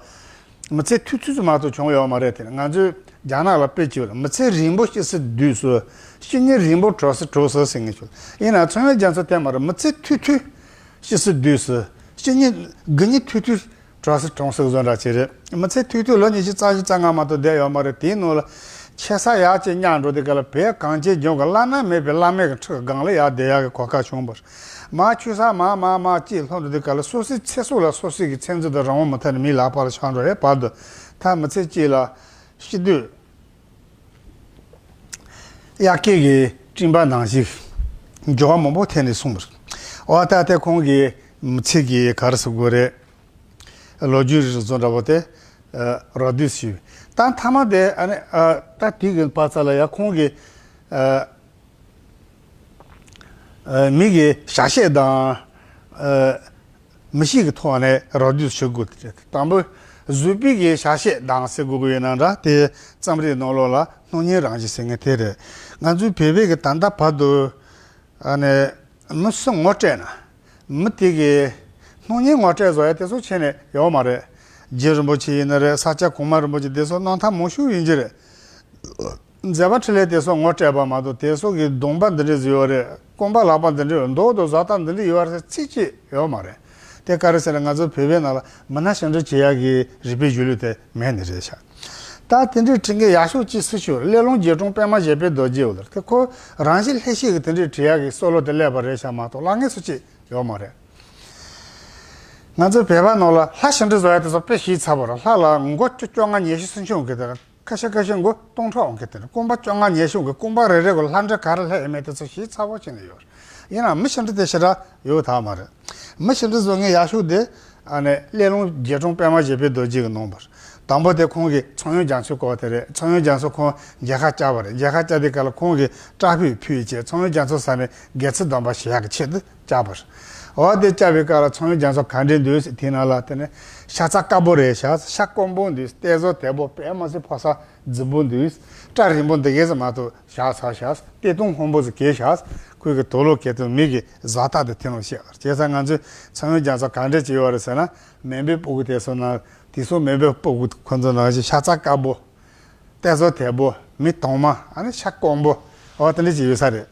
མི་ཚེ་ཐུང་ཐུང་ཙམ་མ་གཏོགས་བྱུང་ཡོད་མ་རེད། དེ་ང་ཚོས་རྒྱ་ནག་ལ་དཔེ་བྱས་པ་ལ། མི་ཚེ་རིང་པོ་སྐྱེལ་སའི་དུས་སུ། སྐྱེ་གཉེན་རིང་པོ་གྲོགས་སུ་གྲོགས་སུ་ཟེར་མཁན་ཞིག་ཡོད། ཡིན་ན་ཚངས་དབྱངས་རྒྱ་མཚོ་དེ་མ་རེད། མི་ཚེ་ཐུང་ཐུང་སྐྱེལ་སའི་དུས་སུ། སྐྱེ་གཉེན་དགུ་གཉིས་ཐུང་ཐུང་གྲོགས་སུ་གྲོགས་སུ་བཟོ་འདྲ་ཅིག་རེད། མི་ཚེ་ཐུང་ཐུང་ལོ་ཉི་ཤུ་རྩ་བཞི་རྩ་ལྔ་མ་གཏོགས་བསྡད་ཡོད་མ་རེད། དེའི་ནང་ལ་ཆེ་ས་ཡག་ཅིག་ཉར་འགྲོ་དུས་སྐབས་ལ། བོད་གངས་ཅན་ལྗོངས་ཀྱི་བླ་ན་མེད་པའི་བླ་མའི་གི་ཁྲི་སྒང་ལ་ཡར་བསྡད་ཡག་གི་གོ་སྐབས་བྱུང་བ་རེད། མར་ཆུད་ས་མར་མར་མར་ཅིག་ལྷོད་འགྲོ་དུས་སྐབས་ལ། སོ་སོའི་ཚེ་སྲོག་ལ་སོ་སོའི་གི་མཚན་འཛིན་དང་རང་དབང་མུ་མཐུད་ནས་མིའི་ལག་པ་ལ་ཆགས་འགྲོ་བའི་བར་དུ། ད་མི་ཚེ་གཅིག་ལ་སྐྱིད་སྡུག་དབྱར་སྐྱེས་ཀྱི་སྤྲིན་པ་ནང་བཞིན་འགྱུར་བ་མང་པོ་ཐེབས་ནས་སོང་བ་རེད། འོ་ད་དེ་ཁོང་གི་མི་ཚེ་གི་ག་རེ་ཟེར་དགོས་རེད། ལོ་རྒྱུས་རིགས་བཟོ་འདྲ་པོ་དེ་རོབ་བསྡུས་ཞུས། ད་མཐའ་མ་དེ་ཨ་ནི་ཨ་ད་དེ་གི་བར་ཙམ་ལ་ཡང་ཁོང་གི་ཨ་ཨ་མི་གི་བྱ་བྱེད་དང་ཨ་མི་གཤིས་ཀྱི་ཐོག་ནས་རོབ་བསྡུས་ཞུ་དགོས་ཏེ། དང་པོ་བཟོད་པའི་གི་བྱ་བྱེད་དང་ཟེར་དགོས་ཀྱི་ཡོད་ན་འདྲ། དེ་རྩོམ་རིག་ནང་ལོགས་ལ་སྣང་བརྙན་རང་བཞིན་ཟེར་མཁན་དེ་རེད། ང་ཚོའི་བོད་པའི་གི་ད་ལྟ་བར་དུ་ཨ་ནི་མི་སུ་ངོ་སྤྲད་ན། མི་དེ་གི་སྣང་བརྙན་ངོ་སྤྲད་བཟོ་ཡ་དེ་ཚོ་བྱས་ནས་ཡོད་མ་རེད། རྗེ་རིན་པོ་ཆེ་ཡིན་ན་རེད། ས་སྐྱ་གོང་མ་རིན་པོ་ཆེ་དེ་ཚོ་གནང་ཐབས་མང་ཤོས་ཡིན་གྱི་རེད། མཛད་པ་འཕྲིན་ལས་དེ་ཚོ་ངོ་སྤྲད་པ་མ་གཏོགས། དེ་ཚོ་གི་གདོང་པ་འདི་འདྲས་ཟིག་ཡོད་རེད། རྐང་པ་ལག་པ་འདི་འདྲས་ཡོད། མདོག་དང་བཟོ་ལྟ་འདི་འདྲས་ཡོད་རེད་ཟེར་ཚིག་གཅིག་ཡོད་མ་རེད། དེ་ག་རེ་ཟེར་ན། ང་ཚོ་བོད་པའི་ནང་ལ་མི་སྣ་ཕྱིར་འབུད་བྱེད་ཡག་གི་རིག་པའི་གཞུང་ལུགས་དེ་མེད་ནི་རེད་ཤག་ད་དེ་འདྲའི་བྲིས་མཁན་ཡག་ཤོས་ཅིག་སུ་ཞིག་ཡོད་རེད། སླེ་ལུང་རྗེ་དྲུང་པདྨ་བཞད་པའི་རྡོ་རྗེ་ཡོད་རེད། དེ་ཁོ་རང་བཞིན་ལྷད་ཤིག་གི་དེ་འདྲའི་བྲིས་ཡག་གི་སྲོལ་ལོ་དེ་སླེབས་པ་རེད་ཤག་མ་གཏོགས་ལྷག་ངེས་སུ་ཅིག་ཡོད་མ་རེད། ང་ཚོའི་བོད་པ་ནང་ལ་ལྷ་ཕྱིར་འབུད་བཟོ་ཡ་དེ་ཚོ་དཔེ་ཞིབ་ཚགས་པོ་རེད། ལྷ་ལ་མགོ་བཅོ་བཅོ་ལྔ་ཉི་ཤུ་སུམ་ཅུ་ཡོང་གི་དེ་རེད། ཁ་ཤས་ཁ་ཤས་མགོ་སྟོང་ཕྲག་ཡོང་གི་དེ་རེད། རྐང་པ་བཅོ་ལྔ་ཉི་ཤུ་ཡོང་གི། རྐང་པ་རེ་རེ་གི་ལྷ་འདྲེ་ག་རེ་སླེབས་ཡོད་མེད་དེ་ཚོ་ཞིབ་ཚགས་པོ་བྱས་ནས་ཡོད་རེད། ཡིན་ནའང་མི་ཕྱིར་འབུད་དེ་ཞེ་དྲག་ཡོད་ཐག་མ་རེད། མི་ཕྱིར་འབུད་བཟོ་མཁན་ཡག་ཤོས་དེ་ཨ་ནི་སླེ་ལུང་རྗེ་དྲུང་པདྨ་བཞད་པའི་རྡོ་རྗེ་གིས་གནང་བ་རེད། དང་པོ་དེ་ཁོང་གིས་ཚངས་དབྱངས་རྒྱ་མཚོའི་སྐོར་དེ་རེད། ཚངས་དབྱངས་རྒྱ་མཚོ་ཁོང་མཇལ་ཁ་བཅར་བ་རེད། མཇལ་ཁ་བཅར་དུས་སྐབས་ལ་ཁོང་གིས་སྐྲ་ཕུད་ཕུད་བྱས། ཚངས་དབྱངས་རྒྱ་མཚོ་ཟེར་ནས་དགེ་ཚུལ་སྡོམ་པ་བྱེད་ཡག་གི་ཆེད་དུ་བཅར་བ་རེད། འོ་དེ་བཅར་བའི་སྐབས་ལ་ཚངས་དབྱངས་རྒྱ་མཚོ་ག་འདྲས་འདུག་ཟེར། དེ་ནང་ལ་དེ་ནས་ཤ་ཚ་དཀར་པོ་རེད་ཤག་ཤ་སྐམ་པོ་འདུག་སྟོད་གཟུགས་དལ་པོ། པདྨ་ཟེར་ཕོ་གསར་རྫིག་པོ་འདུག་སྐྲ་རིང་པོ་འདི་གས་ཟེར་མ་གཏོགས་བཞག་ཚར་ཤག་སྟོད་ཐུང་སྔོན་པོ་ཟེར་གས་ཤག་ཁོའི་གི་དུག་ལོག་གས་དུ་མི་གི་བཟའ་རྟགས་དེ་དེ་ནང་བཤད་པ་རེད། བྱས་ཙང་ང་ཚོས་ཚངས་དབྱངས་རྒྱ་མཚོ་ག་འདྲས་ཅིག་ཡོད་རེད་ཟེར་ན། མེས་པོའི་སྤུ་གུ་དེ་ཚོ་ནང་དེ་ཚོ་མེས་པོའི་སྤུ་གུ་ཁོ་ཚོ་ནང་བཞིན་ཤ་ཚ་དཀར་པོ། སྟོད་གཟུགས་དལ་པོ། མིག་དྭངས་མ། ཨ་ནི་ཤ་སྐམ་པོ། འོ་དེ་འདྲ་ཅིག་ཡོད་ས་རེད།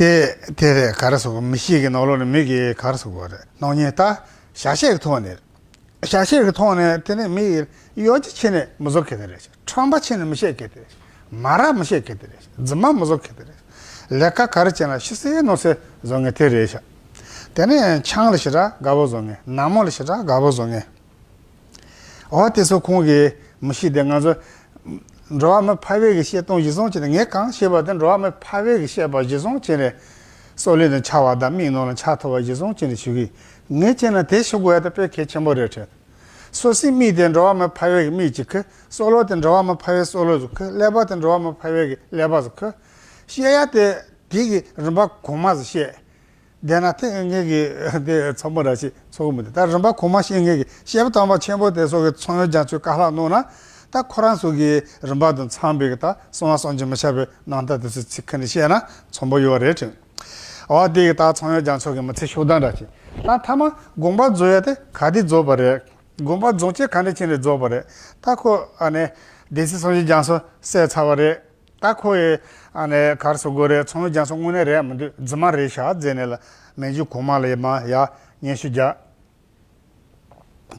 དེ་དེ་རེད། ག་རེ་ཟེར་དགོས། མི་གཤིས་ཀྱི་ནང་ལོགས་ནས་མི་གི་ག་རེ་ཟེར་དགོས་རེད། སྣང་བརྙན་ད་བྱ་བྱེད་ཀྱི་ཐོག་ནས། བྱ་བྱེད་ཀྱི་ཐོག་ནས་དེ་ནས་མི་ཡི་ཡོ་བྱད་ཕྱིན་ནས་མི་བཟོ་མཁན་དེ་རེད། ཁྲམ་པ་ཕྱིན་ནས་མི་བྱེད་མཁན་དེ་རེད། མ་ར་མི་བྱེད་མཁན་དེ་རེད། རྫུན་མ་མི་བཟོ་མཁན་དེ་རེད། ལས་ཀ་ག་རེ་བྱས་ན་ཕྱི་གསལ་ནང་གསལ་བཟོ་མཁན་དེ་རེད་ཤག་དེ་ནས་ཆང་ལ་ཞེ་དྲག་དགའ་པོ་བཟོ་མཁན། ནག་མོ་ལ་ཞེ་དྲག་དགའ་པོ་བཟོ་མཁན། འོ་དེ་ཚོ་ཁོང་གི་མི་གཤིས་དེ་ང་ཚོ་འགྲོ་བ་མི་ཕལ་པའི་གི་བཤད་སྟངས་གཞིར་བཟུང་བྱས་ནས། ངས་གང་བཤད་པ་དེ་འགྲོ་བ་མི་ཕལ་པའི་གི་བཤད་པ་གཞིར་བཟུང་བྱས་ནས། སྲོག་ལུས་ནང་འཆར་བ་དང་མིག་ནང་ལ་འཆར་ཐུབ་པ་གཞིར་བཟུང་བྱས་ནས་ཞུ་གི། ངས་བྱས་ན་དེ་ཞུ་དགོས་ཡ་དེ་དཔེ་གལ་ཆེན་པོ་རེད་དྲན། སོ་སོའི་མིག་དེ་འགྲོ་བ་མི་ཕལ་བའི་གི་མིག་ཅིག་གི། སྲོག་ལོ་དེ་འགྲོ་བ་མི་ཕལ་བའི་སྲོག་ལོ་ཟིག་གི། ཀླད་པ་དེ་འགྲོ་བ་མི་ཕལ་བའི་གི་ཀླད་པ་ཟིག་གི། བཤད་ཡ་དེ་དེ་གི་རིམ་པ་གོང་མ་ཟིག་བཤད། དེ་ན་དེ་ངེད་ཀྱི་དེ་ཚང་མ་ར་ཞིག་ཚོགས་མི་འདུག་ད་རིམ་པ་གོང་མ་བཤད་མཁན་གྱི་བཤད་པ་དམ་པ་ཆེན་པོ་དེ་ཚོ་གི་ཚངས་དབྱངས་རྒྱ་མཚོའི་བཀའ་ལྷག་གནང་ན། ད་ཁོ་རང་ཚོ་གི་རིམ་པ་དང་འཚམས་པའི་གི་ད་གསང་བ་བསམ་གྱིས་མི་ཁྱབ་པའི་རྣམ་ཐར་དེ་ཚོ་ཚིག་ཁ་ནས་བཤད་ན་འཚམས་པོ་ཡོད་རེད་དྲན། འོ་དེ་གི་ད་ཚངས་དབྱངས་རྒྱ་མཚོ་གི་མི་ཚེ་ཤུགས་ལྡན་འདྲ་ཅིག་ད་མཐའ་མ་དགོངས་པ་རྫོགས་ཡ་དེ་ག་དེ་རྫོགས་པ་རེད། དགོངས་པ་རྫོགས་ཆེད་ག་འདྲ་བྱས་ནས་རྫོགས་པ་རེད། ད་ཁོ་ཨ་ནི་སྡེ་སྲིད་སངས་རྒྱས་རྒྱ་མཚོ་བསད་ཚར་བ་རེད། ད་ཁོ་ཡི་ཨ་ནི་ག་རེ་ཟེར་དགོས་རེད། ཚངས་དབྱངས་རྒྱ་མཚོ་དངོས་གནས་རེད་མི་འདུག་རྫུན་མ་རེད་ཤག་ཟེར་ནས་ལ་མི་རྒྱུད་གོང་མ་ལ་ཡི་མ་ཡ་སྙན་ཞུ་རྒྱག་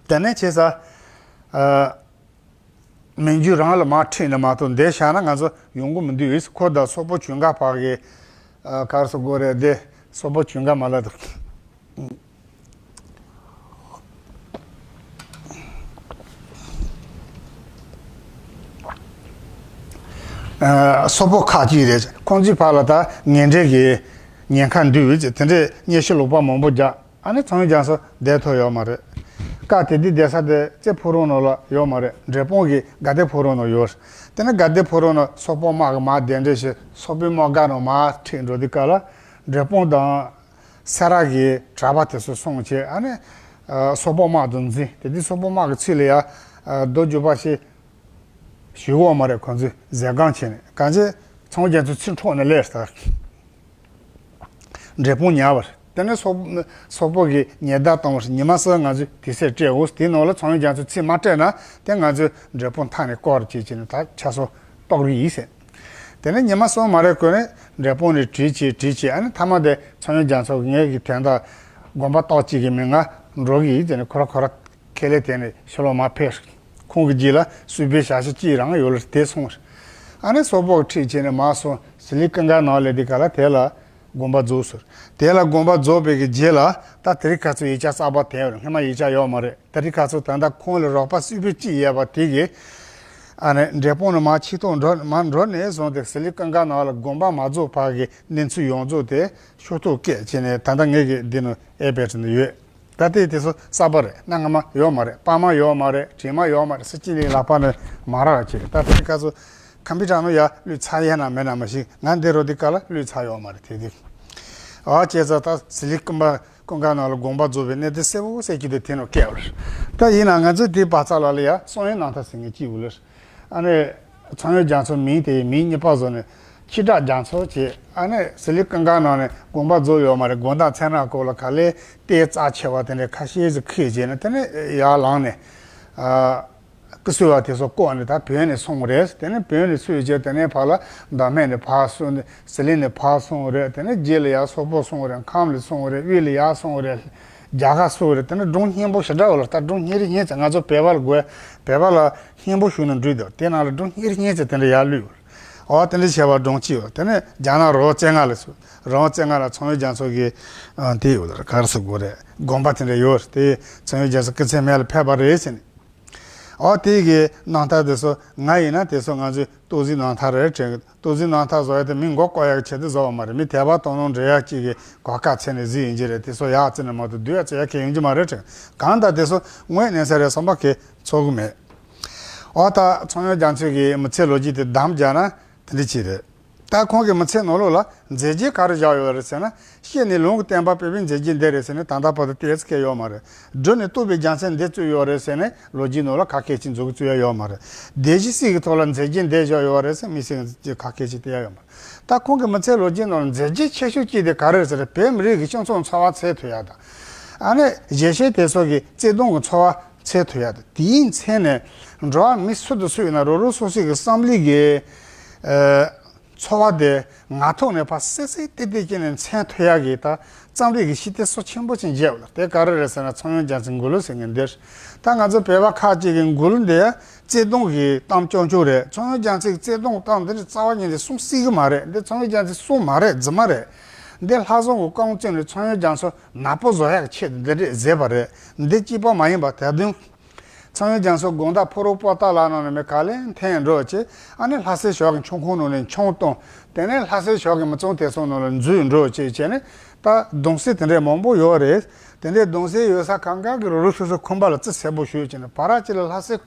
དེ་ནས་བྱས་ས། ཨ། མི་རྒྱུད་རང་ལ་མ་ཁྲིད་ནས་མ་གཏོགས་འདི་བཞག་ན་ང་ཚོ་ཡོང་གི་མི་འདུག་ཁོ་དང་སོག་པོ་ཇུན་གར་བར་གྱི། ཨ། ག་རེ་ཟེར་དགོས་རེད། འདི་སོག་པོ་ཇུན་གར་མ་ལ་དང་། ཨ། སོག་པོ་ཁག་ཅིག་རེད། ཁོང་ཚོའི་བར་ལ་ད་ངན་འབྲེལ་གྱི་ཉེན་ཁ་འདུག་དེ་འདྲའི་སྙན་ཞུ་ལོག་པ་མང་པོ་རྒྱག་ཨ་ནི་ཚངས་དབྱངས་རྒྱ་མཚོ་བསྡད་ཐུབ་ཡོད་མ་རེད། སྐབས་དེ་དུས་བསྡད་ས་དེ་རྩེ་ཕུག་རོང་ནང་ལ་ཡོད་མ་རེད། འབྲས་སྤུངས་ཀྱི་དགའ་ལྡན་ཕུག་རོང་ནང་ཡོད། དེ་ནས་དགའ་ལྡན་ཕུག་རོང་ནང་སོག་པོ་དམག་གི་མར་གདན་འདྲེན་བྱས། སོག་པོའི་དམག་སྒར་ནང་མར་ཁྲིད་འགྲོ་དུས་སྐབས་ལ་འབྲས་སྤུངས་དང་སེ་ར་གི་གྲྭ་པ་དེ་ཚོ་སོང་བྱས། ཨ་ནི་ཨ། སོག་པོ་དམག་དང་འཛིང་། དེ་དུས་སོག་པོ་དམག་གི་ཚུལ་ལ་ཡ། ཨ། རྡོ་རྒྱུག་པ་ཞིག་ཞུ་གོ་མ་རེད། ཁོང་ཚོས་ཟས་གང་བྱས་ནས་གང་བྱས། ཚངས་དབྱངས་རྒྱ་མཚོ་ཚུར་འཕྲོག་ནས་སླེབས་ས། འབྲས་སྤུངས་ཉར་བ་རེད། དེ་ནས་སོག་སོག་པོ་གིས་ཉེས་བརྡ་བཏང་བ་རེད། ཉི་མ་གསུམ་ང་ཚོས་དུས་ཚོད་སྤྲད་འོ། དེའི་ནང་ལ་ཚངས་དབྱངས་རྒྱ་མཚོ་ཚུར་མ་སྤྲད་ན་དེ་ང་ཚོས་འབྲས་སྤུངས་མཐའ་ནས་བསྐོར་བྱེད་བྱས་ནས་ད་ཆ་སོགས་གཏོར་གི་ཡིན་ཟེར། དེ་ནས་ཉི་མ་གསུམ་མ་རེད་གོང་ནས་འབྲས་སྤུངས་ནས་བྲོས་བྱས་བྲོས་བྱས། ཨ་ནི་མཐའ་མ་དེ་ཚངས་དབྱངས་རྒྱ་མཚོ་གིས་ངེད་ཀྱི་དོན་དག་དགོངས་པ་རྟོགས་བྱེད་ཀྱི་མི་ང་འགྲོ་གི་ཡིན་ཟེར་ནས་ཁོ་ར་ཁོ་ར། ཁས་ལེན་དེ་ནས་ཕྱི་ལོགས་མར་ཕེབས། ཁོང་གི་རྗེས་ལ་སུས་པའི་ཞབས་ཕྱི་གཅིག་རང་ཡོད་ལ་དེ་སོང་། ཨ་ནི་སོག་པོ་ཁྲིད་བྱས་ནས་མར་སོང་། ཟི་ལིང་ཀུན་དགའ་ནང་སླེབས་དུས་སྐབས་ལ་དེ་ལ་དགོངས་པ་རྫོགས་སོང་། དེ་ལ་དགོངས་པ་རྫོགས་པའི་གི་རྗེས་ལ་ད་དེ་རིང་ཁ་སང་ཡིག་ཆ་གསར་པ་དེ་ཡོད་རེད། སྔོན་མ་ཡིག་ཆ་ཡོད་མ་རེད། དེ་རིང་ཁ་སང་ད་ལྟ་ཁོང་ལ་རོགས་པ་སུས་པའི་གཅིག་ཡོད་པ་དེ་གིས། ཨ་ནི་འབྲས་སྤུངས་ནས་མར་ཆིག་ཐོག་འགྲོ་མར་འགྲོ་ནས་བཟུང་སྟེ་ཟི་ལིང་ཀུན་དགའ་ནང་ལ་དགོངས་པ་མ་རྫོགས་བར་གྱི་གནས་ཚུལ་ཡོངས་རྫོགས་དེ་ཤོག་ཐོག་སྐད་བྱས་ནས་ད་ལྟ་ངེད་ཀྱི་འདི་ནང་ཨེ་ཕེད་ནང་ཡོད། ད་ལྟའི་དེ་ཚོ་གསར་པ་རེད། གནའ་སྔ་མ་ཡོད་མ་རེད། པར་མ་ཡོད་མ་རེད། དྲི་མ་ཡོད་མ་རེད། སུ་གཅིག་ལའི་ལག་པ་ནས་མ་རག་བྱས། ད་དེ་སྐབས་སུ་ཁམ་པུ་ཊར་ནང་ཡར་བླུགས་ཚར་ཡ་ན་མེད་ན་མ་ཤེས། ང་འདི་རུ་འདི་ག་ལ་བླུགས་ཚར་ཡོད་མ་རེད། དེ་དུས་ཨ་བྱས་ཙང་ད་ཟི་ལིང་ཀུན་དགའ་ཀུན་དགའ་ནང་ལ་དགོངས་པ་རྫོགས་པའི་གནས་དེ་གསལ་པོ་གསལ་རྒྱུ་དེ་དེ་ནང་བཀལ་བ་རེད། ད་ཡིན་ན་ང་ཚོས་དེའི་བར་མཚམས་ལ་ལ་ཡ་གསང་བའི་རྣམ་ཐར་ཟེར་མཁན་གཅིག་ཡོད་ལ། ཨ་ནི། ཚངས་དབྱངས་རྒྱ་མཚོ་མིང་དེ་མིང་གཉིས་པ་བཟོས་ནས་ཁྱི་དྲག་རྒྱ་མཚོ་བྱས། ཨ་ནི་ཟི་ལིང་ཀུན་དགའ་ནང་ནས་དགོངས་པ་རྫོགས་ཡོད་མ་རེད། དགོང་དག་མཚན་རག་སྐོར་ལ་ག་ལེ་ལྟས་རྩ་ཆེ་བ་དེ་འདྲ་ཁ་ཤས་ཤིག་ཁུར་བྱས་ནས་དེ་ནས་ཡར་ལངས་ནས། ཨ། སྐུ་གསོལ་བ་དེ་ཚོ་བསྐོར་ནས་ད་བོད་ནས་སོང་རེད། དེ་ནས་བོད་ནས་ཚུར་བྱས་དེ་ནས་ཕར་ལ་མདོ་སྨད་ནས་ཕར་སོང་། ཟི་ལིང་ནས་ཕར་སོང་རེད། དེ་ནས་རྗེས་ལ་ཡར་སོག་པོ་སོང་རེད། ཁམས་ལ་སོང་རེད། དབུས་ལ་ཡར་སོང་རེད། རྒྱ་གར་སོང་རེད། དེ་ནས་སྒྲུང་སྙན་པོ་ཞེ་དྲག་ཡོད་ལ། ད་སྒྲུང་སྙན་རིགས་སྙན་ཙམ་ང་ཚོ་བོད་པ་ལ་དགོས། བོད་པ་ལ་སྙན་པོ་ཞུ་ན་འགྲིག་འདུག་དེ་ནང་ལ་སྒྲུང་སྙན་རིགས་སྙན་ཙམ་དེ་འདྲ་ཡར་བླུགས་ཡོད། འོ་དེ་འདྲ་བྱས་པ་སྒྲུང་གཅིག་ཡོད། དེ་ནས་རྒྱ་ནག་རི་བོ་རྩེ་ལྔ་ལ་སོང་། རི་བོ་རྩེ་ལྔ་ལ་ཚངས་དབྱངས་རྒྱ་མཚོ་གི་ཨ་དེ་ཡོད་ལ། ག་རེ་ཟེར་དགོས་རེད། དགོན་པ་དེ་འདྲ་ཡོད་རེད། དེ་ཚངས་དབྱངས་རྒྱ་མཚོ་སྐུ་ཚེ་སྨད་ལ་ཕེབས་པ་རེད་ཟེར་ནས། འོ་དེ་གི་རྣམ་ཐར་དེ་ཚོ་ང་ཡིན་ན་དེ་ཚོ་ང་ཚོའི་ལྟོ་ཟན་རྣམ་ཐར་རེད་དྲན་གི། ལྟོ་ཟན་རྣམ་ཐར་བཟོ་ཡ་དེ་མི་མགོ་སྐོར་ཡ་གི་ཆེད་དུ་བཟོ་བ་མ་རེད། མི་དད་པ་དོ་སྣང་འདྲེན་ཡ་གཅིག་གི་གོ་སྐབས་འཚོལ་ནས་བཟོས་ཡིན་གྱི་རེད། དེ་ཚོ་ཡག་བརྩིས་ནས་མ་གཏོགས་སྡུག་ཡ་བརྩི་ཡ་གང་ཡིན་གྱི་མ་རེད་དྲན། གང་ལྟར་དེ་ཚོ་དངོས་གནས་ཚད་རེད་བསམ་པ་གང་ཚོར་གི་མེད། འོ་ད་ཚངས་དབྱངས་རྒྱ་མཚོ་གི་མི་ཚེའི་ལོ་རྒྱུས་དེ་བསྡམས་བཞག་ན་དེ་འདྲ་ཅིག་རེད། ད་ཁོང་གི་མི་ཚེའི་ནང་ལོགས་ལ་མཛད་རྗེས་ག་རེ་བཞག་ཡོད་རེད་ཟེར་ན། སྐྱེས་ནས་ལུང་གི་བསྟན་པ་སྤེལ་བའི་མཛད་རྗེས་འདི་རེད་ཟེར་ནས་ད་ལྟ་བར་དུ་ཏོག་ཙམ་སྐྱེས་ཡོད་མ་རེད། བྲོས་ནས་གཏུགས་པའི་རྒྱལ་མཚན་འདི་བཙུགས་ཡོད་རེད་ཟེར་ནས་ལོ་རྒྱུས་ནང་ལ་ཁ་སྐད་ཅིག་མཛུབ་གུ་བཙུགས་ཡ་ཡོད་མ་རེད། སྡེ་བཞི་སྲིད་ཀྱི་ཐོག་ལ་མཛད་རྗེས་འདི་བཞག་ཡོད་རེད་ཟེར་མི་སེར་གྱིས་ཁ་སྐད་ཅིག་བལྟ་ཡ་ཡོད་མ་རེད། ད་ཁོང་གི་མི་ཚེའི་ལོ་རྒྱུས་ནང་ལ་མཛད་རྗེས་ཆེ་ཤོས་གཅིག་དེ་ག་རེ་རེད་ཟེར་ན། བོད་མི་རིགས་ཀྱི་སྤྱི་ཚོགས་འཚོ་བ་འཚོལ་ཐུབ་ཡ་དང་། ཨ་ནི་གཞིས་བྱེས་དེ་ཚོ་གི་བརྩེ་དུང་གི་འཚོ་བ་འཚོལ་ཐུབ་ཡ་དང་། དེའི་མཚན་ནས་འགྲོ་བ་མི་སུ་དང་སུ་ཡིན་ན་རང་རང་སོ་སོའི་གི་བསམ་བློའི་གི་ཨ། འཚོ་བ་དེ་ངག་ཐོག་ནས་ཕར་གསལ་གསལ་ཏིག་ཏིག་ཅིག་ནས་མཚོན་ཐུབ་ཡག་གི་ད་རྩོམ་རིག་གི་ཤེས་ལྡན་སྲོག་ཆེན་པོ་ཅིག་མཇལ་བ་དེ་ག་རེ་རེད་ཟེར་ན། ཚངས་དབྱངས་རྒྱ་མཚོའི་མགུར་གླུ་ཟེར་མཁན་འདིར། ད་ང་ཚོ་བོད་པ་ཁག་ཅིག་གི་མགུར་གླུ་འདི་བརྩེ་དུང་གི་གཏམ་རྐྱང་རྐྱང་རེད། ཚངས་དབྱངས་རྒྱ་མཚོའི་བརྩེ་དུང་གཏམ་འདི་ནི་རྩ་བ་ཉིད་ནས་གསུང་སྲིད་གི་མ་རེད། འདི་ཚངས་དབྱངས་རྒྱ་མཚོས་གསུངས་མ་རེད། རྫུན་མ་རེད། འདི་ལྷ་བཟང་གི་རྐང་བཙོན་ནས་ཚངས་དབྱངས་རྒྱ་མཚོ་ནག་པོ་བཟོ་ཡག་གི་ཆེད་དུ་འདི་འདྲས་མཛད་པ་རེད། འདི་གཅིག་པ་མ་ཡིན་པ་ད་དུང་། ཚངས་དབྱངས་རྒྱ་མཚོ་དགོང་དག་ཕོ་རོག་པོ་ཏཱ་ལ་ནང་ནས་མི་ག་ལེར་འཐེན་འགྲོ་བྱས། ཨ་ནི་ལྷ་སའི་ཞོགས་ཀྱི་མཆོད་ཁང་ནང་ནས་མཆོང་བཏང་། དེ་ནས་ལྷ་སའི་ཞོགས་ཀྱི་མི་ཚང་དེ་ཚོ་ནང་ལ་འཛུལ་འགྲོ་བྱས་བྱས་ནས། ད་གདུང་སྲས་དེ་འདྲས་མང་པོ་ཡོད་རེད། དེ་འདྲས་གདུང་སྲས་ཡོད་ས་གང་ག་གི་རུ་རུ་སུ་སུ་ཁང་པ་ལ་རྩིས་གསལ་པོ་ཞུས་བྱས་ནས། བར་གཅིག་ལ་ལྷ་སའི་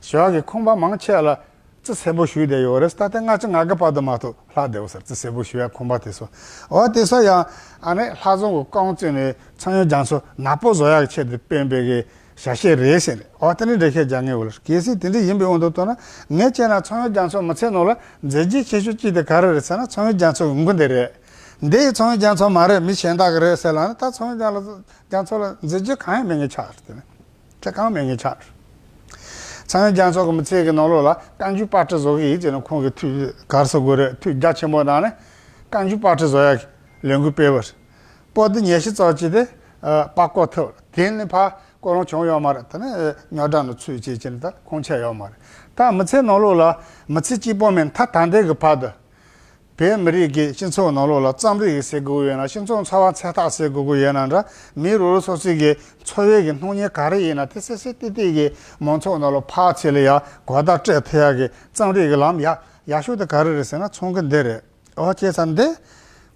ཞོགས་ཀྱི་ཁང་པ་མང་ཆེ་ལ་རྩིས་གསལ་པོ་ཞུས་བསྡད་ཡོད་རེད། ད་ལྟ་ལྔ་བཅུ་ང་དགུ་བར་དུ་མ་གཏོགས་ལྷག་བསྡད་ཡོད་ས་རེད། རྩིས་གསལ་པོ་ཞུ་ཡ་ཁང་པ་དེ་ཚོ། འོ་དེ་ཚོ་ཡང་ཨ་ནི་ལྷ་བཟང་གི་རྐང་བཙུགས་ནས་ཚངས་དབྱངས་རྒྱ་མཚོ་ནག་པོ་བཟོ་ཡག་ཆེད་དུ་སྤེལ་བའི་གི་ཞལ་བཤད་རེད་ཟེར་ནས། འོ་དེ་ནི་འགྲེལ་བཤད་རྒྱག་ངེས་ཡོད་ལ། གལ་སྲིད་དེ་འདྲ་ཡིན་པའི་དབང་དུ་བཏང་ན། ངས་བྱས་ན་ཚངས་དབྱངས་རྒྱ་མཚོ་མི་ཚེ་ནང་ལ་མཛད་རྗེས་ཆེ་ཤོས་གཅིག་དེ་ག་རེ་རེད་ཟེར་ན། ཚངས་དབྱངས་རྒྱ་མཚོ་གི་མགུར་འདི་རེད། འདི་ཡི་ཚངས་དབྱངས་རྒྱ་མཚོ་མ་རེད། མི་གཞན་དག་གི་རེད་ཟེར་ལབ་ན། ད་ཚངས་དབྱངས་རྒྱ་ལ་རྒྱ་མཚོ་ལ་མཛད་རྗེས་གང་ཡང་མེད་ངེས་ཆགས་རེད། དེ་ནི་ཆ་གང་མེད་ངེས་ཆགས་རེད། ཚངས་དབྱངས་རྒྱ་མཚོ་གི་མི་ཚེ་གི་ནང་ལོགས་ལ་བཀའ་འགྱུར་པར་སྐྲུན་བཟོ་གི་ཡིན་ཟེར་ནས། ཁོང་གི་འཐུས་ག་རེ་ཟེར་དགོས་རེད། འཐུས་རྒྱ་ཆེན་པོ་ནང་ནས་བཀའ་འགྱུར་པར་སྐྲུན་བཟོ་ཡག་གི་ལས་འགུལ་སྤེལ་བ་རེད། པོ་ཏི་ཉི་ཤུ་ཙམ་ཅིག་དེ་ཨ་པར་བརྐོ་ཐུབ། དེ་ནི་ཕར་བརྐོ་ལོང་བྱུང་ཡོད་མ་རེད། དེ་ནི་རྙོག་དྲ་ནང་ཚུད་བྱས་བྱས་ནས་ད་ཁུངས་འཁྱོལ་ཡོད་མ་རེད། ད་མི་ཚེ་ནང་ལོགས་ལ་མི་ཚེ་གཅིག་པོ་མིན། ད་ད་ལྟའི་གི་བར་དུ་བོད་མི་རིགས་ཀྱི་སྤྱི་ཚོགས་ནང་ལོགས་ལ་རྩོམ་རིག་ཟེར་དགོས་ཡོད་ན། སྤྱི་ཚོགས་འཚོ་བ་འཚོལ་སྟངས་ཟེར་དགོས་ཀྱི་ཡོད་ན་འདྲ། མི་རོ་རོ་སོ་སོའི་གི་འཚོ་བའི་གི་སྣང་བརྙན་ག་རེ་ཡིན་ན། དེ་སེ་སེ་ཏི་ཏི་གི་མང་ཚོགས་ནང་ལ་ཕར་ཚུར་ལ་ཡ་གོ་བརྡ་སྤྲད་ཐུབ་ཡག་གི་རྩོམ་རིག་གི་ལམ་ཡག་ཡག་ཤོས་དེ་ག་རེ་རེད་ཟེར་ན། ཚོང་གི་འདི་རེད། འོ་བྱས་ཙང་འདི་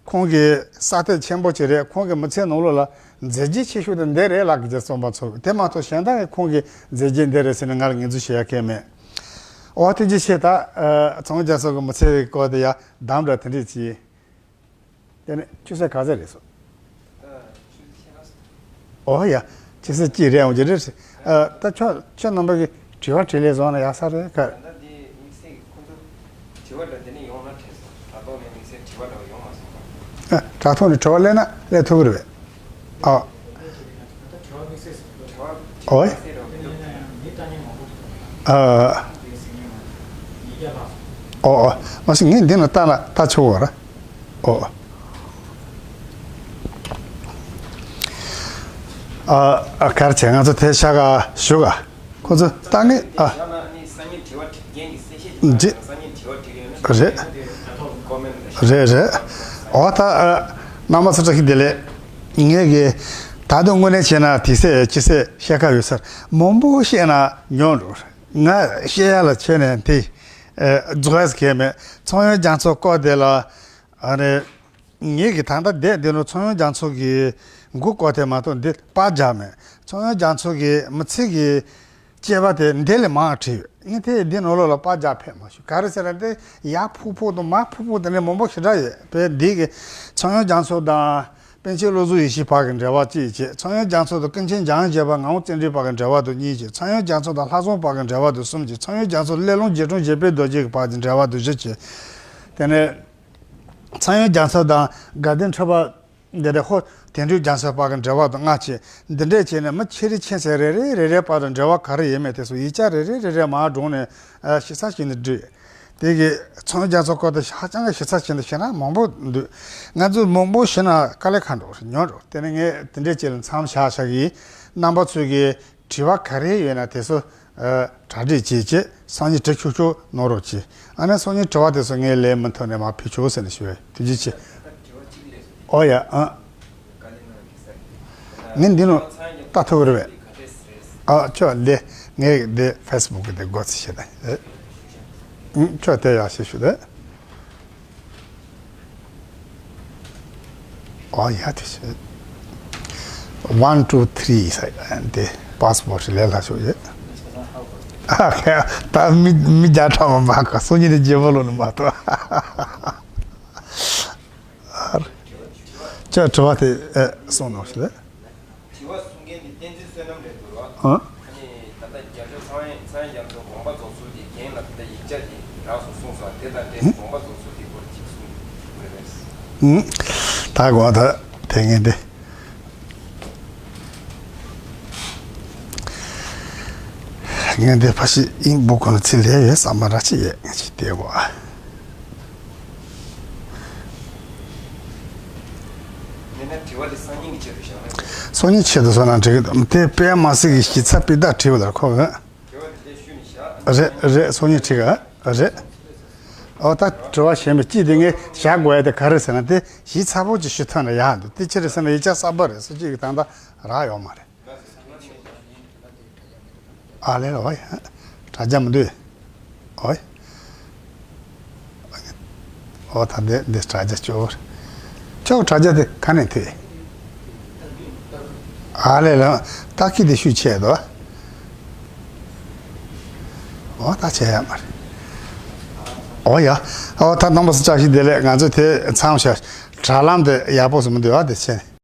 ཁོང་གི་ས་ཐེབས་ཆེན་པོ་ཅིག་རེད། ཁོང་གི་མི་ཚེ་ནང་ལོགས་ལ་མཛད་རྗེས་ཆེ་ཤོས་དེ་འདི་རེད་ལབ་ཀྱི་རེད། རྩོམ་པ་ཚོ་གིས། དེ་མ་གཏོགས་གཞན་དག་གིས་ཁོང་གི་མཛད་རྗེས་འདི་རེད་ཟེར་ནས་ང་ལ་ངོས་འཛིན་བྱེད་ཡ་གང་ཡང་མེད། འོ་དེ་ཅི་བྱེད། ད་ཨ་ཚངས་དབྱངས་རྒྱ་མཚོ་གི་མི་ཚེ་བའི་སྐོར་དེ་ཡ་གདམ་འདྲ་དེ་འདྲས་ཅིག་དེ་ནས་ཆུ་ཚོད་ག་ཚོད་རེད་སོང་། ཨོ་ཡ། ཆུ་ཚོད་གཅིག་རེད་འོང་གི་རེད། ཨ་ད་ཁྱོད་ཁྱོད་རྣམ་པ་གི་དྲི་བ་དྲིས་ལན་བཟོ་ན་ཡག་ས་རེད་ག་ད་ལྟ་འདི་དམིགས་བསལ་གྱི་ཁོང་ཚོ་དྲི་བ་འདྲ་འདི་ནས་ཡོང་ན་དྲན་སོང་། དྲ་ཐོག་ནས་དམིགས་བསལ་དྲི་བ་འདྲ་བ་ཡོང་མ་སོང་ང་། ཨ་དྲ་ཐོག་ནས་དྲི་བ་སླེབས་ན་སླེབས་ཐུབ་ཀྱི་རེད་པས། ཨ། དྲི་བ་དམིགས་བསལ་ཟེར་དྲི་བ་ཨོ་ཡ། དམིགས་བསལ་འདྲ་བ་མི་འདུག་མི་ལྟ་མཁན་མང་པོ་འདུག་ཨ། ཨོ་ཨོ། མ་གཞི་ངས་འདི་ན་ལྟ་ན་ལྟ་ཆོག་གོ་ར། ཨོ། ཨ་ཨ་ག་རེ་བྱས། ང་ཚོ་དེ་ཤ་ག་ཞུ་ག་ཁོ་ཚོ་ལྟ་ངེས་ཨ། རེད། རེད་རེད། ཨོ་ད་ཨ་རྣམ་པ་ཚོ་བཀྲ་ཤིས་བདེ་ལེགས། ངས་གི་ད་དུང་དངོས་གནས་བྱས་ན་དེ་ཚོ་ཅི་ཟེར་བཤད་ཁ་ཡོད་ས་རེད། མང་པོ་བཤད་ན་ཉོན་འགྲོ། ང་བཤད་ཡ་ལ་ཆེ་ནས་དེ་ཨ་རྫོགས་ཡ་ཟེར་མཁན་མེད། ཚངས་དབྱངས་རྒྱ་མཚོ་སྐོར་དེ་ལ་ཨ་ནི། ངེད་ཀྱི་ད་ལྟ་བསྡད་འདི་ནོ་ཚངས་དབྱངས་རྒྱ་མཚོ་གི་མགུར་སྐོར་དེ་མ་གཏོགས་འདི་པར་རྒྱག་མེད། ཚངས་དབྱངས་རྒྱ་མཚོ་གི་མི་ཚེ་གི་སྐྱེས་པ་དེ་འདི་ལས་མང་བྲིས་ཡོད། ངས་དེ་འདི་ནོ་ལོ་ལ་པར་རྒྱག་ཕེབས་མ་བྱུང་། ག་རེ་ཟེར་ན་འདི་ཡར་ཕུག་ཕུག་དང་མར་ཕུག་ཕུག་དེ་འདྲ་མང་པོ་ཞེ་དྲག་ཡོད་པས། འདི་གི་ཚངས་དབྱངས་རྒྱ་མཚོ་དང་པཎ་ཆེན་བློ་བཟང་ཡེ་ཤེས་བར་གྱི་འབྲེལ་བ་གཅིག་བྱས། ཚངས་དབྱངས་རྒྱ་མཚོ་དང་ཀུན་མཁྱེན་འཇམ་དབྱངས་བཞད་པ་ངག་དབང་བརྩོན་འགྲུས་བར་གྱི་འབྲེལ་བ་དང་གཉིས་བྱས། ཚངས་དབྱངས་རྒྱ་མཚོ་དང་ལྷ་བཟང་བར་གྱི་འབྲེལ་བ་དང་གསུམ་བྱས། ཚངས་དབྱངས་རྒྱ་མཚོ་སླེ་ལུང་རྗེ་དྲུང་བཞད་པའི་རྡོ་རྗེ་གི་བར་གྱི་འབྲེལ་བ་དང་བཞི་བྱས། དེ་ནས། ཚངས་དབྱངས་རྒྱ་མཚོ་དང་དགའ་ལྡན་ཁྲི་པ་འདི་འདྲ་ཧོ་དོན་གྲུབ་རྒྱ་མཚོའི་བར་གྱི་འབྲེལ་བ་དང་ལྔ་བྱས། འདི་འདྲས་བྱས་ནས་མི་ཆེ་རེ་ཆེ་ཟེར་རེ་རེ་རེ་རེ་བར་དུ་འབྲེལ་བ་ག་རེ་ཡོད་མེད་དེ་ཚོ་ཡིག་ཆ་རེ་རེ་རེ་རེ་མར་བསྒྲོངས་ནས་ཨ་ཞིབ་ཚགས་བྱས་ནས་བྲིས། དེ་གི་ཚངས་དབྱངས་རྒྱ་མཚོ་སྐོར་དེ་ཧ་ཅང་གི་ཞིབ་ཚགས་བྱས་ནས་བཤད་ན་མང་པོ་འདུག་ང་ཚོས་མང་པོ་བཤད་ན་དཀའ་ལས་ཁག་འགྲོ་ཉོན་འགྲོ། དེ་ནས་ངས་དེ་འདྲས་བྱས་ལ་མཚམས་བཞག་བཞག་གི། རྣམ་པ་ཚོས་གི་དྲི་བ་ག་རེ་ཡོད་ན་དེ་ཚོ་ཨ་གྲ་སྒྲིག་བྱེད་ཅེས་སང་ཉིན་དྲི་ཆོག་ཆོག་གནང་རོགས་གྱིས། ཨ་ནི་སང་ཉིན་དྲི་བ་དེ་ཚོ་ངས་ལན་མི་ཐོན་ནས་མར་ཕུལ་ཆོག་ཟེར་ནས་ཞུ་བའི་ཐུགས་རྗེ་ཆེ། ཨོ་ཡ་ཨ། ངས་འདི་ནང་ལྟ་ཐུབ་རེད་པས། ཨ་ཁྱོད་ལས་ངས་འདི་ཕེ་སི་བུག་གི་འདི་སྒོ་ཚིག་བྱེད་ད། ཨ་ཁྱོད་དེ་ཡག་ཤེས་ཞུ་ད། ཨོ་ཡ་དེ་བྱས། One two three ཟེར་དེ་པ་སི་པོར་ཊི་ལས་སླ་ཤོས་ཡོད། ཨ་ད་མི་མི་བརྒྱ་ཕྲག་མ་མ་ག་སང་ཉིན་དེ་རྗེས་མ་ལོ་ནི་མ་གཏོགས། ཨ་ཅག་དྲི་བ་དེ་ཨེ་གསུངས་ནོ་ཞེས། དྲི་བ་གསུང་མཁན་དེ་བསྟན་འཛིན་བསོད་ནམས་རེད་འདུག་ར། ཨ། ཨ་ནི་ད་ལྟ་རྒྱལ་མཆོག་ཚངས་དབྱངས་ཚངས་དབྱངས་རྒྱ་མཚོ་དགོངས་པ་རྫོགས་ཚུལ་གྱི་རྒྱན་ལ་ད་ལྟ་ཡིག་ཆ་དེ་རགས་སུ་གསུངས་སོང་། དེ་དང་འབྲེལ་ནས་དགོངས་པ་རྫོགས་ཚུལ་དེ་སྐོར་ཅིག་གསུང་དགོས་རེད། ཨུམ། ད་དགོངས་ད་དེ་ངས་འདི། ངས་འདི་ཕ་ཤི་ཨིན་བུ་ཁོ་ན་ཚིག་ལས་ཡོད་བསམ་པ་ར་ཅི་ཡོད་ངས་ཅི་བལྟས་གོ། ངས་ན་དྲི་བ་དེ་སང་ཉིན་གྱི་ཆེད་དུ་བཞག་ན། སང་ཉིན་ཆེད་དུ་བཟོ་ན་འགྲིག་གི་འདུག་དེ་དཔེ་མ་སྲིད་ཀྱི་ཞིབ་ཚགས་དཔེ་དག་བྲིས་པ་ལ་ཁོ་གི། དྲི་བ་དེ་འདྲ་ཞུས་ནས་བཞག་རེད་རེད། སང་ཉིན་བྲིས་ག་རེད། ཨོ་ད་དྲི་བ་གཞན་པ་གཅིག་དེ་ངས་བཞག་དགོས་ཡ་དེ་ག་རེ་ཟེར་ན། དེ་ཞིབ་ཚགས་པོ་ཅིག་ཞུ་ཐུབ་ན་ཡག་འདུག་དེ་ཅི་རེད་ཟེར་ན་ཡིག་ཆ་གསར་པ་རེད། སུ་གཅིག་གིས་ད་ལྟ་རག་ཡོད་མ་རེད། ཨ་ལས་ལ་ཨོ་ཡ། དྲ་རྒྱ་མི་འདུག་ཨོ་ཡ། ཨོ་ད་འདི་འདི་དྲ་རྒྱ་ཅོག་ཅོག་དྲ་རྒྱ་དེ་ག་ནས་ཐོས། ཨ་ལས་ལ་ཏག་ཁི་དེ་ཤུ་ཆད་དོ། ཨོ་ད་ཆད་ཡ་མ་རེད། ཨོ་ཡ། ཨོ་ད་རྣམ་པ་ཚོ་བཀྲ་ཤིས་བདེ་ལེགས། ང་ཚོ་དེ་ཚང་བྱ་དྲ་ལམ་དེ་ཡག་པོ་བཟོ་མི་འདུག་ཨ་དེ་ཆེ།